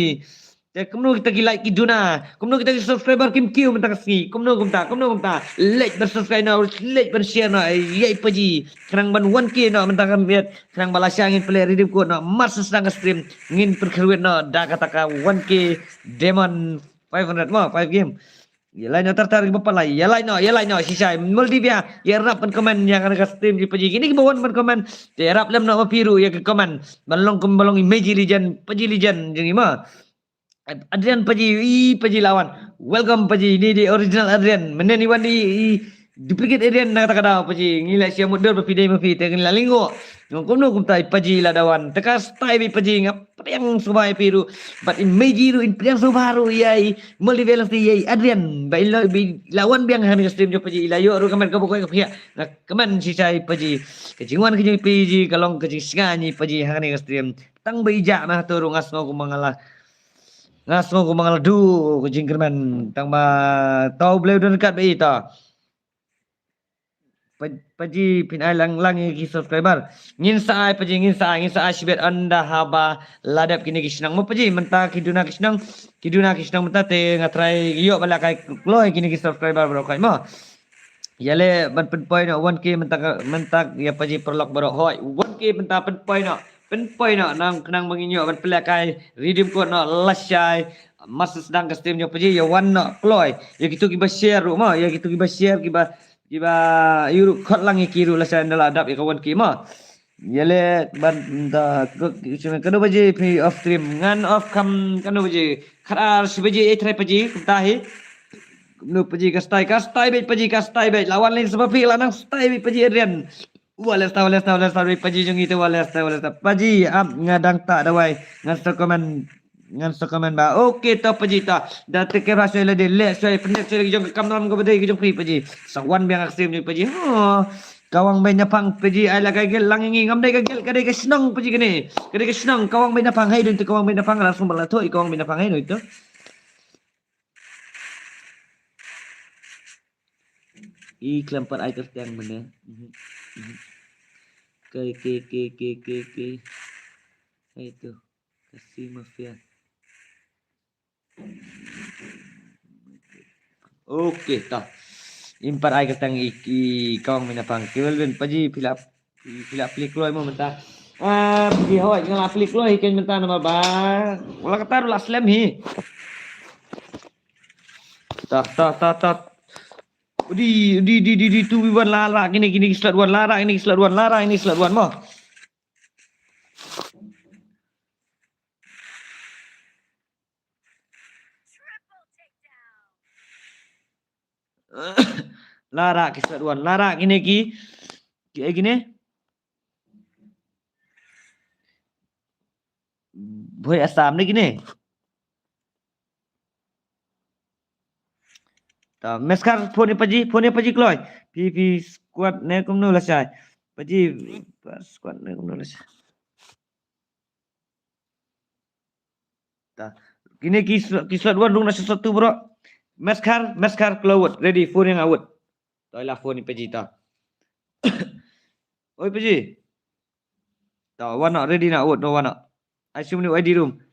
Te kumno kita ki like ki duna, kumno kita ki subscriber kim kiew mynta ka sngi. Kumno kumta, kumno kumta. Like ban subscribe noh, like ban share noh. Ïa i paji. Khnang ban one K noh mynta ka miet. Khnang ba lashai ngin pynleh redeem code noh, mar sdang ka stream ngin pynkhreh noh da kata ka one K diamond, five hundred mo, five game. Ïa like noh, tar tar kiba pynlait, ïa like noh, ïa like noh shisha. Maldives, ïarap ban comment ïa kane ka stream jong i paji. Kine kiba wan ban comment, te ïarap lem noh ma phi ruh ïa ka comment. Ban long kum ba long i Meji Legend, paji legend jong i mo. Adrian paji, i paji la wan. Welcome paji, ini di original Adrian. Mynne i wan di i duplicate Adrian na kata ka daw paji. Ngi la shu mutdur ba phi dei ma phi te ngi la lyngngoh. Nga kumno kumta i paji la da wan. Te ka style beit paji, nga pdiang sngewbha ïa phi ruh. Bad i Meji ruh in pdiang sngewbha ruh ïa i Maldives lang ïa i Adrian. Ba i la, ba i la wan biang ha kane ka stream jong paji, i la ïoh ruh ka met kaba koit kaba khiah. Nga kmen shisha i paji. Ka jingwan ka jong i paji ka long ka jingshngaiñ i paji ha kane ka stream. Tang ba i jah na hato ruh nga sngew kumba nga la Nga sngew kumba nga la duh ka jingkyrmen tang ba to U Blei u don ryngkat bad i to. Pa-, paji phin ai lang lang ïa ki subscriber. Ngin sa ai paji, ngin sa ai, ngin sa ai shibit ynda haba la dep kine ki shnong mo paji, mynta ki duna ki shnong, ki duna ki shnong mynta te nga trai ïoh ba la kai kloi kine ki subscriber baroh kai mo. Ïa leh ban pynpoi noh one K mynta ka, mynta ïa paji paralok baroh hoi. One K mynta pynpoi noh. Pynpoi noh nang khnang ba ngin ïoh ban pynlehkai redeem code noh lashai. Mar sdang ka stream jong paji ïa wan noh kloi. Ïa kito kiba share ruh mo, ïa kito kiba share kiba, kiba ïa ruh khot lang ïa ki ruh lashai ynda la dap ïa ka one K mo. Ïa leh ban da kano baje phi off stream ngan off kam kano baje khat ar shi baje eh trai paji kumta hi. Kumno paji ka style, ka style beit paji, ka style beit. La wan lane sngewbha phi la nang style beit paji Adrian. Wa leh start, wa leh start, wa leh start beit paji jong i te wa leh start, wa leh start. Paji ap nga dang tah dawai. Ngan start comment. Ngan sa comment ba. Okay, to Paji, to. Da te ke ba soi la de le soi pyndet soi ki jong ka kam nam ka ba dei ki jong phi Paji. Sa wan biang ka sim ni Paji. Oh. Kawang Beiñaphang Paji ai la ka gel lang ngi ngam dei ka gel ka dei ka shnong Paji kane. Ka dei ka shnong Kawang Beiñaphang hai dun te Kawang Beiñaphang la sum la thoi Kawang Beiñaphang hai dun te. I klem pat ai kyrteng mane. Mhm, mhm. Ke, ke, ke, ke, ke, ke. Hai tu. Kasi mafia. Okay, ta. Im pat ai kyrteng i, i Kawang Beiñaphang. Ki Melvin Paji phi la, phi la pli kloi mo mynta. Ah, phi hoi nga la pli kloi hi ken mynta namar ba. Wala kata la slem hi. Ta, ta, ta, ta. Di, di, di, di, di, two v one la, la, kine, kine, ki slot one, la, la, kine, ki slot one, la, la, kine, ki slot one mo. La, la, ki slot one, la, la, kine, ki, ki, eh, kine. Bhoi Assam ne kine. Ta, Meskar phone Paji, phone Paji kloi. P P squad ne kumno lashai. Paji, squad ne kumno lashai. Ta. Kine ki sl-, ki slot one rung na slot two bro. Meskar, Meskar kloi wut. Ready, phone ïa nga wut. Ta la phone Paji ta. Oi Paji. Ta wan na ready na wut, no wan na. Ai sum ni I D room.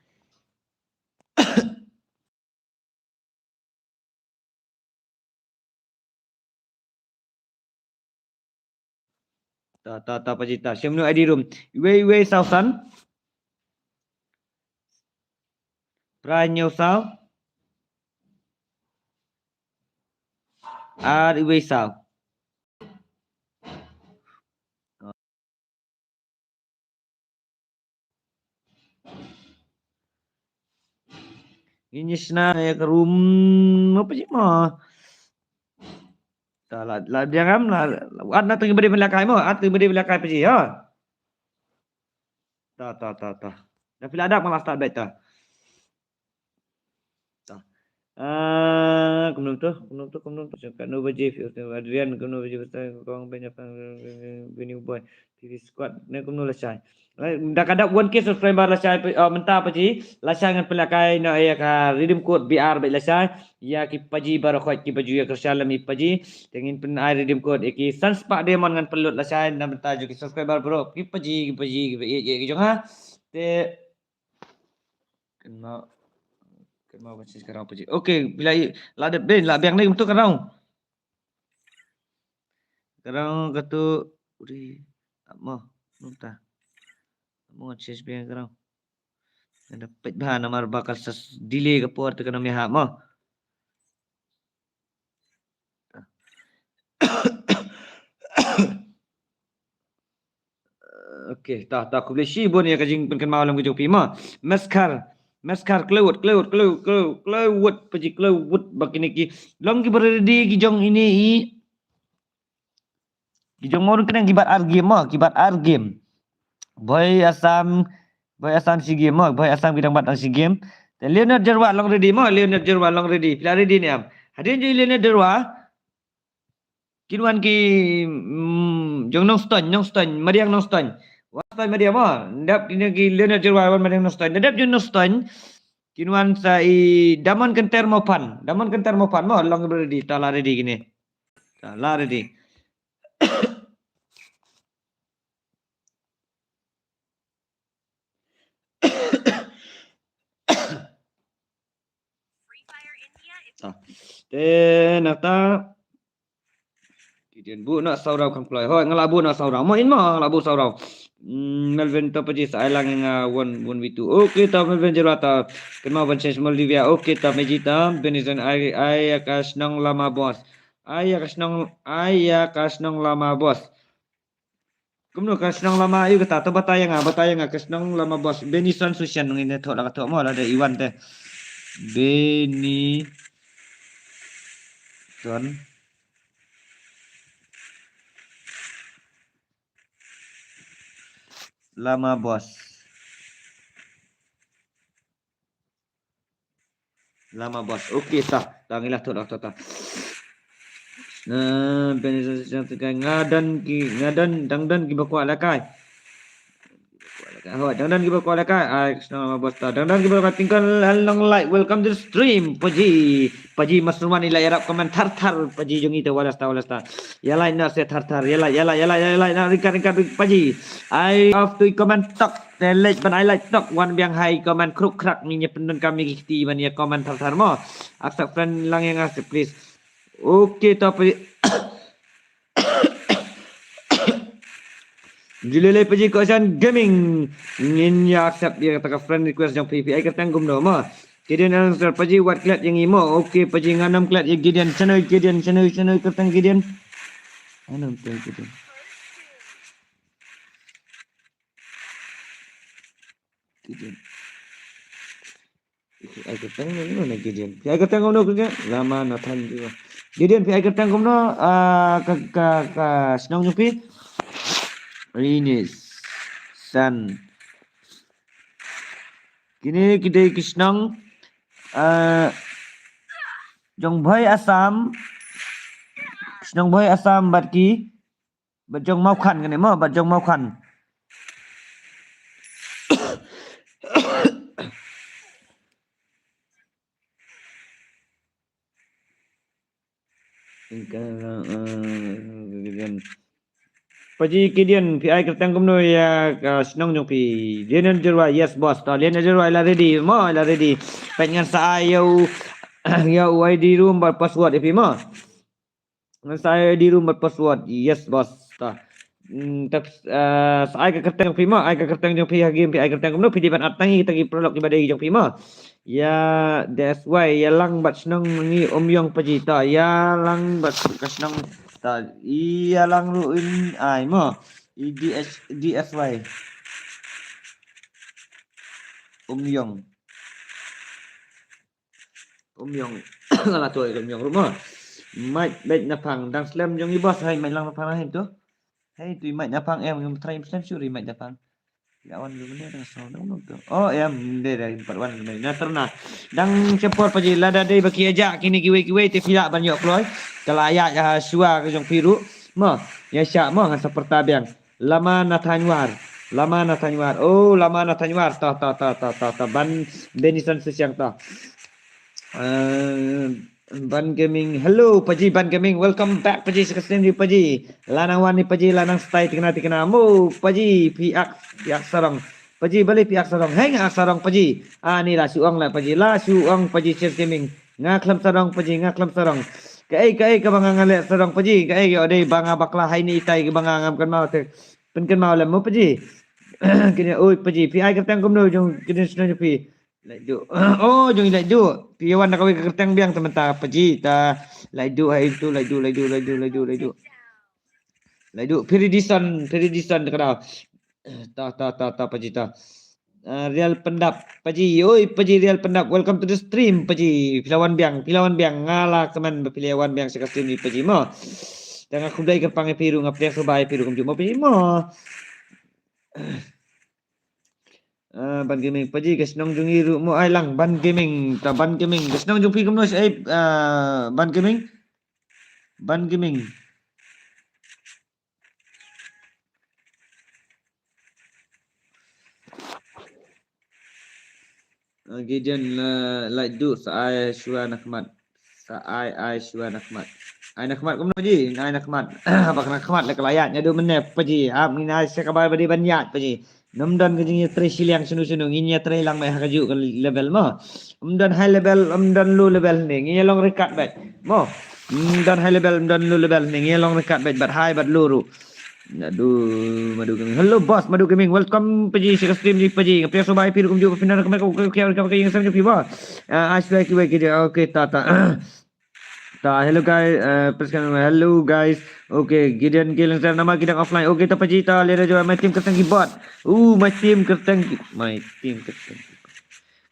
Ta, ta, ta, Paji, ta. Shem nu I D room. Iwei, iwei, saw san. Prai ñiew saw. Ar iwei saw. Ngin ïa shna ïa ka room, apa je ma? Ta la, la biang am la, la, at na teng bade melakai mo, at teng bade melakai pa je, ha. Ta, ta, ta, ta. Da phi la dak ma la start back ta. Ta. Ah, kumno to, kumno to, kumno to. Ka no baje, Adrian, ka no baje, Kong Benya, Bini Boy, P V Squad, ne kumno lashai. Eh, da ka dap one K subscriber lashai, ah, mynta pa je, lashai ngan pynlakai na ïa ka redeem code B R ba lashai. Ïa ki pa je baroh khoit ki ba ju ïa kyrshan lem i pa je. Te ngin pyn ai redeem code ïa ki san spah diamond ngan pynlut lashai na mynta ju ki subscriber baroh ki pa je, ki pa je, ki pa je, ïa, ïa, ki jong ha. Te Kynmaw, kynmaw ban change ka rong pa je. Okay, phi la i, la dep ben, la biang ne kumtu ka rong. Ka rong katu, uri, ap mo, nungta. Ap mo change biang ka rong. Ngan da peit bha namar ba ka sa delay ka por te ka nam ïahap mo. Okay, ta, ta, khublei shibun ïa ka jingpynkynmaw lem ka jong phi ma. Meskar, Meskar, klewut, klewut, klew, klew, klewut, pa je klewut, ba kine ki, long ki ba ready ki jong ine i. Ki jong mo ki nang ki bat ar game ma, ki bat ar game. Boy Assam, Boy Assam shi game ma, Boy Assam ki dang bat ar shi game. Te Leonard Jerwa long ready ma, Leonard Jerwa long ready. Phi la ready ne em? Hadien jong Leonard Jerwa. Kin wan ki, mm, jong Nongstoiñ, Nongstoiñ, Madiang Nongstoiñ. Wan Stoiñ Madiang mo, dap ki, ki Leonard Jerwa wan Madiang Nongstoiñ. Dap jong Nongstoiñ. Kin wan sa i Damon Kenter mo pan. Damon Kenter mo pan mo, long ready, ta la ready kine. Ta la ready. Ah. Te nata. Ki dien bu na saw raw kam kloi. Hoi, nga la bu na saw raw. Mo in mo, nga la bu saw raw. Mm, Melvin to pa je sa ai lang nga one, one v two. Okay, ta Melvin Jerwa ta. Kynmaw ban change Moldavia. Okay, ta Meji ta. Benison ai, ai ïa ka shnong lama boss. Ai ïa ka shnong, ai ïa ka shnong lama boss. Kumno ka shnong lama ïa kata, to batai ïa nga, batai ïa nga ka shnong lama boss. Benison Sushan ngin ïa thoh la ka thoh mo lada i wan te. Benison lama boss. Lama boss. Okay, ta. Ta ngi la thot ta ta. Nah, ben nga don ki, nga don, dang don kiba kwah lehkai. Hoi, dang don kiba kwah lehkai. Ai, shnong lama boss ta. Dang don kiba kwah, tingkon lang like, welcome to the stream. Paji, paji masruman ila yarap comment thar thar. Paji jong ita walas ta, walas ta. Ya like na se thar thar. Ya like, ya like, ya like, ya like na ringkat ringkat paji. Ai off to comment tok. Te leh ban ai like tok wan biang hai comment kruk krak ni nya pendon kami kiti ban ya comment thar thar mo. Accept friend lang yang accept please. Okay to paji. Julele paji ko Asian Gaming. Ngin ya accept ya kata ka friend request jong phi phi ai kyrteng kumno mo. Gideon answer paji wat klet yang imo. Okay paji nganam klet ya Gideon channel Gideon channel channel kyrteng Gideon. Anam tu Gideon. Gideon. Phi ai kyrteng kumno na Gideon? Phi ai kyrteng kumno Gideon? Lama Nathan juga. Gideon phi ai kyrteng kumno, ah, ka, ka, ka shnong jong phi? Ini san. Kine ki dei ki shnong, ah, jong Bhoi Assam. Shnong Bhoi Assam bad ki Bad jong Mawkhan kane mo, bad jong Mawkhan. Paji Gideon, phi ai kyrteng kumno ïa ka shnong jong phi. Lian Jyrwa, yes boss. Ta Lian Jyrwa ila ready mo, ila ready. Peit ngan sa ai ïa u, ïa u I D room bad password ïa phi mo. Ngan sa ai di room bad password. Yes boss. Ta. Hmm, ta, eh, sa ai ka kyrteng jong phi mo, ai ka kyrteng jong phi ha game phi ai kyrteng kumno phi dei ban add tang ïa kita ki paralok kiba dei jong phi mo. Ya, that's why ïa lang bad shnong ngi Umïong Paji ta. Ïa lang bad ka shnong ta. Ïa lang ruh in ai mo. I D S, D S Y. Umïong. Umïong. Nga la tuh Umïong ruh mo. Mike bad Naphang dang slem jong i boss hai Mike lang Naphang hai tu. Hai tu Mike Naphang em ngam try slem suri Mike Naphang. Ya wan lu ne dang so dang lu tu. Oh em de de empat wan ne na terna. Dang sepor Paji lada dei ba ki aja kini kiwei kiwei te phi lah ban ïoh kloi. Ka la ïa ïa shuwa ka jong phi ruh. Mo, ïa sha mo ngan sa pyrta biang. Lama Nathanyar. Lama Nathanyar. Oh, Lama Nathanyar. Ta, ta, ta, ta, ta, ta. Ban Benison Sesiang ta. Eh, Ban Gaming. Hello, Paji Ban Gaming. Welcome back, Paji. Sha ka stream ni, Paji. Lanang wan ni, Paji. Lanang stay tikna, tikna. Mo, Paji. Phi ak, phi ak sarong. Paji, balei phi ak sarong. Heng ak sarong, Paji. Ah, ni la shu ong la, Paji. La shu ong, Paji. Share Gaming. Nga khlem sarong, Paji. Nga khlem sarong. Kaei, kaei, kaba nga nga leh sarong, Paji. Kaei, kaei, dei ba nga bakla hai ni itai, kaba nga ngam kynmaw te. Pynkynmaw lem mo Paji. Kine oi Paji phi ai kyrteng kumno jong kine shnong jong phi. Laidu. Oh jong i Laidu. Phi wan da kawei ka kyrteng biang te mynta Paji ta Laidu hai tu Laidu Laidu Laidu Laidu Laidu. Laidu Piri Dison Piri Dison ka da. Ta ta ta ta Paji ta. Ah, Real Pendap Paji, oi Paji Real Pendap, welcome to the stream Paji. Phi la wan biang, phi la wan biang, nga la kmen ba phi la wan biang sha ka stream ni Paji mo. Te nga khublei kyrpang ïa phi ruh, nga pdiang sngewbha ïa phi ruh kumjuh mo Paji mo. Ah, Ban Gaming Paji ka shnong jong i ruh mo ai lang Ban Gaming, ta Ban Gaming ka shnong jong phi kumno shaei, ah, Ban Gaming. Ban Gaming. Ah, Gideon, ah, Laidu sa ai shuwa na khmat. Sa ai ai shuwa na khmat. Ai na khmat kumno Paji? Ai na khmat. Ba na khmat la ka la ïaid naduh mynne Paji. Hap ngin ai sha kaba ba dei ban ïaid Paji. Ym don ka jingïatrei shiliang shano shano, ngin ïatrei lang beit ha kajuh ka level mo. Ym don high level, ym don low level ne, ngin ïa long ryngkat beit mo. Ym don high level, ym don low level ne, ngin ïa long ryngkat beit bad high bad low ruh. Madu, Madu Gaming. Hello boss, Madu Gaming. Welcome Paji sha ka stream jong i Paji. Nga pdiang sngewbha ïa phi ruh kumjuh ba phi na ka met ka ka ka ka ïing sem jong phi ba. Ah, ai shuwa kiwei ki. Okay, ta ta. Ta, hello guys, uh, please come, hello guys. Okay, Gideon Gideon Sir nama Gideon offline. Okay, ta Paji ta lera jo my team kyrteng keyboard. Uh, my team kyrteng ki-, my team kyrteng.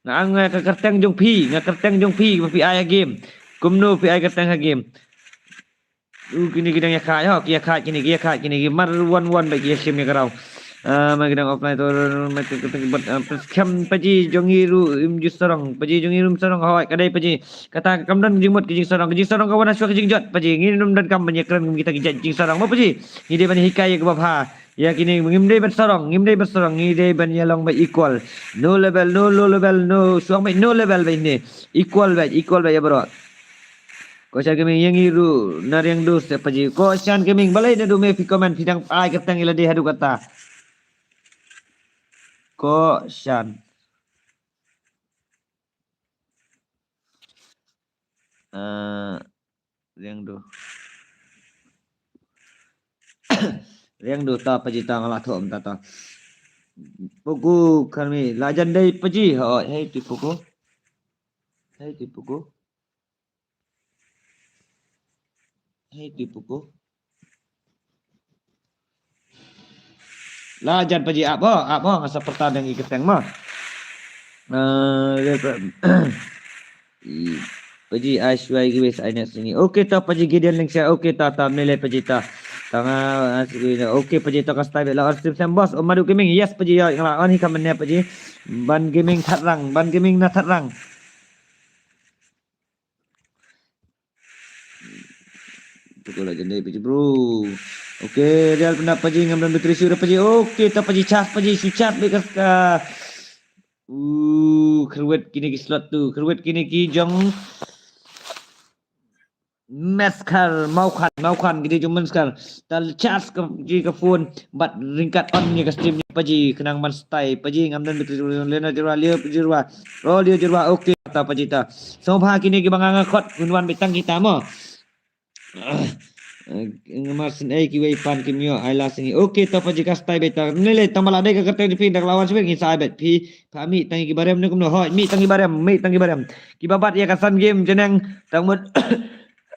Nga ang nga ka kyrteng jong phi, nga kyrteng jong phi, ba phi ai ha game. Kumno phi ai kyrteng ha game. Uh, kini kidang ïa kha, ho, ki ïa kha kini, ki ïa kha kini, ki mar wan wan ba ki ïa shim ïa ka rau. Ah, ma ki dang offline to, ma ki, ki, ki, but, ah, pas kam paji jong ngi ruh im ju sarong, paji jong ngi ruh im sarong, hoi, ka dei paji. Kata kam don jingmut ki jingsarong, ki jingsarong ka wan shuwa ki jingjot, paji. Ngim don kam ban ïakren kum kita ki jait jingsarong, ma paji. Ngi dei ban hikai ïa kaba bha. Ïa kine ngim dei ban sarong, ngim dei ban sarong, ngi dei ban ïalong ba equal. No level, no low level, no shuwa, no level ba ine. Equal ba, equal ba ïa baroh. Ko Shan Gaming, ïa ngi ruh na Riangdo se paji. Ko Shan Gaming, balei naduh mynne phi comment, phi dang ai kyrteng ïa lade haduh katta. Ko Shan. Eh, Riangdo. Riangdo ta paji, ta nga la thoh mynta ta. Pogo kami la jan dei paji. Hoi, hei tu pogo. Hei tu pogo. Hei tu pogo. La jan paji, ap ho, ap ho, nga sa pyrta dang i kyrteng mo. Eh, i, paji ai shuwa i kiwei sa ai next ini. Okay, to paji Gideon Lengshai. Okay, to, to, mele paji to. To nga, ah, shuwa, okay, paji to ka style la on stream sem boss. Om Madu Gaming, yes paji, ïa nga la on hi comment ne paji. Ban Gaming Thadrang, Ban Gaming na Thadrang. Tu ko la jan dei paji, bro. Okay, Real Pynap paji, ngam don battery shuh re paji. Okay, to paji, charge paji, shu charge beit ka, ka. Uh, kyrwit kine ki slot tu, kyrwit kine ki jong Meskar, Mawkhan, Mawkhan, kine jong Meskar. Ta charge ka, ji ka phone, bad ryngkat on ïa ka stream ïa paji, khnang ban stay paji, ngam don battery, Leonard Jyrwa, Leo Jyrwa, Ro Leo Jyrwa, okay, to paji to. Sngewbha kine kiba nga nga khot, ngin wan beit tang kita mo. Ah, eh, nga mar syn ei kiwei pan kim ïoh ai la sngi. Okay, to paji ka style beit to. Nele tang ba la dei ka kyrteng jong phi, da ka la wan shuwa ngin sa ai beit phi. Pha mih tang ki barem ne kumno, hoi, mih tang ki barem, mih tang ki barem. Kiba bat ïa ka Sun Game Jneng, tang mut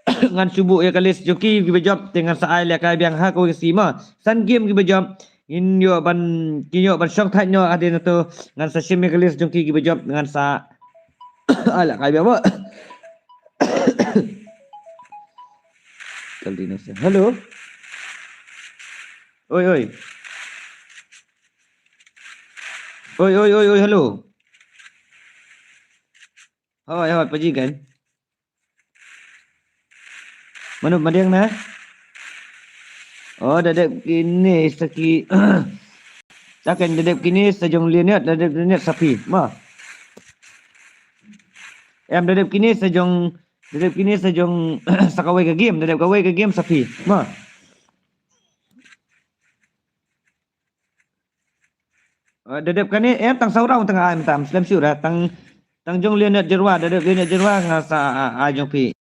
ngan shu buh ïa ka list jong ki kiba jop, te ngan sa ai lehkai biang ha kawei ka sngi mo. Sun Game kiba jop, ngin ïoh ban, kin ïoh ban shong thait noh hadien to, ngan sa shim ïa ka list jong ki kiba jop, ngan sa ai lehkai biang mo. Kal di nasa. Hello. Oi, oi. Oi, oi, oi, oi, hello. Hoi, hoi, paji kan. Mano madiang na? Oh, da dep kine sa ki. Sa kan da dep kine sa jong Linet, da dep Linet sa phi. Ma. Em, da dep kine sa jong, da dep kine sa jong, sa kawei ka game, da dep kawei ka game sa phi. Ma. Eh, da dep kane, em, tang saw round tang ai mynta, slem shuh ra, tang, tang jong Leonard Jyrwa, da dep Leonard Jyrwa nga sa, ah, ai jong phi.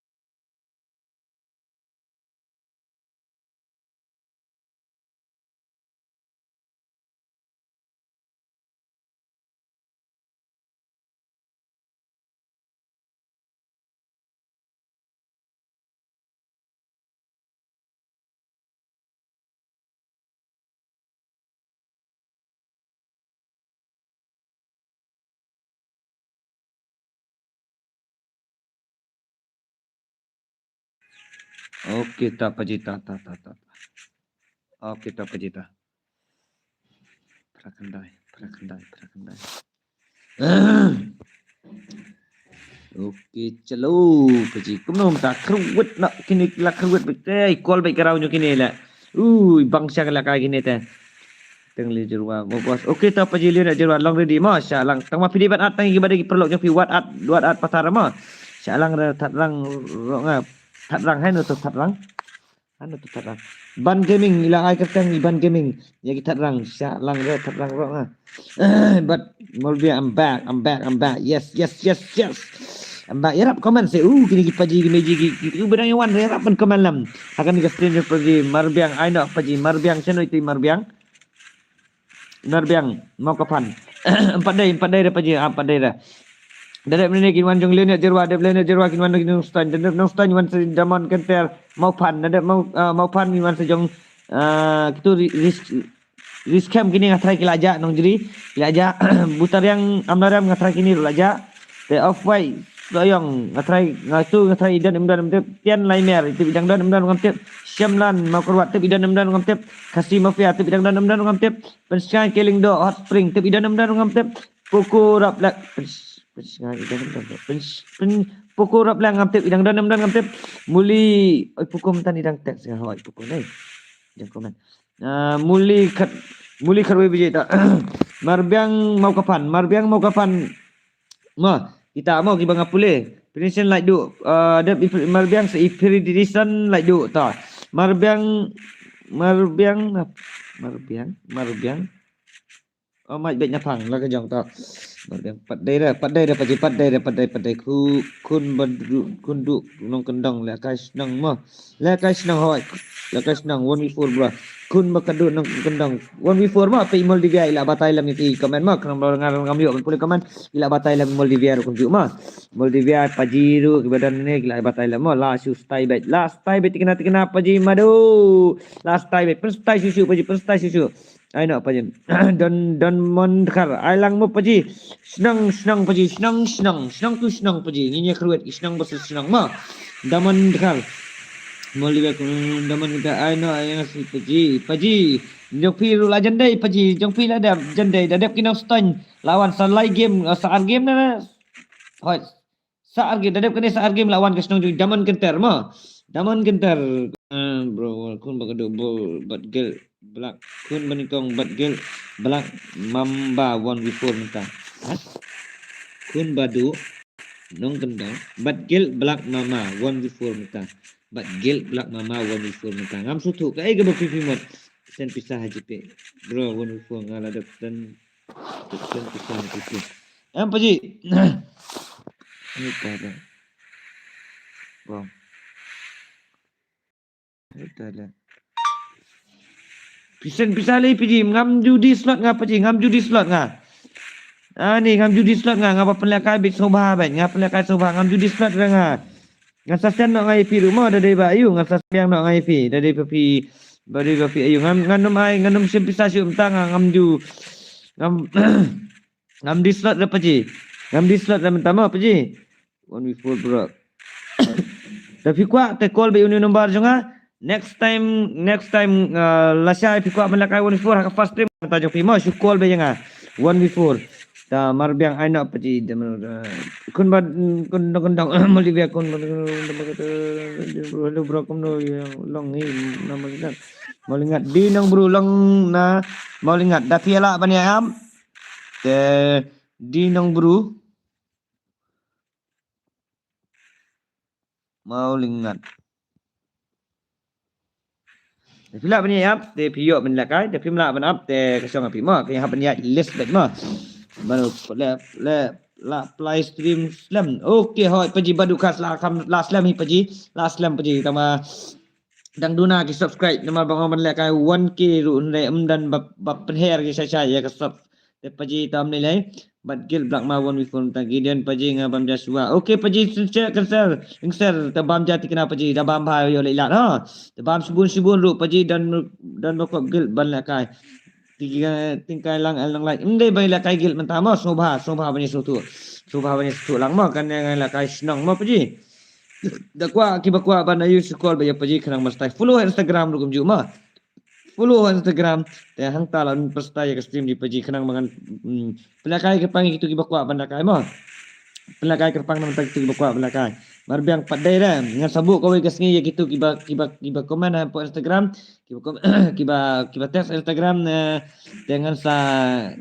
Okay, ta paji ta, ta, ta, ta, ta. Okay, ta paji ta. Phra khyndai, phra khyndai, phra khyndai. Okay, chalo, paji. Kumno mynta kyrwit na kine la kyrwit beit te, call beit ka round jong kine la. Ui, bang sha ka la ka kine te. Tang Leo Jyrwa, mo boss. Okay, ta paji Leo Jyrwa, long ready mo, sha lang. Tang ma phi dei ban at tang ki ba dei ki paralok jong phi, wat at, wat at pathar mo. Sha lang re Thadrang ro nga. Thadrang hai no to Thadrang. Ano to Thadrang. Ban Gaming, ila ai kyrteng i Ban Gaming. Ïa ki Thadrang, sha lang re Thadrang ro nga. But Molbia, I'm back, I'm back, I'm back. Yes, yes, yes, yes. I'm back. Ïarap comment se. Uh, kine ki paji, ki meji, ki, ki, ki, u ba dang ïa wan, ïarap ban comment lem. Ha kane ka stream jong paji, Marbiang, ai no paji, Marbiang, shano iti Marbiang? Marbiang, Mawkaphan. Em pat dei, em pat dei re paji, ah, em pat dei re. Da dep ne kin wan jong Leonard Jyrwa, dep Leonard Jyrwa kin wan jong Nongstoiñ, da dep Nongstoiñ wan sa Damon Kynter, Mawphan, da dep Maw, ah, Mawphan kin wan sa jong, ah, kitu ri, ris, Riskhem kine nga tharai ki la jah, Nongjri, ki la jah, Butariang, Amlarem nga tharai kine ruh la jah. Te Off White, Doyong, nga trai, nga tu, nga trai i don im don ngam tip. Tian Laimer, tip i dang don im don ngam tip. Shyamlan Mawkyrwat, tip i don im don ngam tip. Khasi Mafia, tip i dang don im don ngam tip. Pynshngaiñ Kelingdoh Hot Spring, tip i don im don ngam tip. Poko Raplek, pynsh-, pynshngaiñ i don im don, pynsh-, pyn-, Poko Raplek ngam tip, i dang don im don ngam tip. Muli, oi, Poko mynta i dang text nga, hoi, Poko ne. Jangan komen. Ah, Muli Khat, Muli Khatwei Bijita. Marbiang Mawkapan, Marbiang Mawkapan. Mo, kita mo kiba nga pule. Prinsen Laitduh, ah, dep i Marbiang se i Prinsen Laitduh ta. Marbiang, Marbiang, Marbiang, Marbiang. Oh, mait beit na phang la ka jong ta. Marbiang pat dei da, pat dei da, paji pat dei da, pat dei, pat dei. Khu, khun ba du, khun du nongkyndong, lehkai shnong mo. Lehkai shnong hoi. Lehkai shnong, one v four bro. Khun ba ka du nongkyndong. One v four mo, phi Moldivia i la batai lem, phi comment mo. Khnang ba nga ngam ïoh ban pule comment. I la batai lem Moldivia ruh kumjuh mo. Moldivia paji ruh kiba don ne, i la batai lem mo. La shu stai beit. La stai beit tikna tikna paji madu. La stai beit. Pynstai shu shu paji, pynstai shu shu. Ai noh paji. Don, Don Mon Dkhar. Ai lang mo paji. Shnong, shnong paji. Shnong, shnong. Shnong tu shnong paji. Ngi ïa kruet ki shnong ba shnong mo. Don Mon Dkhar. Moldivia ku, Don Mon Dkhar. Ai noh, ai noh paji. Paji. Jong phi ruh la jan dei paji. Jong phi la dep jan dei. Da dep ki nongstoiñ. La wan sa lai game, sa ar game na. Hoi. Sa ar game, da dep kane sa ar game la wan ka shnong jong Don Mon Kynter mo. Don Mon Kynter. Ah, bro, khun ba ka du bad gel blak. Khun ba nyngkong bad gel blak mamba one v four mynta. Ha? Khun ba du nongkyndong bad gel blak mama one v four mynta. Bad gel blak mama one v four mynta. Ngam sngewthuh kaei kaba phi phi mut. Send pisa ha Gpay. Bro, one v four nga la dep send. Em paji. Ni ta da. Wrong. Ni ta da. Pisa, pisa lei paji, ngam ju die slot nga paji, ngam ju die slot nga. Ani ngam ju die slot nga, nga ba pynlehkai beit sngewbha beit, nga pynlehkai sngewbha, ngam ju die slot nga. Ngan sa send noh nga ïa phi ruh mo, da dei ba aïu, ngan sa send noh nga ïa phi, da dei ba phi, ba dei ba phi aïu, ngam, ngan ym ai, ngan ym shim pisa shuh mynta nga, ngam ju, ngam, ngam die slot da paji. Ngam die slot da mynta mo paji. One v four bro. Da phi kwah te call beit uni number jong nga. Next time, next time, uh, lashai phi kwah ban lehkai one v four ha ka first stream mynta jong phi mo, shu call beit ïa nga. One v four. Ta Marbiang ai noh paji da, khun ba, khun, khun dang Moldivia khun ba, hello bro, kumno ïa long hi na Mawlyngngad. Mawlyngngad, die nong bru long na Mawlyngngad. Da phi lah ban ïa ap. Te die nong bru Mawlyngngad. Da phi lah ban ïa ap, te phi ïoh ban lehkai, da phim lah ban ap, te ka shong ha phi mo, ka ïa hap ban ïa list beit mo. Baru le, le, la play stream slem. Okay, hoi paji badu khas la kham, la slem hi paji, la slem paji, tama dang duna ki subscribe, namar ba nga ban lehkai one K ruh hynrei ym don ba, ba pynher ki shai shai ïa ka sub. Te paji tam ni lei. Bad gel blak ma one v four mynta Gideon paji nga bam ja shuwa. Okay paji, sincere, cancer, lengser, te bam ja tikna paji, da bam bha ïoh lei lad ha. Te bam shibun shibun ruh paji, don, don ba kwah gel ban lehkai. Tiga tingkai lang el nang lai. Ym dei ba lehkai gel mynta mo, sngewbha, sngewbha ban ïa sngewthuh. Sngewbha ban ïa sngewthuh lang mo, kan ïa lehkai shnong mo paji. Da kwah kiba kwah ban ïa shu call beit ïa paji, khnang ban stai. Follow ha Instagram ruh kumjuh mo. Follow ha Instagram. Te hangta la pynstad ïa ka stream jong paji, khnang ba ngan, mm, pynlehkai kyrpang ïa kito kiba kwah ban lehkai mo. Pynlehkai kyrpang na bynta kito kiba kwah ban lehkai. Marbiang pat dei re, ngan sa buh kawei ka sngi ïa kito kiba, kiba, kiba comment hapoh Instagram, kiba com-, kiba, kiba text Instagram, eh, te ngan sa,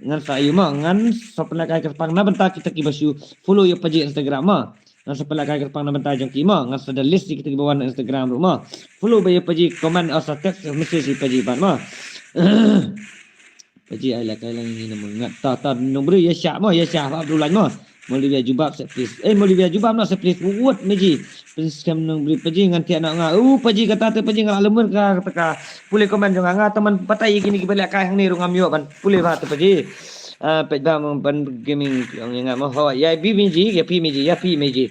ngan sa ïa mo, ngan sa pynlehkai kyrpang na bynta kita kiba shu follow ïa paji Instagram mo. Ngan sa pynlehkai kyrpang na bynta jong ki mo. Ngan sa da list ïa kita kiba wan na Instagram ruh mo. Follow beit ïa paji, comment, oh, sa text message ïa paji pat mo. Paji ai lehkai lang ïa ngi na Mawlyngngad. Ta, ta nong bru ïa shah mo, ïa shah Abdullah mo. Moldivia jubab se please. Eh, Moldivia jubab noh se please. Wut meji. Pynskhem nong bru paji ngan thiah noh nga. Uh, paji kata te paji nga la lum ka, kata ka. Pule comment jong nga, nga teman patai ïa kine kiba lehkai hangne ruh ngam ïoh ban pule bha te paji. Ah, peit ba mo ban gaming ong ïa nga mo, ho, ïa phi meji, ïa phi meji, ïa phi meji.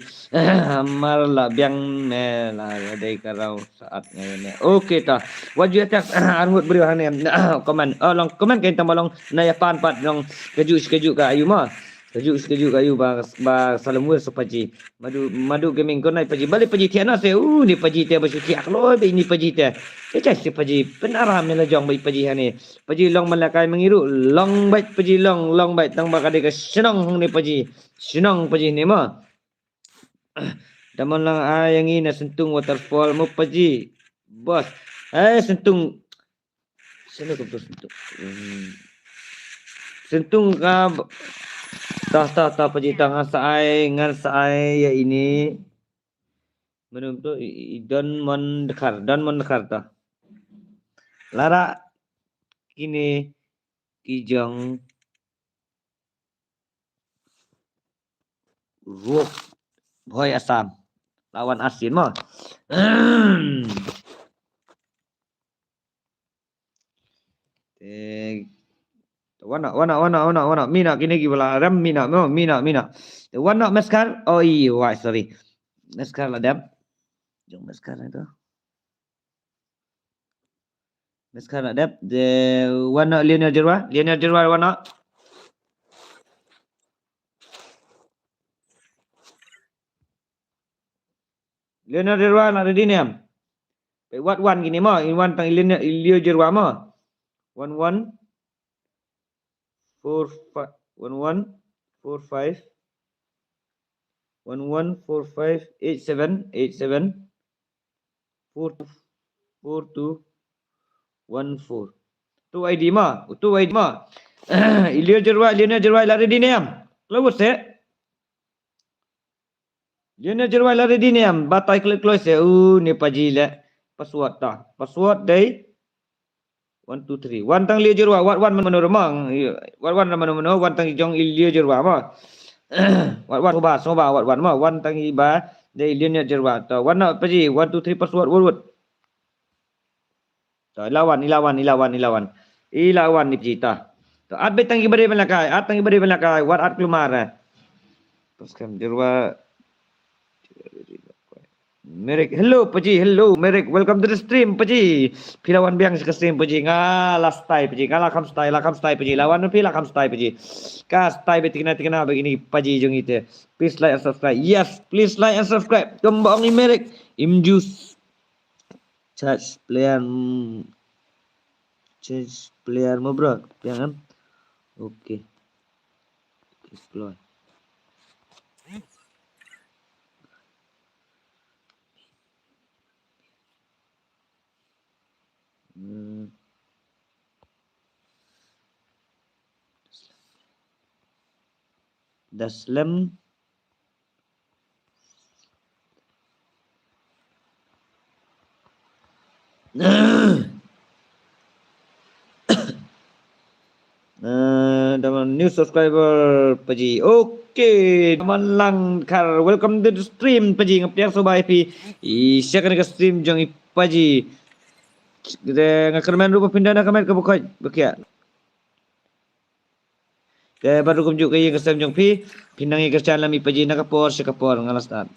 Mar la biang me la dei ka rau saat ngai me. Okay ta. Wat ju attack arngut briew hangne. Comment. Oh, long comment kein tang ba long na ïa pan pat long kaju kaju ka ayu mo. Kajuh, kajuh, kajuh ba, ba salam wir sa Paji. Madu, Madu Gaming, khublei Paji. Balei Paji thiah noh se, uh, ni Paji te ba shu thiah kloi ba ini Paji te. Chai, chai, si Paji pynaram ïa la jong ba i Paji hangne. Paji long ban lehkai ma ngi ruh, long beit Paji, long, long beit, tang ba ka dei ka shnong hangne Paji. Shnong Paji ne mo. Dang mon lang ai ïa ngi na Sentung Waterfall mo Paji. Bos. Eh, Sentung. Sino ka bos Sentung? Hmm. Sentung ka b-, tah, tah, tah, Paji, tah, ngan sa ai, ngan sa ai ïa ini. Mano to, i, i, Don Mon Dkhar, Don Mon Dkhar tah. Lada kine ki jong Rup Bhoi Assam. La wan asin mo. Te, wan noh, wan noh, wan noh, wan noh, wan noh. Mih noh kine ki ba la rem, mih noh, mo, mih noh, mih noh. Te wan noh Meskar. Oh, i, wai, sorry. Meskar la dep. Jong Meskar na to. Meskar la dep. Te wan noh Lionel Jyrwa. Lionel Jyrwa wan noh. Lionel Jyrwa la ready ne em? Peit wat wan kine mo, in wan tang i Lionel, i Leo Jyrwa mo. One one four five, one one four five, one one four five eight seven eight seven four two four two one four. Tu I D mo, tu I D mo. I Leo Jyrwa, Lionel Jyrwa la ready ne em? Close eh. Lionel Jyrwa la ready ne em? Batai klik close eh. U ne Paji leh. Password ta. Password dei one two three. Wan tang Leo Jyrwa, wat wan mano mano mo. Wat wan mano mano, wan tang jong i Leo Jyrwa mo. Wat wan soba, soba, wat wan mo. Wan tang i ba dei Lionel Jyrwa. To wan noh Paji, one two three password, wut wut. To, i la wan, i la wan, i la wan, i la wan. I la wan ni Paji ta. To, at beit tang ki ba dei ban lehkai, at tang ki ba dei ban lehkai, wat at kulmar eh. Pas kam Jyrwa. Merek, hello Paji, hello Merek, welcome to the stream Paji. Phi la wan biang sha ka stream Paji, nga la stay Paji, nga la kham stay, la kham stay Paji, la wan phi la kham stay Paji. Ka stay beit tikna tikna ba kine Paji jong ite. Please like and subscribe. Yes, please like and subscribe. Kumba ong i Merek, im juice. Charge player, mm, charge player mo bro, jangan. Oke. Oke, keluar. Hmm. Da slem. Eh, da man new subscriber Paji. Okay, da man lang kar. Welcome to the stream Paji. Nga pdiang sngewbha ïa phi. Ïa kane ka stream jong i Paji. Nga kyrmen ruh ba phin da na ka met kaba khot ba kiar. Te bad ruh kumjuh ka ïing ka sem jong phi, phi nang ïa ka channel mi Paji na ka por sha ka por. Nga la start.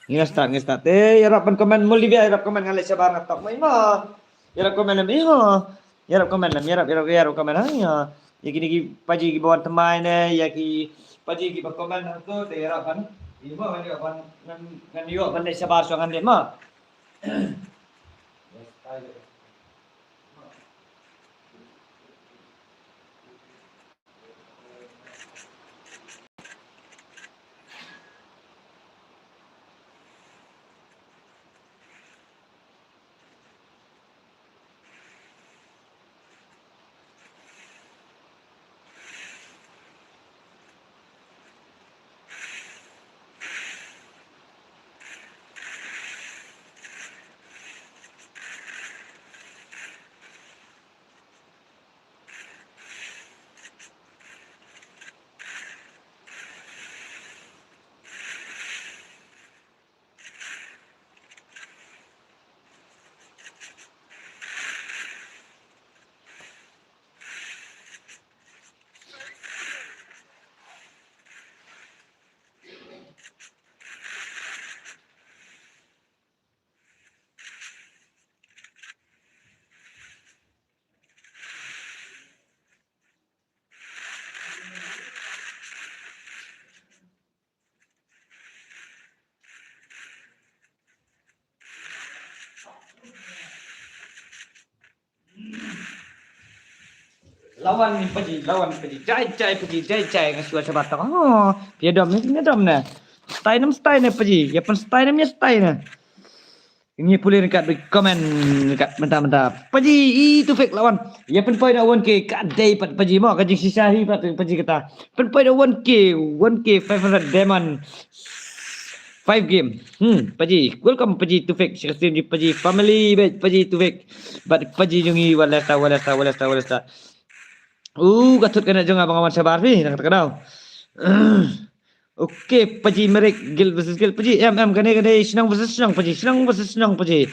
Ngi la start, ngi la start. Te ïarap ban comment, Moldavia ïarap comment, nga leit shabar nga tok mai ma. Ïarap comment lem, ïa. Ïarap comment lem, ïarap, ïarap, ïarap comment, ha, ïa. Ïa kine ki Paji kiba wan thymmai ne, ïa ki Paji kiba comment hangto, te ïarap ban, ïa, ban ïoh ban, ngan, ngan ïoh ban leit shabar shuwa ngan leit ma. Lawan ni paji, lawan paji. Jai jai paji, jai jai nga shuwa shabar tang. Oh, pia dom ni, pia dom na. Style nam style na paji. Ya pun style nam ya style na. Ini pulin kat comment kat menta menta. Paji itu fake lawan. Ya pun poi na one K kat dei pat paji mo ka jing shisha hi pat paji kata. Pun poi na one K, one K five hundred diamond. Five game. Hmm, paji. Welcome paji to fake. Shikastim ji paji family bet paji to fake. But paji jungi walesta walesta walesta walesta. Uh, ka thut ka net jong nga ba nga wan shabar phi nang kata ka daw. Okay, paji Merek, guild versus guild paji. Em em kane kane shnong versus shnong paji, shnong versus shnong paji.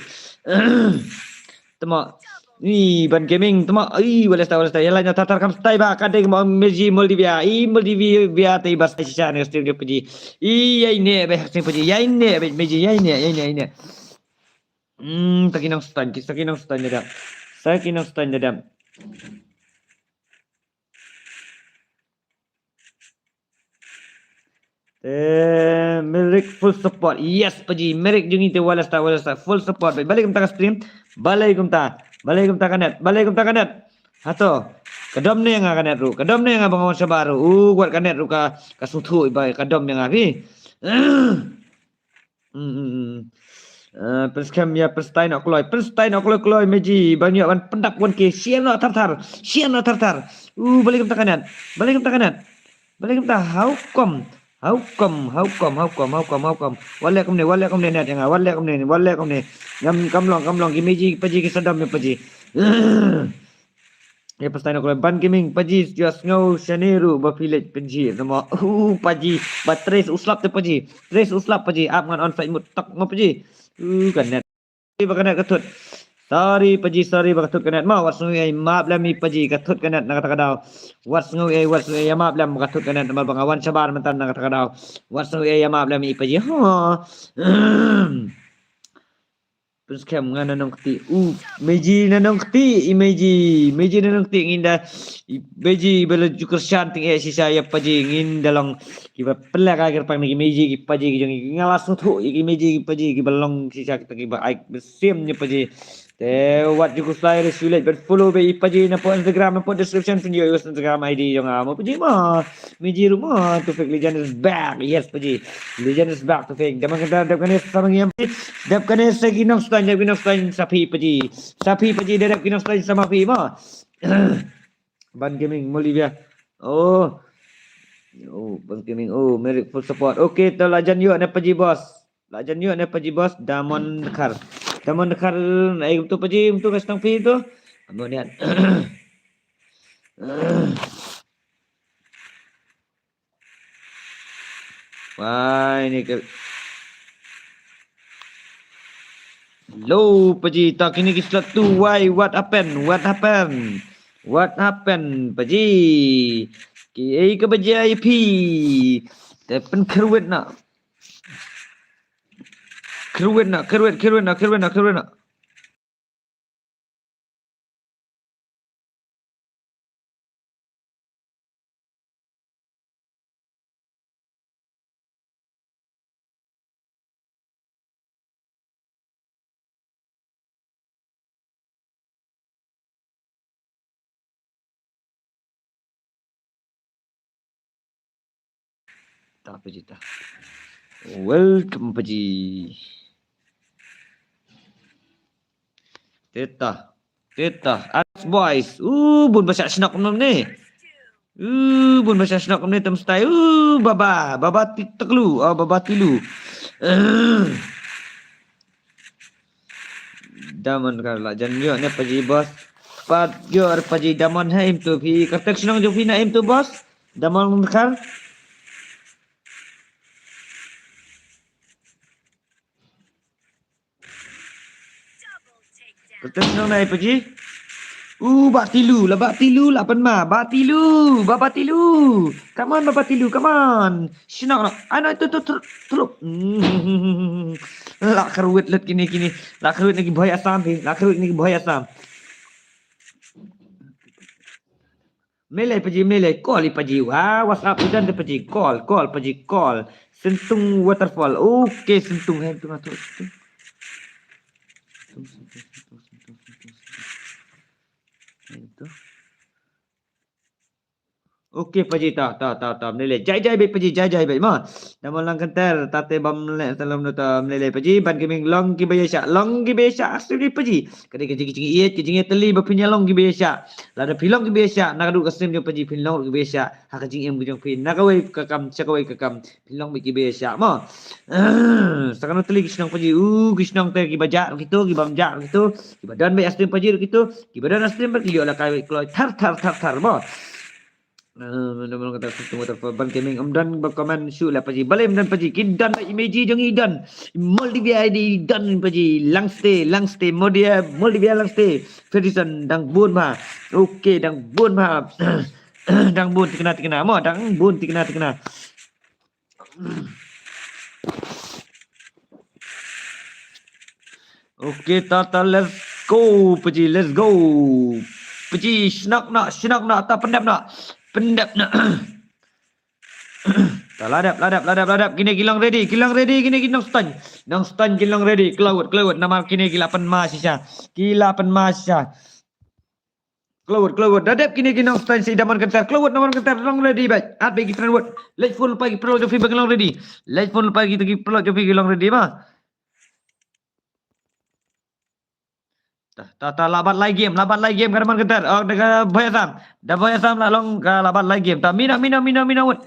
Tama. Ni ban gaming tama. Ai, walesta walesta. Yala nya tatar kam stai ba ka dei mo meji Moldivia. I Moldivia te ba stai shisha ne stream paji. I ai ne be sing paji. Ai ne be meji ai ne ai ne ai ne. Hmm, taki nang stan, taki nang stan dadam. Taki nang stan dadam. Eh, Merek full support. Yes, paji. Merek jungi te walesta walesta full support. Balik kumta ka stream. Balik kumta. Balik kumta ka net. Balik kumta ka net. Hato. Ka dom ne nga ka net ru. Ka dom ne nga ba nga wan shabar ru. Uh, kuat ka net ru ka ka sungthu ba ka dom ne nga phi. Hmm, hmm, hmm. Eh, Prince Cam ya Prince Tai nok kloi. Prince Tai nok kloi kloi meji. Bang ya ban pendap one K. Share no thar thar. Share no thar thar. Uh, balik kumta ka net. Balik kumta ka net. Balik kumta how come? How come? How come? How come? How come? How come? Wale kumne, wale kumne net ya nga. Wale kumne, wale kumne. Ngam kam long, kam long ki meji paji ki sadam ya paji. Ya pastai nok ban gaming paji just ngau shane ru ba village paji nama. Uh, paji ba tres uslap te paji. Tres uslap paji ap ngan on fight mut tak ma paji. Uh, ka net. Ba ka net ka thut. Sorry paji, sorry ba ka thut ka net ma. Wat sngi ai map lem i paji ka thut ka net na kata ka daw. Wat sngi ai, wat sngi ai map lem ka thut ka net ma ba nga wan shabar mentan na kata ka daw. Wat sngi ai map lem i paji. Ha. Prince Cam nga na nongkti. U, meji na nongkti, i meji, meji na nongkti ngin da, i meji bela jukur shan ting eh shisha ya paji ngin da long kiba pelak agar pang ni ki meji ki paji ki jong nga la suthu ki meji ki paji kiba long shisha kita kiba ai besim ni paji. Te wat jukur slai re sulit but follow be i paji na po Instagram na po description pun yo Instagram I D jong nga mo paji mo. Meji rumo, Tufik Legend is back. Yes, paji. Legend is back, Tufik. Daman kata dap kane sama ngi em. Dap kane sa ki nong stan, dap ki nong stan sa phi paji. Sa phi paji, dap ki nong stan sama phi ma. Ban Gaming, Molivia. Oh. Oh, Ban Gaming. Oh, Merek full support. Okay, to la jan yo ne paji boss. La jan yo ne paji boss. Damon Khar. Damon Khar, ai tu paji, tu ka stang phi tu. Amun yan. Wah, ini ke lo paji tak ini ki slot tu. Why, what happened? What happened? What happened, paji? Ki ei ke paji I P. Te pen kruit na. Kruit na, kruit, kruit na, kruit na, kruit na. Ta paji ta. Welcome paji. Teta. Teta. Arts boys. Uh, bun ba shah shnok nom ne. Uh, bun ba shah shnok nom ne tam stai. Uh, baba, baba ti-, teklu. Oh, baba tilu. Uh. Damon kar la jan yo ne paji boss. Pat yo paji damon ha im tu phi. Kartek shnong jo phi na im tu boss. Damon kar. Kata shnong nai paji. Uh, ba tilu, la ba tilu, la pan ma, ba tilu, ba ba tilu. Come on, ba ba tilu, come on. Shnong no, ano tu tu tu tu. La kruit lut kini kini, la kruit ni ki boy Assam phi, la kruit ni ki boy Assam. Melei paji, melei, call i paji. Wah, what's up, udan de paji, call, call paji, call. Sentung waterfall. Okay, sentung, eh, sentung, sentung. Sentung, sentung, sentung, sentung, sentung, sentung. Itu. Okay, Paji, ta, ta, ta, ta, mlele. Jai, jai, beit, Paji, jai, jai, beit, ma. Dam lang kenter, tate bam le, salam, ta, mlele, Paji, ban gaming long kiba ïa shah, long kiba ïa shah, asli, Paji. Ka dei ka jing, jing, ïa, ka jing, ïa, teli, ba phin ïa long kiba ïa shah. Lada phi long kiba ïa shah, na ka dei ka sim jong Paji, phin long kiba ïa shah. Ha ka jingim ka jong phi, na kawei ka kam, sha kawei ka kam. Phin long beit kiba ïa shah, ma. Sa kano teli ki shnong Paji, u, ki shnong te kiba jah, kitu, kiba jah, kitu. Kiba don beit asli Paji, kitu. Kiba don asli, ba ki ïoh la kai, kloi, thar, thar, thar, thar, ma. Eh, mana, mana kata satu motor ban gaming, em, don ba comment shu la Paji. Balei em don Paji? Ki don ba emoji jong i don. Moldavia I D don Paji. Langste, Langste, Modia, Moldavia Langste. Fedison dang bun ma. Okay, dang bun ma. Dang bun tikna tikna. Mo, dang bun tikna tikna. Okay, ta, ta, let's go, Paji, let's go. Paji, shnok noh, shnok noh, ta pyndep noh. Pyndep noh. Ta la dep, la dep, la dep, la dep. Kine ki long ready, ki long ready, kine ki nongstun. Nongstun ki long ready, kloi wut, kloi wut. Namar kine ki la pynma shisha. Ki la pynma shisha. Kloi wut, kloi wut. Da dep kine ki nongstun shi Diamond Kenter. Kloi wut, Diamond Kenter, long ready beit. At beit ki friend wut. Leit phone lypa ki paralok jong phi ba ki long ready. Leit phone lypa ki, ki paralok jong phi ki long ready ma. Ta, ta, ta, la bat lai game, la bat lai game ka Diamond Kenter. Oh, da ka Boy Assam. Da Boy Assam la long ka la bat lai game. Ta mina, mina, mina, mina wut.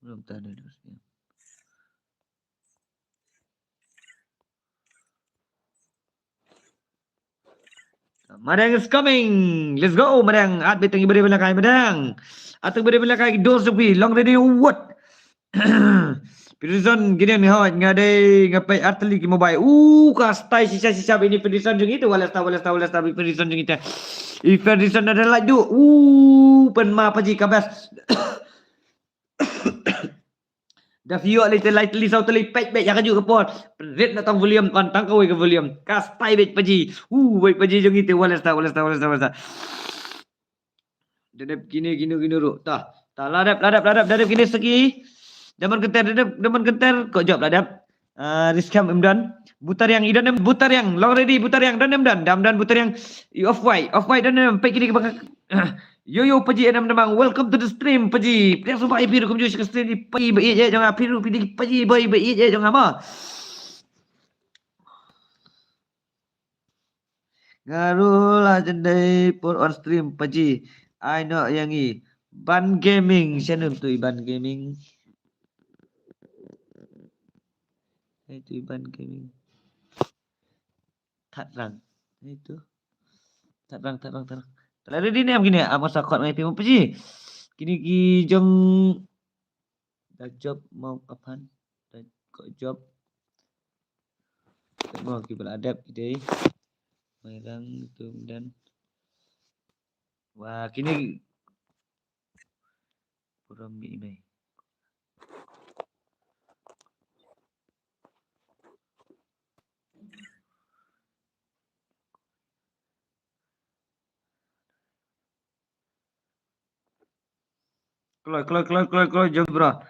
Belum tanda dia. Madang is coming. Let's go, Madang. At beit tang i bade bela kai, Madang. At tang i bade bela kai, dos jong phi. Long ready, what? Fedison, Gideon, hoi, nga dei, nga peit artylli ki mobile. Uh, ka style shisha, shisha, bini Fedison jong ite, wala sta, wala sta, wala sta, Fedison jong ite. I Fedison ada laju. Uh, pynma Paji ka best. Da phi ïoh lei te lai tylli saw tylli peit beit ïa kajuh ka por. Pynrit na tang volume, kan tang kawei ka volume. Ka style beit Paji. Uh, beit Paji jong ite, wala sta, wala sta, wala sta, wala sta. Da dep kine, kine, kine ruh. Ta, ta, la dep, la dep, la dep, da dep kine seki. Diamond Kenter, da dep, Diamond Kenter, kok jop la dep. Ah, Rizkam em don. Butariang, i don em, Butariang, long ready, Butariang, don em don, dam don, Butariang, i Off White, Off White, don em, peit kine ki bang. Yo, yo, Paji Adam Damang, welcome to the stream, Paji. Pdiang sngewbha ïa phi ruh kumjuh sha ka stream, Paji ba ïeit jong nga, phi ruh phi dei Paji ba ïeit jong nga ma. Nga ruh la jan dei por on stream Paji. Ai noh ïa ngi. Ban Gaming, sha num tu i Ban Gaming. Ai tu i Ban Gaming. That rang. Ai tu. That rang, that rang, that rang. Telah ready ne am kine, am sa kot mai pi mo Paji. Kine ki jong Da jop mo aphan. Da ko jop. Mo ki bala adep ki dei. Mai rang tu dan. Wah, kine burom bi mai. Kloi, kloi, kloi, kloi, kloi, jom bro.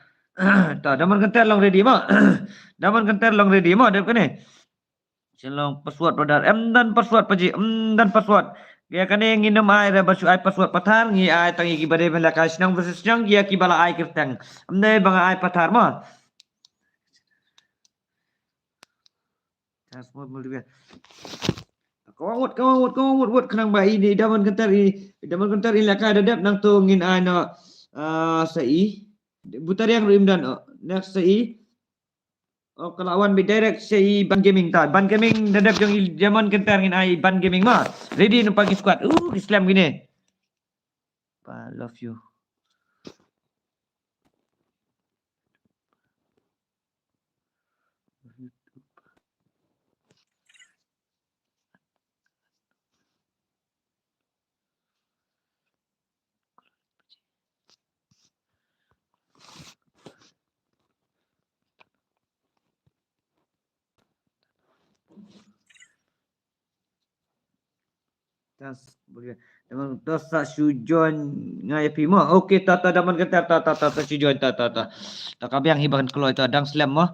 Ta, Daman Kenter long ready mo. Daman Kenter long ready mo, dep kane. Sien long password brother. Em don password Paji, em don password. Ïa kane ngin ym ai re ba shu ai password pathar, ngi ai tang ïa ki ba dei ban lehkai shnong versus shnong, ïa ki ba la ai kyrteng. Em dei ba nga ai pathar mo. Transport multiplayer. Ka wang wut, ka wang wut, ka wang wut, wut khnang ba i Daman Kenter i, Daman Kenter i lehkai da dep nangto ngin ai noh, ah, sa i. Butariang ruh im don, oh, next sa i. Oh, ka la wan beit direct sa i Ban Gaming ta. Ban Gaming da dep jong i Daman Kenter ngin ai Ban Gaming mo. Ready namar ki squad. Uh, ki slem kine. Pa, love you. Tang s-, bagi-, tang to sa shu join nga ïa phi mo. Okay, ta, ta, Daman Kynter, ta, ta, ta, ta, shu join, ta, ta, ta. Ta ka biang hi ban kloi, ta dang slem mo.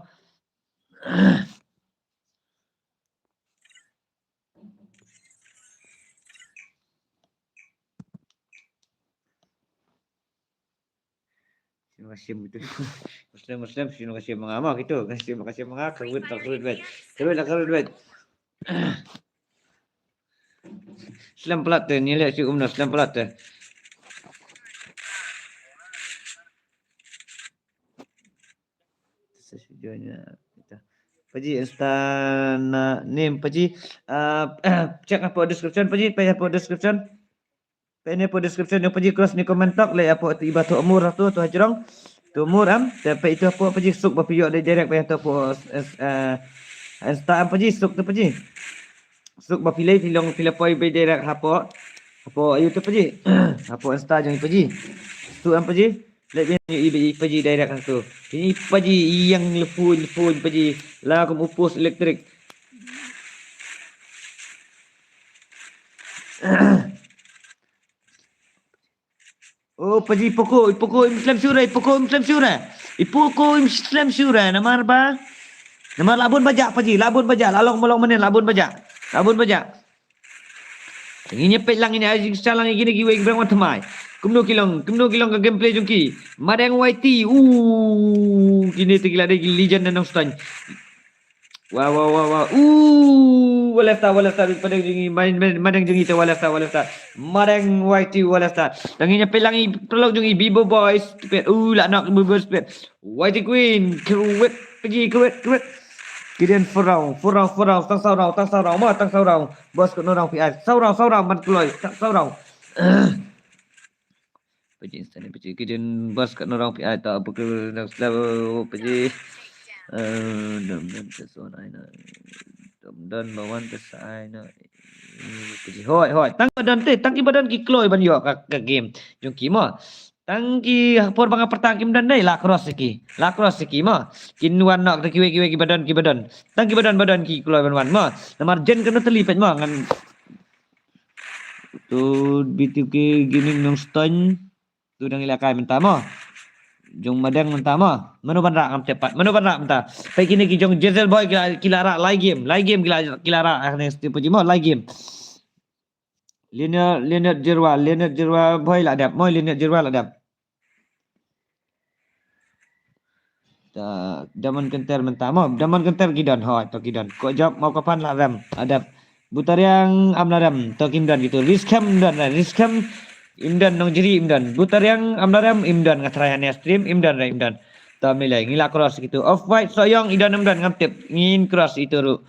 Sino ka shim gitu. Muslim, Muslim, sino ka shim nga mo gitu. Ka shim, ka shim nga, kawit, kawit, wait. Kawit, kawit, wait. Slem palat te, ni leh si umno, slem palat te. Paji Insta na name Paji, ah, check hapoh description Paji, peit hapoh description. Peit ne hapoh description jong Paji, cross ne comment talk, leh hapoh tu iba tu umur tu, tu hajrong. Tu umur am, te peit tu hapoh Paji, suk ba phi ïoh dei direct ba tu hapoh, eh, eh, Insta am Paji, suk tu Paji. Suk ba phi leh, phi long phi la poi ba direct hapoh. Hapoh ayu tu Paji. Hapoh Insta jong Paji. Tu am Paji. Leh biang i, i, i Paji direct tu. Ini Paji ïeng lepun, lepun Paji. La kum u post elektrik. Oh, Paji poko, poko im slem shuh re, poko im slem shuh re. I poko im slem shuh re, namar ba. Namar la bun ba jah, Paji, la bun ba jah, la long ba long manen, la bun ba jah. La bun ba jah. Ngi ïa peit lang ine, ai jingshah lang ine kiwei ki breng wan thymmai. Kumno ki long, kumno ki long ka gameplay jong ki. Madeng Y T, uh, kine te ki la dei ki legend na Nongstoiñ. Wah, wah, wah, wah. Uh, wa left side, wa left side, Madeng jong ngi, ma-, ma-, Madeng jong ngi te wa left side, wa left side. Madeng Y T wa left side. Tang ngi ïa peit lang i paralok jong ngi, Bibo Boys, stupid. Uh, la knock Bibo Boys, stupid. Y T Queen, kawit, Paji, kawit, kawit. Gideon four round, four round, four round, tang saw round, tang saw round, ma, tang saw round. Boss, katno round phi ai? Saw round, saw round, ban kloi, tang saw round. Paji Insta ne, Paji, Gideon, boss, katno round phi ai? Ta, apa ke nak slow, Paji? Eh, dam, dam, te so nai na. Dam, dam, ba wan te sa ai na. Paji, hoi, hoi. Tang ba don te, tang ki ba don ki kloi ban ïoh ka, ka game. Jong ki mo. Tang ki por ba nga pyrta kim don dei, la cross ki. La cross ki mo. Kin wan nok te kiwei kiwei ki ba don, ki ba don. Tang ki ba don, ba don ki kloi ban wan mo. Namar jen kano teli peit mo ngan. Tu B two K Gaming Nongstoiñ. Tu dang ila kai mynta mo. Jong Madeng mynta mo. Mano ban rak ngam tip pat. Mano ban rak mynta. Peit kine ki jong Jezel Boy ki la, ki la rak lai game. Lai game ki la, ki la rak, ah, next tu Paji mo, lai game. Leonard, Leonard Jirwa, Leonard Jirwa, Boy la dep, Boy Leonard Jirwa la dep. Ta, Daman Kynter mynta mo, Daman Kynter ki don, hoi, to ki don. Ko jop mo kapan la rem, la dep. Butariang am la rem, to kim don gitu. Riskem im don, Riskem im don, Nongjri im don. Butariang am la rem, im don, nga try hane stream, im don, im don. Ta milai, ngi la cross gitu. Off white, Soyong, i don im don, ngam tip. Ngin cross itu ruh.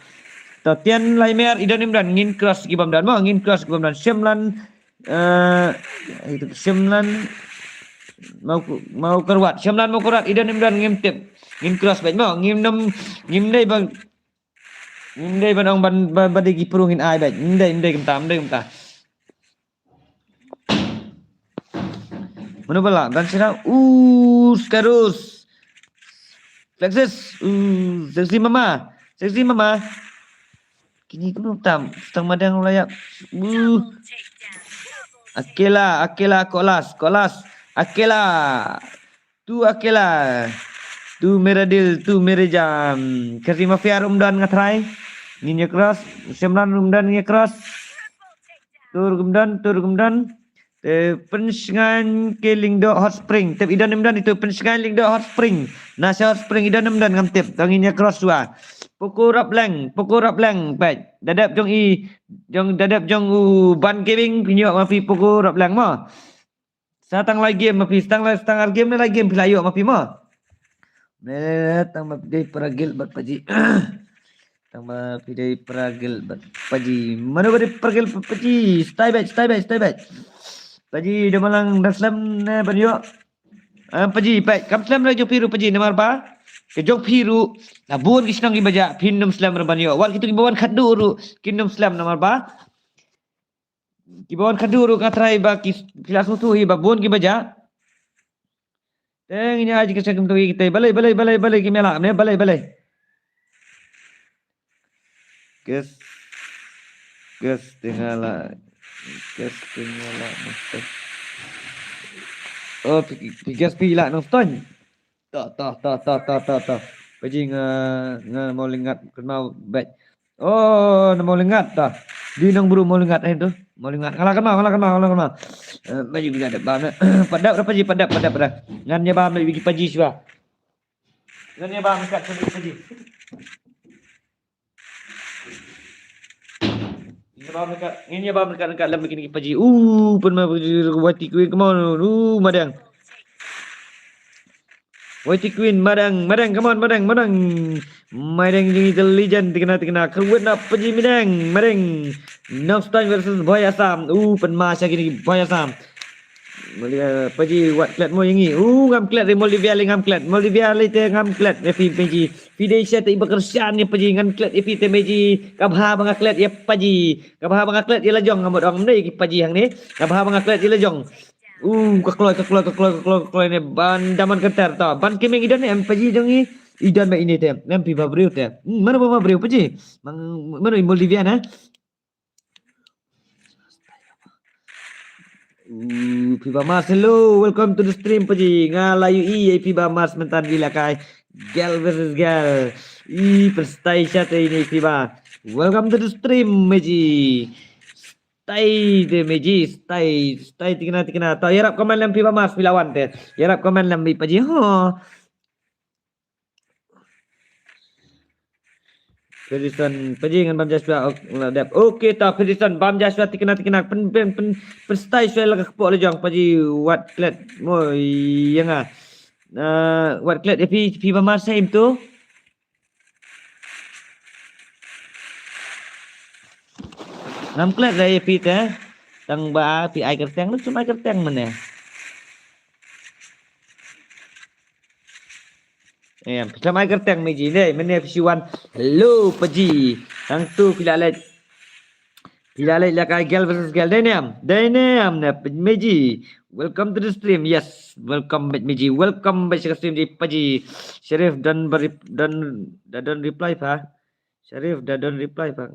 Ta Tian Laimer, i don im don, ngin cross ki bam don mo, ngin cross ki bam don. Shemlan, eh, itu Shemlan, mau, mau Kerwat. Shemlan mau Kerwat, i don im don, ngim tip. Ngin cross bad mo, ngim nem, ngim dei bang, ngim dei ban ong ban, ban, ban dei ki pyrung ngin ai bad. Ngim dei, ngim dei kumta, ngim dei kumta. Mano ba lah, ban sina, uh, Scarus. Flexus, uh, sexy mama, sexy mama. Kini kumno tam, tang Madeng la ïap. Uh. Akela, Akela, Kolas, Kolas, Akela. Tu Akela. Tu Meradil, tu Merejam. Kasi Mafia ruh um don nga try. Ngin ïa cross, Semlan ruh um don ngin ïa cross. Tur gum don, tur gum don. Te Pynshngaiñ ki Lyngdoh Hot Spring. Tip i don im don itu Pynshngaiñ Lyngdoh Hot Spring. Nasha Hot Spring i don im don ngam tip. Tang ngin ïa cross shuwa. Poko Rapleng, Poko Rapleng. Peit. Da dep jong i, jong, da dep jong u Ban Gaming, pynïoh ma phi Poko Rapleng mo. Sa tang lai game ma phi, sa tang lai, sa tang ar game ne lai game phi la ïoh ma phi mo. Ne, tang ma phi dei para guild bad Paji. Tang ma phi dei para guild bad Paji. Mano ba dei para guild bad Paji? Stay back, stay back, stay back. Paji da malang da slem ne ban ïoh. Ah, Paji, peit, kam slem la jong phi ruh Paji, namar ba ka jong phi ruh la bun ki shnong kiba jah, phin ym slem ruh ban ïoh. Wat kitu kiba wan khadduh ruh kin ym slem namar ba kiba wan khadduh ruh nga try ba ki, phi la sngewthuh hi ba bun kiba jah. Te ngin ïa ai ki seng kumto ki te balei, balei, balei, balei ki mela ne, balei, balei. Guys. Guys, te nga la Guess phi lah Nongstoiñ. Oh, phi, phi guess phi lah Nongstoiñ. Toh, toh, toh, toh, toh, toh, toh. Paji nga, nga Mawlyngkhat, kynmaw bad. Oh, na Mawlyngkhat toh. Di nong bru Mawlyngkhat eh tu. Mawlyngkhat. Nga la kynmaw, nga la kynmaw, nga la kynmaw. Eh, paji phi la dep bam na. Pat dep dah paji, pat dep, pat dep dah. Ngan ïa bam na wiki paji shuwa. Ngan ïa bam kat shuwa paji. Ngin ïa bam ryngkat, ngin ïa bam ryngkat, ryngkat lem kine ki paji. Uh, pynma paji, Whitey Queen, come on. Uh, madang. Whitey Queen, madang, madang, come on, madang, madang. Madang jong ngi the legend, thikna, thikna. Kyrwit na paji midang, madang. Nongstoiñ versus Bhoi Assam. Uh, pynma sha kine ki Bhoi Assam. Mawlyngkhat, paji wat klet mo ïa ngi. Uh, ngam klet ïa Mawlyngkhat lei, ngam klet. Mawlyngkhat lei te ngam klet ïa phi paji. Phi dei sha te iba kyrshan ïa paji, ngan klet ïa phi te meji. Ka bha ba nga klet ïa paji. Ka bha ba nga klet ïa la jong, nga mut ong ym dei ki paji hangne. Ka bha ba nga klet ïa la jong. Uh, ka kloi, ka kloi, ka kloi, ka kloi, ka kloi ne ban daman kynter ta. Ban kyming i don ne em paji jong i. I don ba ine te. Em phi ba briew te. Hmm, mano ba ma briew paji? Mang, mano i Mawlyngkhat na? Uh, Fiba Mars, hello, welcome to the stream, paji. Nga la ïohi ïa Fiba Mars mynta, phi la kai. Girl versus girl. I, pynstyle sha te ine Fiba. Welcome to the stream, meji. Style te meji, style, style thikna, thikna. To, ïarap comment lem Fiba Mars, phi la wan te. Ïarap comment lem i paji. Ho. Ferguson, paji ngan bam ja shuwa, ok, la dep. Okay, ta Ferguson, bam ja shuwa, thikna, thikna, pyn, pyn, pyn, pynstyle shuwa la ka kpoh la jong, paji, wat klet mo ïa nga. Na, wat klet ïa phi, Fiba Mars sa im tu. Ngam klet da ïa phi te. Tang ba phi ai kyrteng, leit shim ai kyrteng mynne. Em, phi shim ai kyrteng meji ne, mynne phi shu wan. Hello, paji. Hangtu phi la leit. Phi la leit la kai girl versus girl. Dei ne em, dei ne em ne, meji. Welcome to the stream. Yes, welcome back, meji. Welcome back sha ka stream, ji, paji. Sharif don ba rep-, don, da don reply pha. Sharif da don reply pha.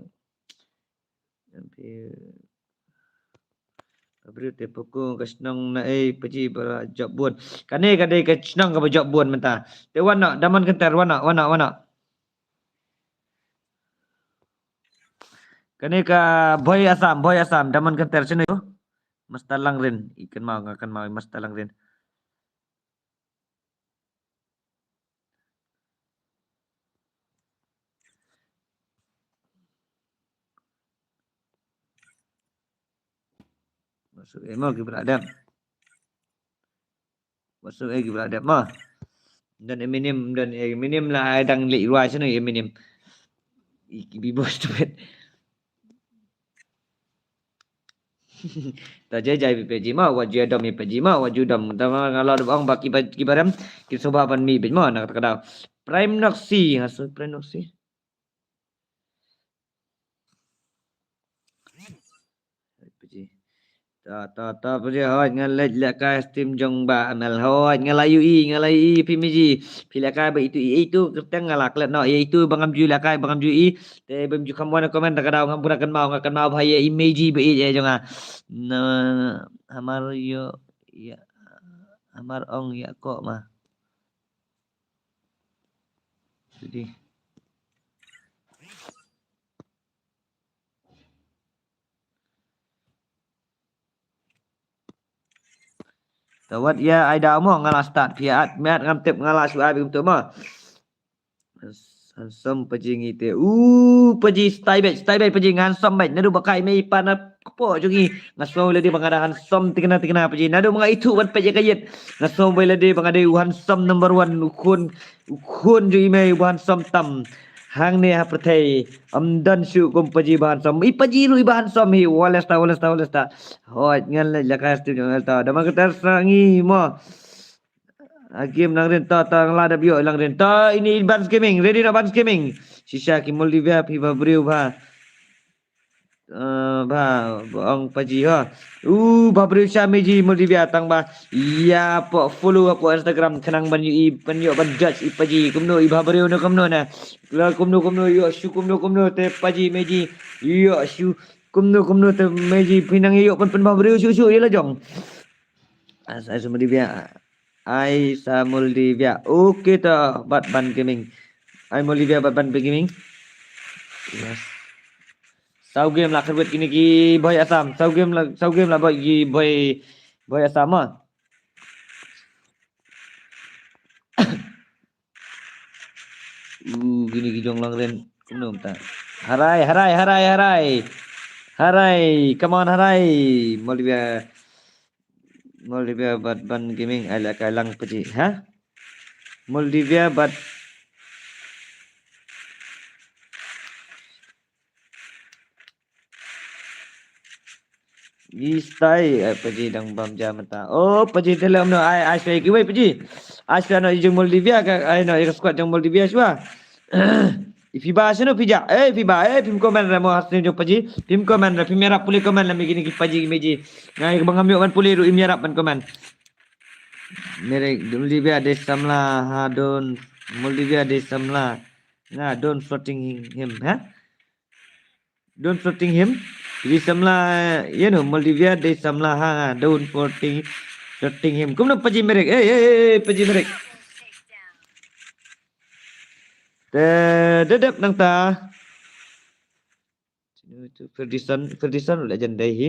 Ka briew te pukung ka shnong na ei, paji, ba la jop bun. Kane ka dei ka shnong kaba jop bun mynta. Te wan noh, Daman Kynter, wan noh, wan noh, wan noh. Kane ka Bhoi Assam, Bhoi Assam, Daman Kynter, shano ïa u? Master Langrin, i kynmaw, nga kynmaw, Master Langrin. Masuk emo ki beradab. Masuk eh ki beradab mah. Dan Eminem, dan Eminem lah, ai dang leh rwai shano Eminem. Iki bibo stupid. Ta jai jai pi paji ma, wat ju dom pi paji ma, wat ju dom. Ta ma nga la dep ong ba ki ba, ki ba rem, ki sngewbha ban mih beit ma, na kata ka daw. Prime Noxy, ha, so Prime Noxy. Paji. Ta, ta, ta, paji, hooid, nga leit lehkai stream jong Bah Amel. Hooid, nga la ïohi, nga la ïohi, phi meji. Phi lehkai ba itu, itu, kyrteng nga la klet noh. Ïa itu ba ngam ju lehkai, ba ngam ju ïohi. Te bym ju kham wan comment, ta ka daw ngam pura kynmaw, nga kynmaw bha ïa i meji ba ïeit jong nga. Na, hamar ïoh, ïa, hamar ong ïa ko ma. Jadi. Ta wat ïa ai daw mo, nga la start, phi ïa at, me at ngam tip, nga la shu ai beit kumto mo. Handsome paji ngi te. Uh, paji, style beit, style beit paji, nga handsome beit. Naduh ba kai mei pa na kpoh jong ngi. Nga sngew lade ba nga da handsome tikna tikna paji. Naduh ba nga ithuh ban peit ïa ka ïit, nga sngew beit lade ba nga dei u handsome number one, u khun, u khun jong i mei uba handsome tam hangne ha pyrthei. Ym don shuh kum paji ba handsome. I paji ruh iba handsome hi. Wa lesta, wa lesta, wa lesta. Hooid, ngan leit lehkai stream jong nga ta. Daman Kynter sa ngi mo. Hakim Langrin, ta, ta, nga la dep ïoh Langrin. Ta, ini Ban Skaming, ready noh Ban Skaming. Shisha ki Moldivia phi ba briew ba. Eh, ba, ba ong paji ha. Uh, ba briew sha meji Moldivia tang ba. Ïa pok follow hapoh Instagram khnang ban ïoh i, ban ïoh ban judge i paji. Kumno i ba briew ne kumno ne. La kumno kumno ïoh shu kumno kumno te paji meji. Ïoh shu. Kumno kumno te Meji phi nang ïoh pynban ba briew shuh shuh ïa la jong. Ai sa Moldivia. Ai sa Moldivia. Okay to bad Ban Gaming. Ai Moldivia bad Ban Gaming. Yes. Saw game la kyrwet kine ki boy Assam. Saw game la saw game la boy ki boy boy Assam ma. Uh, kine ki jong Langren. Kumno mynta. Harai, harai, harai, harai. Harai, come on, harai. Moldivia. Moldivia bad Ban Gaming ai la kai lang Paji, ha? Moldivia bad Gi stai, eh, Paji dang bam ja mynta. Oh, Paji te lem no ai ai stai kiwei Paji. Ai stai no jong Moldivia ka ai no squad jong Moldivia shuwa. Ifi ba sino pija. Eh, ifi ba eh phim comment ra mo hasni jong Paji. Phim comment ra phim yarap pule comment la migi ni ki Paji ki Meji. Ngai bang amyo ban pule ru im yarap ban comment. Mere Moldivia de samla ha don Moldivia de samla. Nga don floating him, ha? Don't floating him. Di samla, you know, Moldivia, di samla ha, don't floating, floating him. Kumno Paji Merek. Eh, eh, eh, Paji Merek. Te, dedep nang ta. Ferguson, Ferguson udah jandai hi.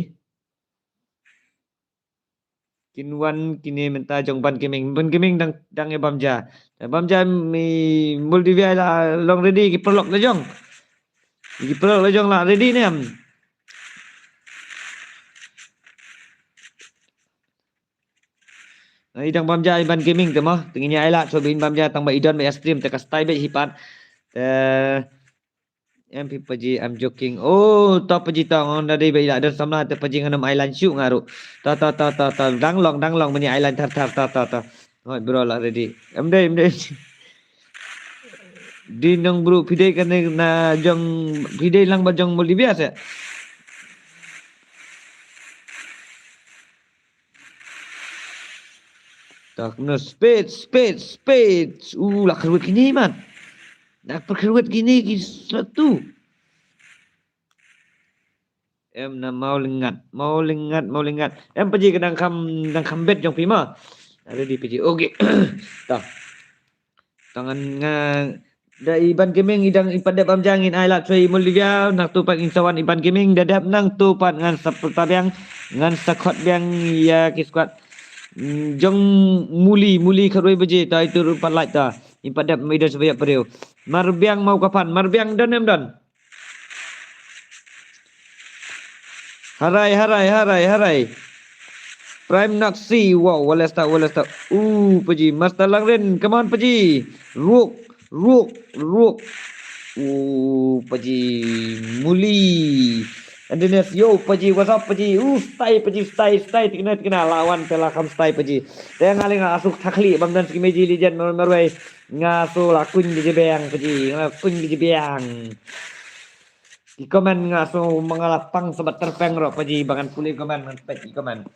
Kin wan kine mynta jong Ban Gaming. Ban Gaming dang dang e bam ja. Bam ja mi Moldivia la long ready ki paralok la jong. Ki paralok la jong la ready ne em. Ai dang bam ja Ban Gaming te mo. Tengini ai la chobi bam ja tang ba idon ba stream te ka stai be hipat. Te Em phi Paji, I'm joking. Oh, to Paji to ngon da dei ba ila don samla te Paji ngan ai lan shu nga ru. To to to to to dang long dang long mani ai lan thar thar to to to. Hoi bro la ready. Em dei em dei. Di nong bro phi dei kane na jong phi dei lang ba jong Moldivia se. Tak no speed speed speed. Uh la kyrwet kini man. Dak perkyrwet kini ki slot tu. Em na mau lengat, mau lengat, mau lengat. Em Paji ka dang kham dang kham bet jong phi ma. Ready Paji. Okay. Ta. Tangan nga da Iban Gaming idang ipat dep am jang in ai la choi Moldivia nang tu pat in sawan Iban Gaming da dep nang tu pat ngan sa pyrta biang ngan sa khot biang ya ki squad. Mm, jong Muli, Muli khat wei baje ta itu rupa light ta. Ipat dep mai da sebaya pereu. Mar biang mau kapan, mar biang don em don. Harai, harai, harai, harai. Prime Naxi, wow, wala start, wala start. Uh, Paji, Master Langren, come on, Paji. Ruk, ruk, ruk. Uh, Paji, Muli. Andreas, yo, Paji, what's up, Paji? Uh, stay, Paji, stay, stay, tikna, tikna, lawan, pela kam stay, Paji. Tengah lenga asuk thakli, bam dan siki meji lijan, mar, marwei. Nga so la kuñ ki jebeng Paji, nga la kuñ ki jebeng. Ki comment nga so mangala pang sabat terpeng ro Paji, bangan pule comment ngan pek ki comment.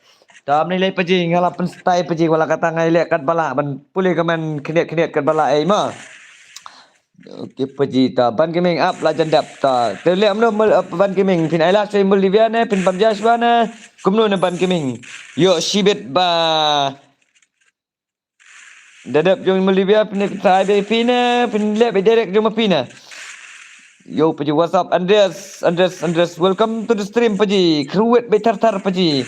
Tam ni lei Paji, nga la penstai Paji, wala kata ngai lek kat bala, ban pule comment khniat khniat kat bala ei ma. Okay Paji ta, Ban Gaming up la jandap ta. Te lek amno Ban Gaming, phin ai la sei Moldivia ne, phin bam Joshua ne, kumno ne Ban Gaming. Yo, shibit ba. Dadep jong Moldivia pine tai be pine pin le be direct jong pine. Yo Paji, what's up Andreas, Andreas, Andreas, welcome to the stream Paji. Kruet be thar thar Paji.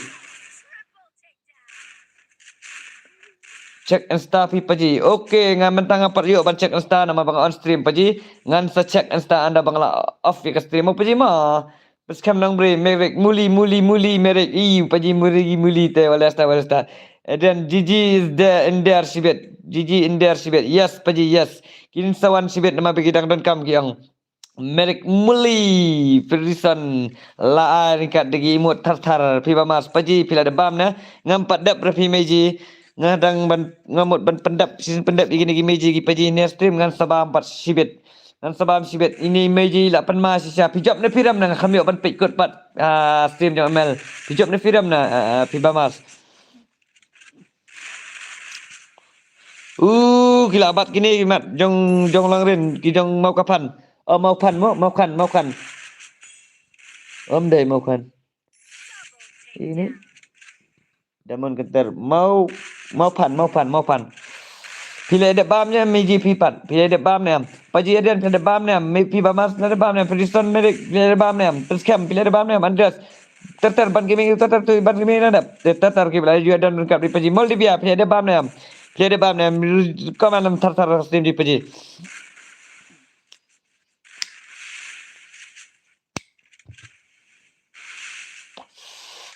Check Insta phi Paji. Okay, nga mentang apa yo ban check Insta nama bang on stream Paji. Ngan sa check Insta anda bang la off ka stream Paji ma. Bas kam nang bri Merek Muli Muli Muli Merek i Paji Muli Muli te wala sta wala sta. Then Gigi is there in there sibet. Gigi in there sibet. Yes Paji yes. Kin sawan sibet nama bagi dang don kam kiang. Merek Muli Ferguson la ai ringkat degi imut thar thar phi ba mas Paji phi la debam na ngam pat dep rafi meji. Nga dang ban ngamut ban pendap season pendap igi negi meji gi Paji ne stream ngan sabam pat sibet. Ngan sabam sibet ini meji la penma sisa pijop ne piram na kham yok ban pik kut pat ah, stream jong Mel. Pijop ne piram na ah, ah, pibamas. Uh, kila bat kini mat jong jong Langrin ki jong mau kapan. Oh, mau pan mo, mau kan, mau kan. Ym dei Mawkhan. Ini. Diamond Kenter. Mau, Mawphan, Mawphan, Mawphan. Phi la dep bam ne em, Meiji phi pat. Phi la dep bam ne em. Paji Adrian phi la dep bam ne em. Mi phi Bamas phi la dep bam ne em. Fredison Merik phi la dep bam ne em. Prince Cam phi la dep bam ne em. Andreas. Ter ter ban gaming ter ter tu ban gaming na dep. Ter ter ki bla ju Adrian ban kap di paji. Moldivia phi la dep bam ne em. Phi la dep bam ne em. Kom alam ter ter stream di paji.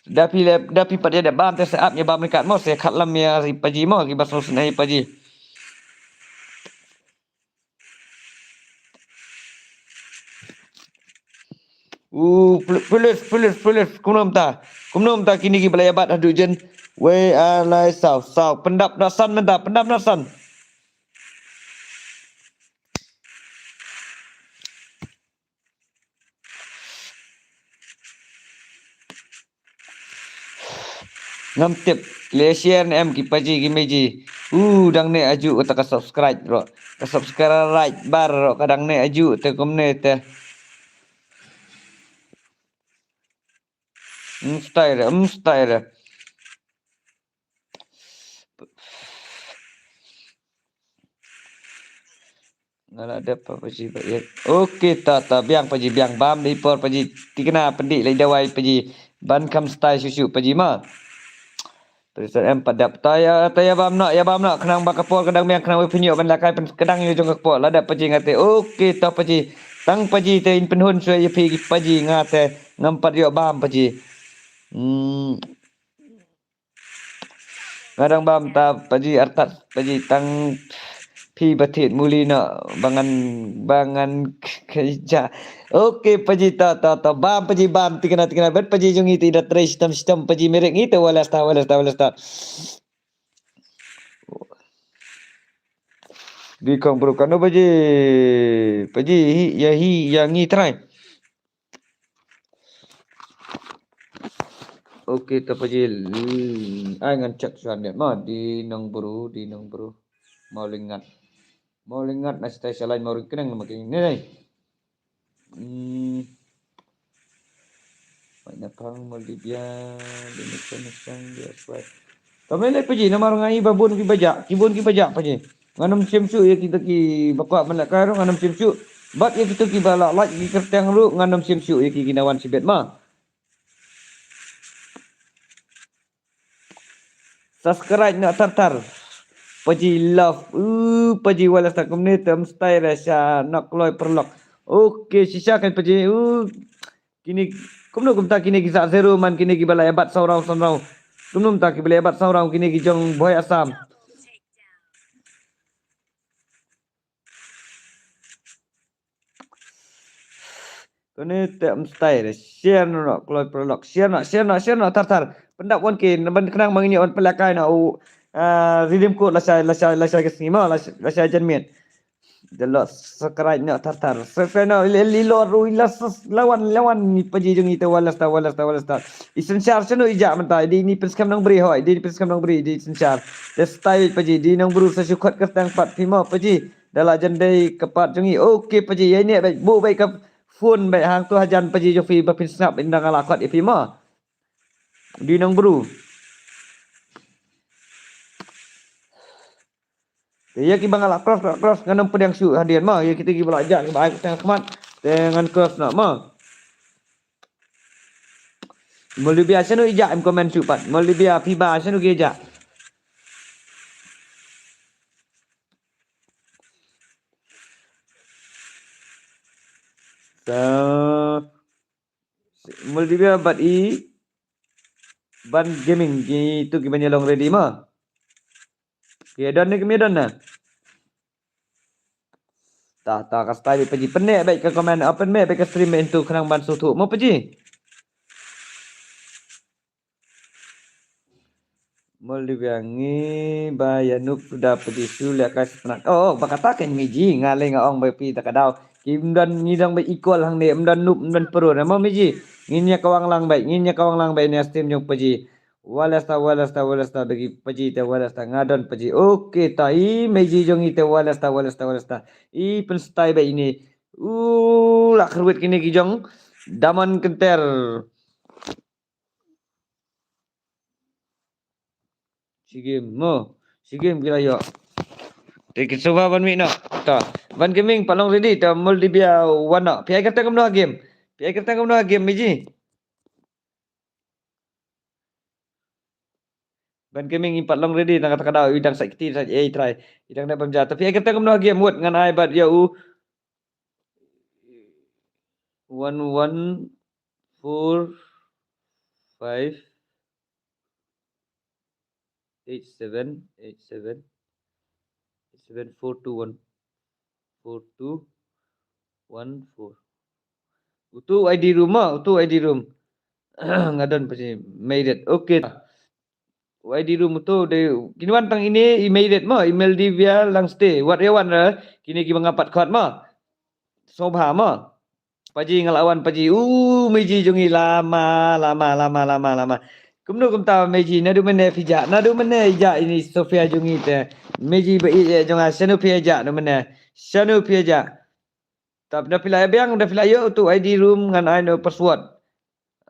Da phi le, da phi pat ïa da bam te sa ap ïa bam ryngkat mo, sa khat lam ïa ri paji mo, ki ba sngewsynei paji. U, pul-, pulis, pulis, pulis, kumno mynta? Kumno mynta kine ki ba la ïa bat haduh jin? Wei alai saw, saw, pyndap na san mynta, pyndap na san. Ngam tip, le share ne em ki paji ki meji. U, dang ne aju kata ka subscribe bro. Ka subscribe right bar bro, ka dang ne aju te kumne te. Mstai re, mstai re. Nga la dep pa paji ba ïa. Okey, ta, ta, biang paji, biang bam dei por paji, tikna pyndik lei dawai paji. Ban kham stai shu shu paji ma. Paji sa em pat dep. Ta ïa, ta ïa bam noh, ïa bam noh, khnang ba ka por ka dang biang, khnang ba pynïoh ban lehkai pyn-, ka dang ïa jong ka por. La dep paji nga te. Okey, ta paji. Tang paji te in pynhun shu ïa phi ki paji nga te. Ngam pat ïoh bam paji. Hmm. Nga dang bam ta paji artat paji tang phi ba thied muli noh ba ngan, ba ngan k-, k-, ja. Okey paji ta, ta, ta bam paji bam tikna, tikna bet paji jong ngi te da trei shitom, shitom paji merek ngi te wala sta, wala sta, wala sta. Di kong bro kano paji, paji hi, ïa hi, ïa ngi trai. Okey, ta paji, hmm, ai ngan check shuwa net ma, di nong bru, di nong bru. Mawlyngngat. Mawlyngngat na sitai shalai Mawryngkneng nama kini. Ni, ni. Hmm. Mai na phang Moldivia, di nong bru, nong bru, di aswai. Tome le paji, namar nga i ba bun ki ba jah, ki bun ki ba jah paji. Ngan ym shim shuh ïa kita ki ba kwah ban lehkai ruh ngan ym shim shuh. Bad ïa kita ki ba la like ki kyrteng ruh ngan ym shim shuh ïa ki, ki na wan shibit ma. Subscribe noh thar thar. Paji love. Uh, paji wala sa kumne te mstai re sha nok kloi paralok. Okey, shisha kan paji. Uh, kine, kumno kumta kine ki sa zero man kine ki ba la ïa bat saw round, saw round. Kumno kumta ki ba la ïa bat saw round kine ki jong Bhoi Assam. Kane te mstai re, share noh, kloi paralok, share noh, share noh, share noh, thar thar. Pyndap wan ki, na ban khnang ma ngin ïa wan pynlehkai na u, ah, Redeem Code lashai, lashai, lashai ka sngi ma, lashai, lashai janmiet. Da lo subscribe noh, thar thar. Subscribe noh, li, li lo ru, la sus, lawan, lawan, ni paji jong ngi te wala sta, wala sta, wala sta. I synshar shano i jah mynta, di ni pynskhem nang bri hoi, di ni pynskhem nang bri, di synshar. Te stai paji, di nang bru sa shu khot kyrteng pat phi mo paji. Da la jan dei ka part jong ngi. Okey paji, ïa ne bad buh bad ka phone bad hangto hajan paji jong phi ba phin sngap ynda nga la khot ïa phi mo. Di nong bru. Te ïa ki ba nga la cross, la cross ngan ym pdiang shuh hadien mo. Ïa kita ki ba la jah ki ba ai tang khmat. Te ngan cross noh mo. Moldivia shano i jah em comment shuh pat. Moldivia phi ba shano ki jah. Sa Moldivia bad i Ban Gaming, ki tu ki ban ïa long ready ma. Ki don ne, ki don ne. Ta, ta ka style paji, pyneh bad ka comment, ah, pyneh bad ka stream bad into khnang ban sngewthuh mo paji. Moldivia ngi ba ïa noob suda paji shu lehkai spnat. Oh, oh, ba kata ka ngi ji, nga lei nga ong ba phi ta ka daw. Kim don ngi dang ba equal hangne, ym don noob, ym don pro, na mo mi ji. Ngin ïa kawang lang bad, ngin ïa kawang lang bad ne stream jong paji. Wala sta, wala sta, wala sta, bagi paji te wala sta, nga don paji. Okay, ta i meji jong i te wala sta, wala sta, wala sta. I pynstyle bad ini. U la kyrwit kine ki jong. Damon Kynter. Shi game mo. Shi game ki la ïoh. Te ki suba ban mih noh. Ta. Ban Gaming pat long ready ta Moldavia wan noh. Phi ai kyrteng kumno ha game? Phi ai kyrteng kumno ha game, Meji? Ban Gaming, i pat long ready tang kata ka daw, i dang sa kti sa ei try. I dang da bam ja. Tapi ai kyrteng kumno ha game, wut, ngan ai bad ïa u one one four five eight seven eight seven seven four two one four two one four. Utu I D room ma, utu I D room. Nga don pasi made it. Okay. I D room utu de kini wan tang ini i made it ma, i Moldavia lang stay. Wat ya wan, eh, kini ki ba nga pat khot ma. Sobha ma. Paji nga la wan paji. U Meji jong i lama, lama, lama, lama, lama. Kumno kumta Meji, naduh mynne phi jah, naduh mynne i jah ini Sofia jong i te. Meji ba i, eh, jong nga, shano phi jah naduh mynne. Shano phi jah. Tap da phi la biang, da phi la ïoh utu I D room ngan ai noh password.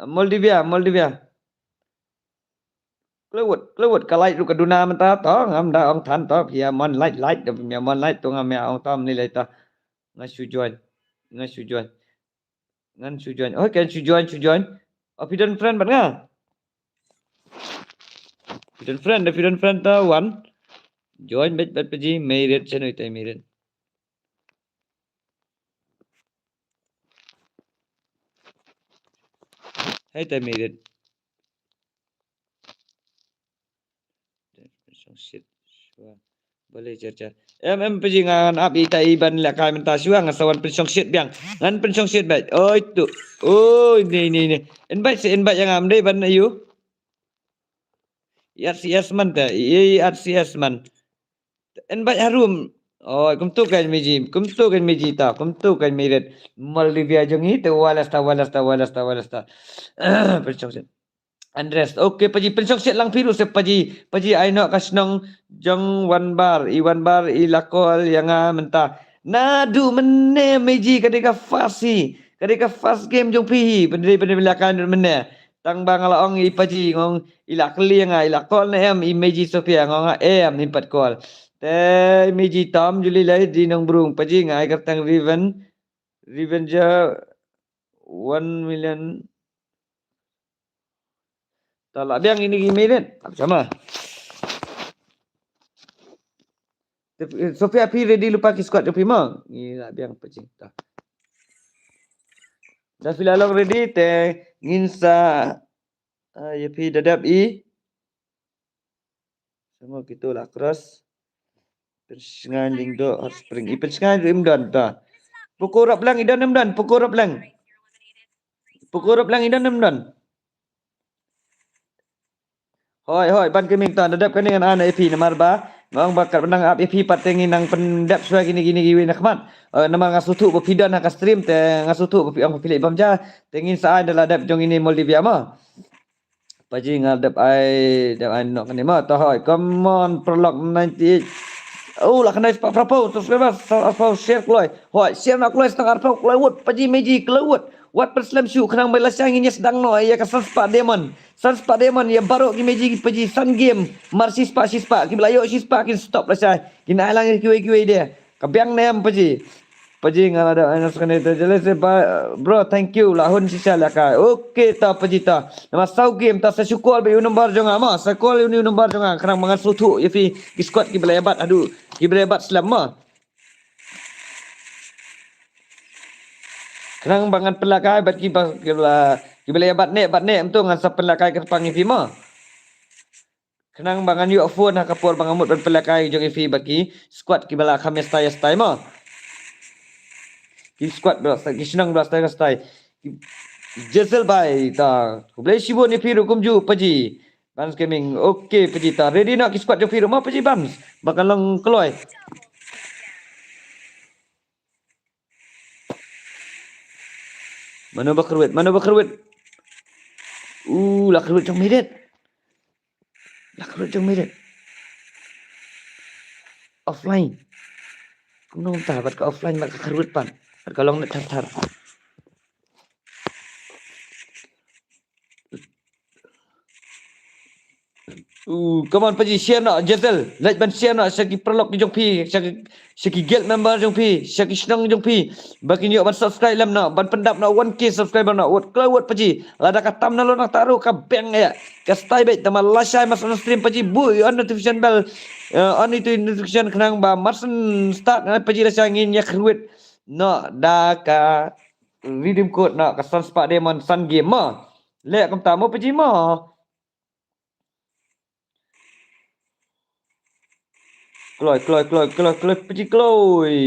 Moldavia, Moldavia. Klewut, klewut ka light ruh ka duna mynta to, ngam da ong than to, phi ïa mon light, light, da phi ïa mon light to ngam ïa ong to, mni light to. Nga shu join, nga shu join. Ngan shu join. Oh, kan shu join, shu join. Oh, phi don friend bad nga. Phi don friend, da phi don friend ta wan. Join bet bet paji, Merit, shano ita Merit. Hai ta Merit. Shit. Boleh jar jar. Em em paji ngan ap ita i ban lehkai mynta shuwa ngan sa wan pynshong shit biang. Ngan pynshong shit bad. Oi tu. Oi ni ni ni. Invite si invite yang am dei ban ayu. Yes yes man ta. Yes man. Invite harum. Oi kumtu kan Meji. Kumtu kan Meji ta. Kumtu kan Merit. Moldavia jong i te walas ta walas ta walas ta walas ta. Pynshong shit. Andres. Okay, paji pynshong shit lang phi ruh se paji. Paji ai noh ka shnong jong Wanbar. I Wanbar i la call ïa nga mynta. Naduh mynne Meji ka dei ka first hi. Ka dei ka first game jong phi hi. Bendri bendri la kan mynne. Tang ba nga la ong i paji ngong i la kylli ïa nga i la call ne em i Meji Sofia ngong nga em i pat call. Te Meji Tom Juli lai di nong brung paji nga ai kyrteng Riven. Riven ja one million. Ta la biang ini ki minit. Apa sama? Sofia phi ready lypa ki squad phi mo. Ni la biang paji ta. Da phi la long ready te ngin sa, ah, ïa phi da dep i. Sama kitu la cross. Pynsngain Lyngdoh Hot Spring. I pynsngain ruh im don ta. Puku rop lang i don im don. Puku rop lang. Puku rop lang i don im don. Hoi hoi ban keming ta da dep kane ngan ai na ïa phi namar ba nga ong ba kat ba nang ap ïa phi pat te ngin nang pyndep shuwa kine kine kiwei na khmat. Eh, namar nga sngewthuh ba phi don ha ka stream te nga sngewthuh ba phi ong ba phi leh bam ja te ngin sa ai da la dep jong ine Moldavia ma. Paji nga dep ai, dep ai nok ni ma, to hoi. Come on, Prolog ninety-eight. Oh, la khnai spah phraphew subscriber, san arphew share kloi. Hoi, share na kloi, stang arphew kloi wut, paji Meji kloi wut. Wat pynslem shu khnang ba la shang ngin ïa sdang noh ïa ka san spah diamond. San spah diamond ïa baroh ki Meji ki paji san game. Mar shi spah shi spah, ki ba la ïoh shi spah kin stop la shai. Kin ai lang ïa kiwei kiwei de. Ka biang ne em paji. Paji nga la da aina skane te jale se ba, bro, thank you la hun shisha la kai. Okay ta paji ta. Nama sau game ta sa shu call ba ïa u number jong nga ma, sa call ïa u number jong nga. Khnang ba ngan sngewthuh ïa phi ki squad ki ba la ïa bat haduh ki ba la ïa bat slem ma. Khnang ba ngan pynlakai bad ki ba, ki ba la, ki ba la ïa bat ne, bat ne em tu ngan sa pynlakai kyrpang ïa phi ma. Khnang ba ngan ïoh phone ha ka por ba nga mut ban pynlakai jong i phi bad ki squad ki ba la kham ïa stai ïa stai mo. Ki squad ba la stai, ki shnong ba la stai ïa stai. Ki Jezebel bai ta. Khublei shibun ïa phi ruh kumjuh paji. Bans Gaming. Okay paji ta. Ready noh ki squad jong phi ruh mo paji Bans. Ba kan long kloi. Mano ba kyrwit, mano ba kyrwit. Uh, la kyrwit jong Merit. La kyrwit jong Merit. Offline. Kumno mynta bad ka offline bad ka kyrwit pat. Bad ka long net thar thar. Uh, come on Paji, share noh, Jezel. Leit ban share noh sha ki paralok ki jong phi, sha ki, sha ki guild member jong phi, sha ki shnong jong phi. Ba kin ïoh ban subscribe lem noh, ban pyndap noh one K subscriber noh. Wat kloi wat Paji. Lada ka tam na lo na taru ka beng ïa. Ka stay beit tama lashai mar shu stream Paji, buh ïa notification bell. Uh, on ïa tu notification khnang ba mar shu start na Paji lashai ngin ïa kyrwit noh da ka redeem code noh ka san spah diamond san game mo. Leh kumta mo Paji mo. Kloi, kloi, kloi, kloi, kloi, Paji kloi.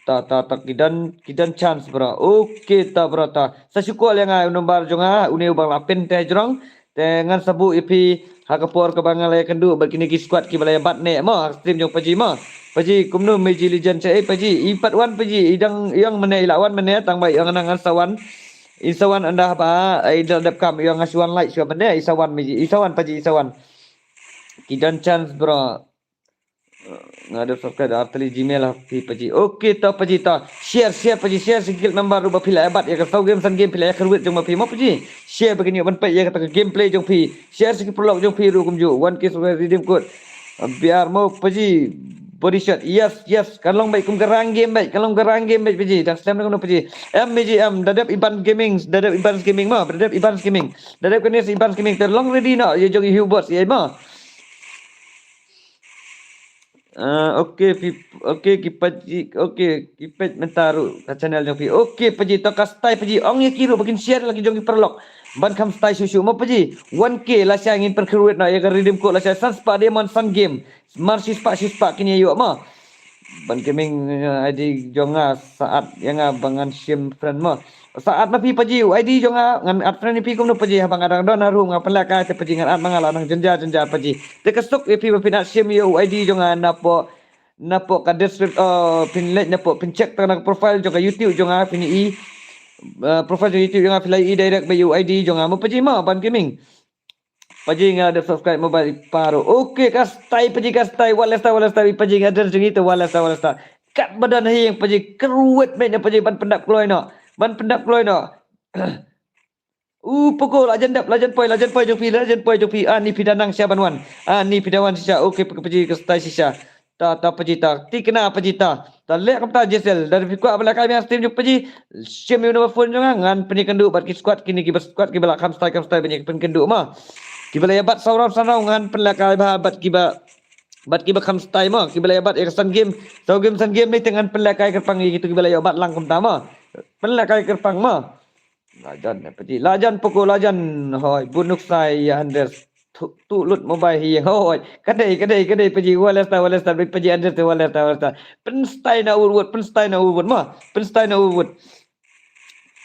Ta, ta, ta, ki don, ki don chance bro. Okay ta bro ta. Sa shu call ïa nga u number jong nga, une u bang la pin te jrong. Te ngan sa buh ïa phi ha ka por kaba nga la ïakynduh bad kine ki squad kiba la ïa bat ne mo ha ka stream jong Paji mo. Paji kumno Meiji Legend sha ei Paji, i pat wan Paji, i dang i ong mynne i la wan mynne tang ba i ong nang ngan sa wan. I sa wan ynda ba i da dep kam i ong nga shu wan like shu wan mynne i sa wan Meiji, i sa wan Paji, i sa wan. Ki don chance bro. Nga dep subscribe da artylli Gmail ha phi Paji. Okay to Paji to. Share, share Paji, share sha ki guild member ruh ba phi la ïa bat ïa ka saw game san game phi la ïa kyrwit jong ma phi mo Paji. Share ba kin ïoh ban peit ïa kata ka gameplay jong phi. Share sha ki paralok jong phi ruh kumjuh. One K subscribe redeem code. Biar mo Paji. Body shot. Yes, yes. Kan long beit kum ka rang game beit. Kan long ka rang game beit Paji. Dang slem na kumno Paji. M G M. Da dep Iban Gaming. Da dep Iban Gaming mo. Da dep Iban Gaming. Da dep kane Iban Gaming. Te long ready noh. Ïa jong i Hugh Boss ïa mo. Ah, okay, phi, okay, ki Paji, okay, ki peit mynta ruh ka channel jong phi. Okay, Paji, to ka style Paji, ong ïa ki ruh ba kin share la ki jong ki paralok. Ban kham style shuh shuh mo Paji. One K lashai ngin pynkyrwit noh ïa ka redeem code lashai san spah diamond san game. Mar shi spah shi spah kin ïa ïoh mo. Ban Gaming, eh, I D jong nga sa add ïa nga ba ngan shim friend mo. Sa add ma phi Paji, u I D jong nga ngan add friend ïa phi kumno Paji, haba nga dang don ha room nga pynlehkai te Paji ngan add ma nga la nang jynjar jynjar Paji. Te ka suk ïa phi ba phin add shim ïa u I D jong nga napoh, napoh ka description, oh, phin leit napoh phin check tang na ka profile jong ka YouTube jong nga phin i, eh, profile jong YouTube jong nga phin la i direct ba ïa u I D jong nga mo Paji mo Ban Gaming. Paji nga dep subscribe mobile i paro. Okay, ka style Paji ka style. Wale style, wale style. Paji nga dep jong i te wale style, wale style. Kat ba don hi Paji kyrwit mei na Paji ban pyndap kloi noh. Ban pyndap kloi noh. U poko la jan dep, la jan poi, la jan poi jong phi, la jan poi jong phi. Ah, ni phi da nang sha ban wan. Ah, ni phi da wan shisha. Okay, Paji ka style shisha. Ta, ta Paji ta. Tikna Paji ta. Ta leh kumta Jesel. Da phi kwah ba lehkai biang stream jong Paji. Shim ïa u number phone jong nga ngan pynïakynduh bad ki squad kine kiba squad kiba la kham style kham style ban ïa pynkynduh mo. Kiba la ïa bat saw round san round ngan pynlehkai bha bad kiba, bad kiba kham style mo. Kiba la ïa bat ïa ka san game. Saw game san game ne te ngan pynlehkai kyrpang ïa kitu kiba la ïa bat lang kumta mo. Pynlehkai kyrpang mo. Lajan, eh, Paji. Lajan poko lajan. Hoi, bunuk sai ya Andres. Tu, tu lut mobile hi. Hoi, kadai, kadai, kadai Paji. Wale style, wale style. Paji Andres, wale style, wale style. Pynstyle na urwut, pynstyle na urwut mo. Pynstyle na urwut.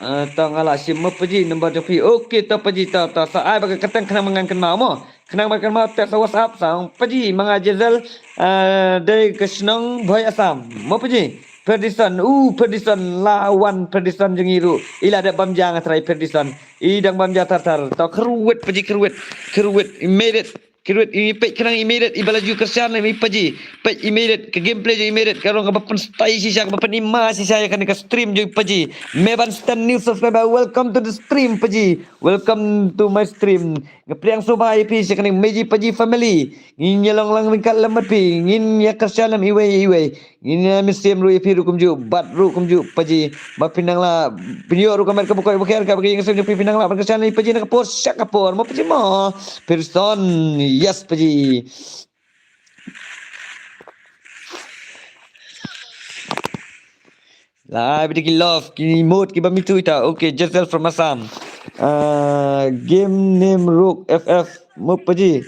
Eh, tang ala shim mo Paji number jong phi. Okay, to Paji, to, to. Sa ai ba ka kyrteng khnang ba ngan kynmaw mo. Khnang ba kynmaw text WhatsApp sa ong Paji ma nga Jesel, eh, dei ka shnong Bhoi Assam. Mo Paji. Perdison, uh, Perdison, la wan Perdison jong i ruh. I la dep bam ja nga trai Perdison. I dang bam ja thar thar. To kyrwit Paji kyrwit. Kyrwit, i made it. Kyrwit, i peit khnang i made it. I ba la ju kyrshan lem i Paji. Peit i made it. Ka gameplay jong i made it. Ka rong kaba pynstyle shisha, kaba pynima shisha ïa kane ka stream jong i Paji. Meban Stan new subscriber. Welcome to the stream Paji. Welcome to my stream. Nga pdiang sngewbha ïa phi sha kane Meiji Paji family. Ngin ïa long lang ryngkat lem bad phi. Ngin ïa kyrshan lem iwei iwei. Ngin ïa mynsiem ruh ïa phi ruh kumjuh, bat ruh kumjuh Paji. Ba phin nang lah phin ïoh ruh ka met kaba koit ba kher kaba ki ïing siem jong phi phin nang lah ban kyrshan ïa Paji na ka por sha ka por mo Paji mo. Perdison, yes Paji. Lai bidi ki love, ki emote, ki ba mitu ita. Okay, Jesel from Assam. Uh, game name Rook F F, mo Paji.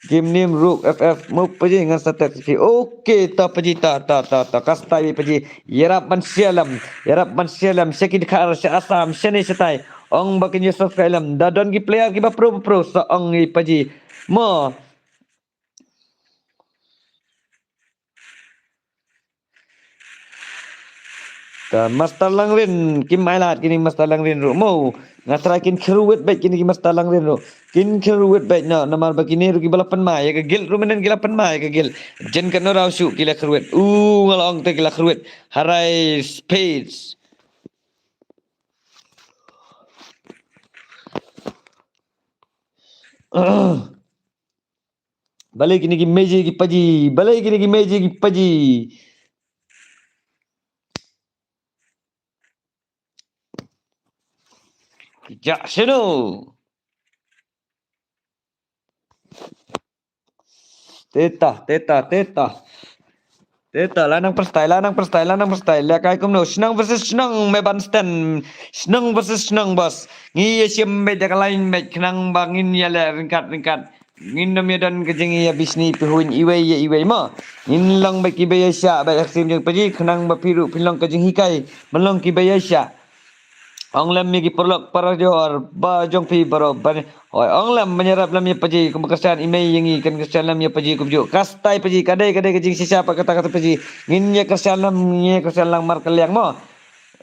Game name Rook F F, mo Paji ngan sa text ki. Okay, ta Paji ta, ta, ta, ta, ka style Paji. Ïarap ban share lem, ïarap ban share lem. Sha ki dkhar, sha Assam, shane shatai. Ong ba kin ïa subscribe lem. Da don ki player ki ba pro, ba pro, sa ong i Paji. Mo. Ta Master Langrin, kim ai lad kine Master Langrin ruh mo. Nga try kin kyrwit bad kine ki Master Langrin ruh. Kin kyrwit bad no, namar ba kine ruh ki ba la pynmai ïa ka guild ruh, mynnin ki la pynmai ïa ka guild. Jen ka no raw shu ki la kyrwit. U nga la ong te ki la kyrwit. Harai speech. Balei kine ki meji ki paji, balei kine ki meji ki paji. Ki ja shano. Teta, teta, teta. Teta, la nang pyrshah, la nang pyrshah, la nang pyrshah. La kai kumno, shnong versus shnong, me ban stand. Shnong versus shnong, boss. Ngi ïa shim bad da ka line bad khnang ba ngin ïa leh ryngkat ryngkat. Ngin nym ïa don ka jingïabishni pyrhuh iwei ïa iwei mo. Ngin long bad kiba ïaishah bad ha ka ktien jong paji khnang ba phi ruh phin long ka jinghikai ban long kiba ïaishah. Ong lem ïa ki paralok parajor ba jong phi baroh ban, hoi, ong lem ban ïarap lem ïa paji, kumba kyrshan i mei ïa ngi kan kyrshan lem ïa paji kumjuh. Ka stai paji, ka dei, ka dei ka jingshisha pat kata, kata paji. Ngin ïa kyrshan lem, ngin ïa kyrshan lang markylliang mo.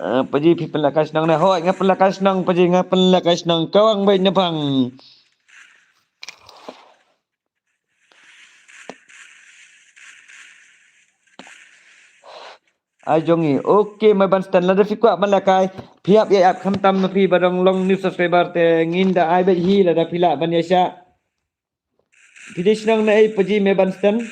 Eh, paji phi pynlehkai shnong ne? Hoi, nga pynlehkai shnong paji, nga pynlehkai shnong. Kawang bad nyabang. Ai jong ngi. Okay, me ban stand, lada phi kwah ban lehkai, phi hap ïa ap khamtam na phi ba dang long new subscriber te ngin da ai bad hi lada phi lah ban ïaishah. Phi dei shnong na ei paji, me ban stand?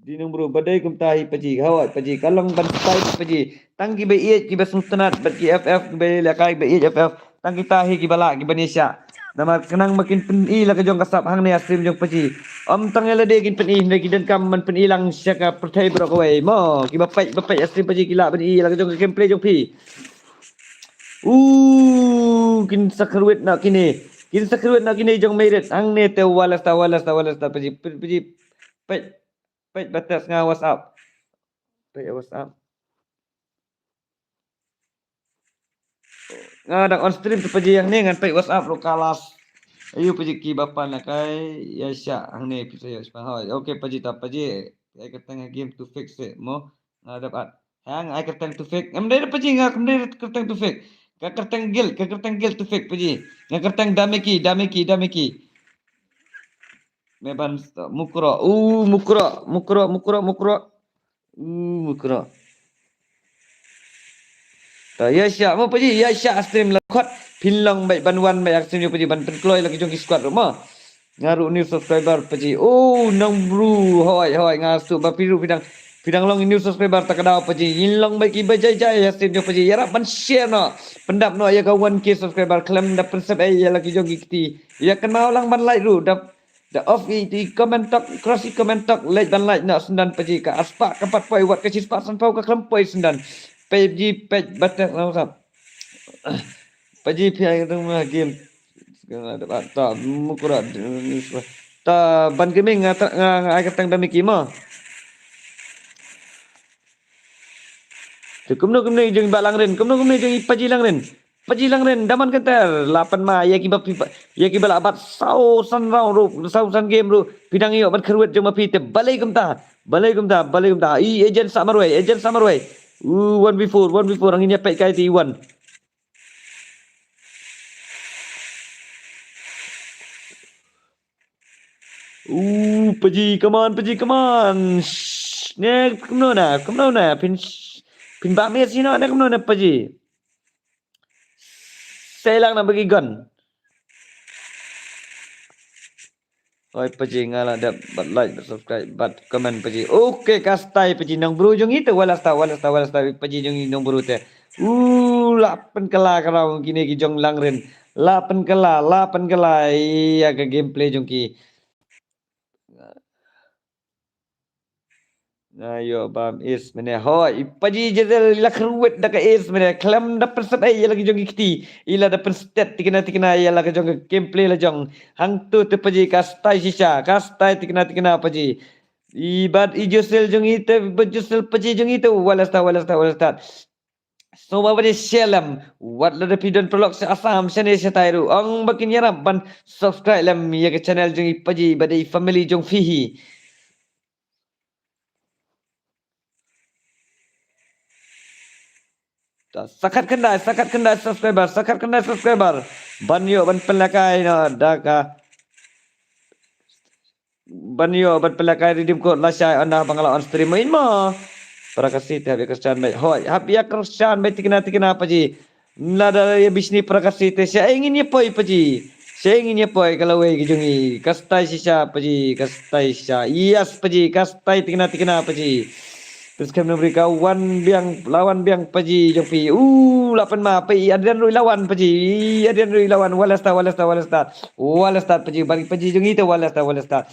Dei nong bru, ba dei kumta hi paji, hawai paji, ka long ban stai paji. Tang kiba ïeit kiba sngewtynnat bad ki F F, kiba ïeit lehkai, kiba ïeit F F. Tang kita hi kiba lah kiba ïaishah. Namar khnang ba kin pyni la ka jong ka sap hangne ha stream jong paji. Ym tang ïa lade kin pyni, hynrei ki donkam ban pyni lang sha ka pyrthei baroh kawei mo. Kiba peit, ba peit ha stream paji ki lah ban i la ka jong ka gameplay jong phi. U kin sa kyrwit noh kine. Kin sa kyrwit noh kine jong Merit. Hangne te wala sta, wala sta, wala sta paji, paji. Peit, peit ba text nga WhatsApp. Peit WhatsApp. Nga dang on stream tu paji, hangne ngan peit WhatsApp ruh kalas. Ayu paji kiba pynlehkai ïaishah hangne phi sa ïaishah. Hoi, okay paji, ta paji. Ai kyrteng game to fix it mo. Nga dap at. Hang ai kyrteng to fix. Em dei paji, nga kum dei kyrteng to fix. Ka kyrteng guild, ka kyrteng guild to fix paji. Nga kyrteng Dameki, Dameki, Dameki. Me ban st-, Mukro. U Mukro, Mukro, Mukro, Mukro. U Mukro. Ta ïaishah mo paji, ïaishah stream la khot. Phin long bad ban wan bad ha stream jong paji ban pynkloi la ki jong ki squad ruh mo. Nga ruh new subscriber paji. Oh, nong bru, hoi, hoi, nga sngewthuh ba phi ruh phi dang, phi dang long new subscriber ta ka daw paji. Ngin long bad kiba jai jai ha stream jong paji. Ïarap ban share noh. Pyndap noh ïa ka one K subscriber khlem da pynsep ei ïa la ki jong ki kti. Ïa kynmaw lang ban like ruh. Da, da off i, i comment tok, cross i comment tok, like ban like noh syndan paji, ka arspah ka pat poi wat ka shispah sanphew ka khlem poi syndan. Paji peit batek na WhatsApp. Paji phi ai dong ma game. Ta Mukura. Ta ban gaming nga ta, nga, nga ai kyrteng Damiki mo. Te kumno kumno jong i Bah Langrin, kumno kumno jong i Paji Langrin. Paji Langrin, da man kynter, la pynmai ïa kiba phi, ïa kiba la bat saw san round ruh, saw san game ruh, phi dang ïoh ban kyrwit jong ma phi te balei kumta, balei kumta, balei kumta. I Agent Samarwei, Agent Samarwei. U one v four, one v four, hangne peit kai te i one. Uh, Paji, come on, Paji, come on. Shh, ne, kumno na, kumno na, phin, shh, phin ba mes ino, ne, kumno na, Paji. Sei lang na bagi gun. Oi, Paji, nga la dep, bad like, bad subscribe, bad comment, Paji. Okay, ka style, Paji, nong bru jong i te, wala sta, wala sta, wala sta, Paji jong i nong bru te. Uh, la pynkylla ka round kine ki jong Langrin. La pynkylla, la pynkylla ïa ka gameplay jong ki. Nga ïoh bam ace mane. Hoi, i Paji Jezreel i la kyrwit da ka ace mane. Khlem da pynsep ei ïa la ka jong ki kti. I la da pynstet tikna tikna ïa la ka jong ka gameplay la jong. Hangto te Paji ka style shisha, ka style tikna tikna Paji. I bad i Jezreel jong i te, bad Jezreel Paji jong i te. Wala sta, wala sta, wala sta. So ba bade share lem. Wat lada phi don paralok sha Assam shane shatai ruh, ong ba kin ïarap ban subscribe lem ïa ka channel jong i Paji bad i family jong phi hi. Sa khatkhyndai, sa khatkhyndai subscriber, sa khatkhyndai subscriber. Ban ïoh ban pynlehkai noh da ka, ban ïoh ban pynlehkai redeem code lashai ynda ba nga la on stream mo. Para Khasi te hap ïa kyrshan beit. Hooid, hap ïa kyrshan beit tikna tikna paji. Lada ïa bishni para Khasi te shaei ngin ïa poi paji. Shaei ngin ïa poi ka lawei ka jong ngi. Ka style shisha paji, ka style shisha. Yes paji, ka style tikna tikna paji. Prince Khem Nongri ka wan biang, la wan biang paji jong phi. U, la pynma phi, i Adrian ruh i la wan paji. I Adrian ruh i la wan, Wallestar, Wallestar, Wallestar. Wallestar paji, bad paji jong ngi te Wallestar, Wallestar.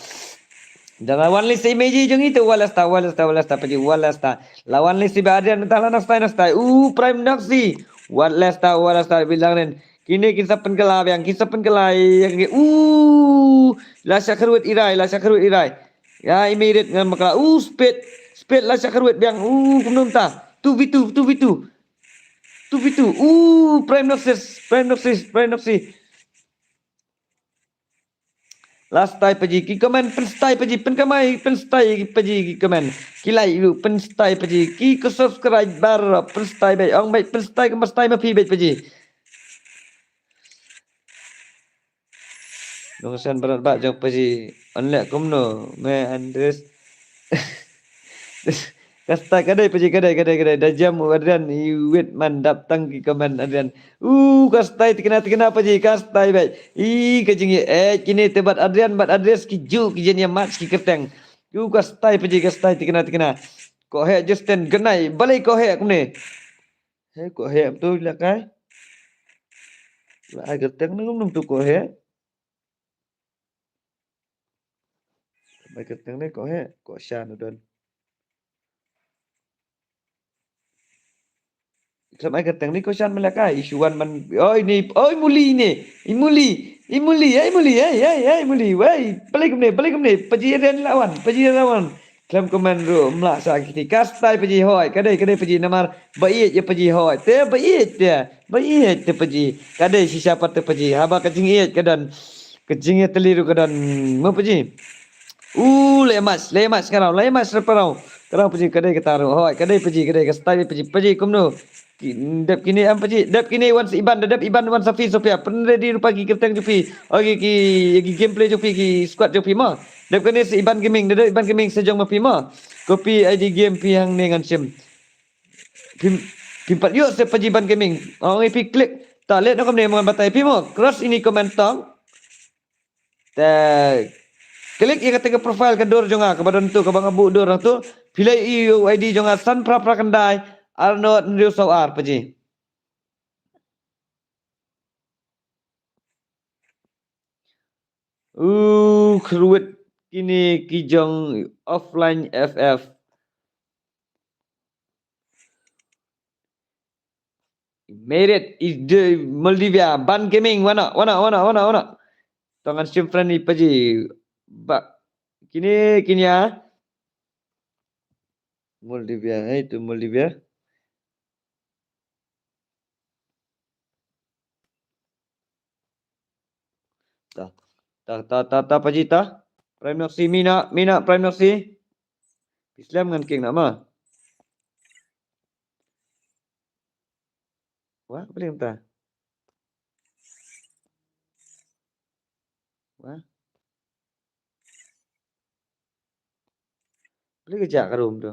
Da la wan lei sa i Meiji jong ngi te Wallestar, Wallestar, Wallestar paji, Wallestar. La wan lei sa i ba Adrian mynta la nang style, nang style. U, Prime Noxy. Wallestar, Wallestar bilang nen. Kine kin sa pynkylla biang, kin sa pynkylla ïa ki. U, la shah kyrwit i Rai, la shah kyrwit i Rai. Ïa i Merit ngan bakla. U, Speed, Speed la shah kyrwit biang. U, kumno mynta. Two v two, two v two. Two v two. U, Prime Noxy, Prime Noxy, Prime Noxy. La style paji, ki comment pynstyle paji, pynkamai pynstyle paji ki comment. Ki like ruh pynstyle paji, ki ko subscribe baroh pynstyle beit, ong beit pynstyle kumba style ma phi beit paji. Nongsan barat ba jong paji. Yn leh kumno me Andres. Ka style ka dei paji, ka dei, ka dei, ka dei. Da jam u Adrian i wit man dap tang ki comment Adrian. U, ka style tikna tikna paji, ka style beit. I, ka jingïeit kine te bad Adrian bad Andres ki ju ki jingïamat ki kyrteng. U, ka style paji, ka style tikna tikna. Ko he Justin, good night. Balei ko he kumne? He, ko he tu la kai. La ai kyrteng ne kumno tu ko he. Mai kyrteng ne ko he, ko shan u don. Khlem ai kyrteng ne ko shan, man la kai, i shu wan man, oi ni, oi muli ne, i muli, i muli, oi muli, oi, oi, oi muli, wei, balei kumne, balei kumne, paji Adrian la wan, paji Adrian la wan. Khlem comment ruh, mlah sa kiti, ka style paji hoi, ka dei, ka dei paji namar, ba ïeit ïa paji hoi, te ba ïeit te, ba ïeit te paji, ka dei shisha pat te paji, haba ka jingïeit ka don. Ka jingïatylli ruh ka don mo paji. U, leh match, leh match ka rau, leh match ruh parau. Ka rau paji, ka dei kata ruh. Hoi, ka dei paji, ka dei ka style paji, paji kumno. Ki, dep kine em paji, dep kine wan sa Iban, da dep Iban wan sa phi Sophia. Pynready ruh pa ki kyrteng jong phi. Oh, ki, ki, ki gameplay jong phi, ki squad jong phi mo. Dep kine sa Iban Gaming, da dep Iban Gaming sa jong ma phi mo. Copy I D game phi hangne ngan shim. Phim, phim pat ïoh sa paji Iban Gaming. Ong ïa phi klik. Ta leh noh kumne mo ngan batai phi mo. Cross ine comment tong. Te klik ïa kata ka profile ka dur jong nga kaba don tu kaba nga buh dur tu. Phi leh ïa u I D jong nga san phra phra khyndai ar nod hynriew saw ar paji. U kyrwit kine ki jong offline F F. Merit is the Moldavia, Ban Gaming, wana, wana, wana, wana, wana. Tong ngan shim friendly paji. Ba, kine, kine ah. Moldavia, eh, itu Moldavia. Ta, ta, ta, ta, ta, paji ta. Prime Noxy, mina, mina, Prime Noxy. Islam ngan king nama. Wah, apa lagi ta? Wah. Beli kerja ke room tu.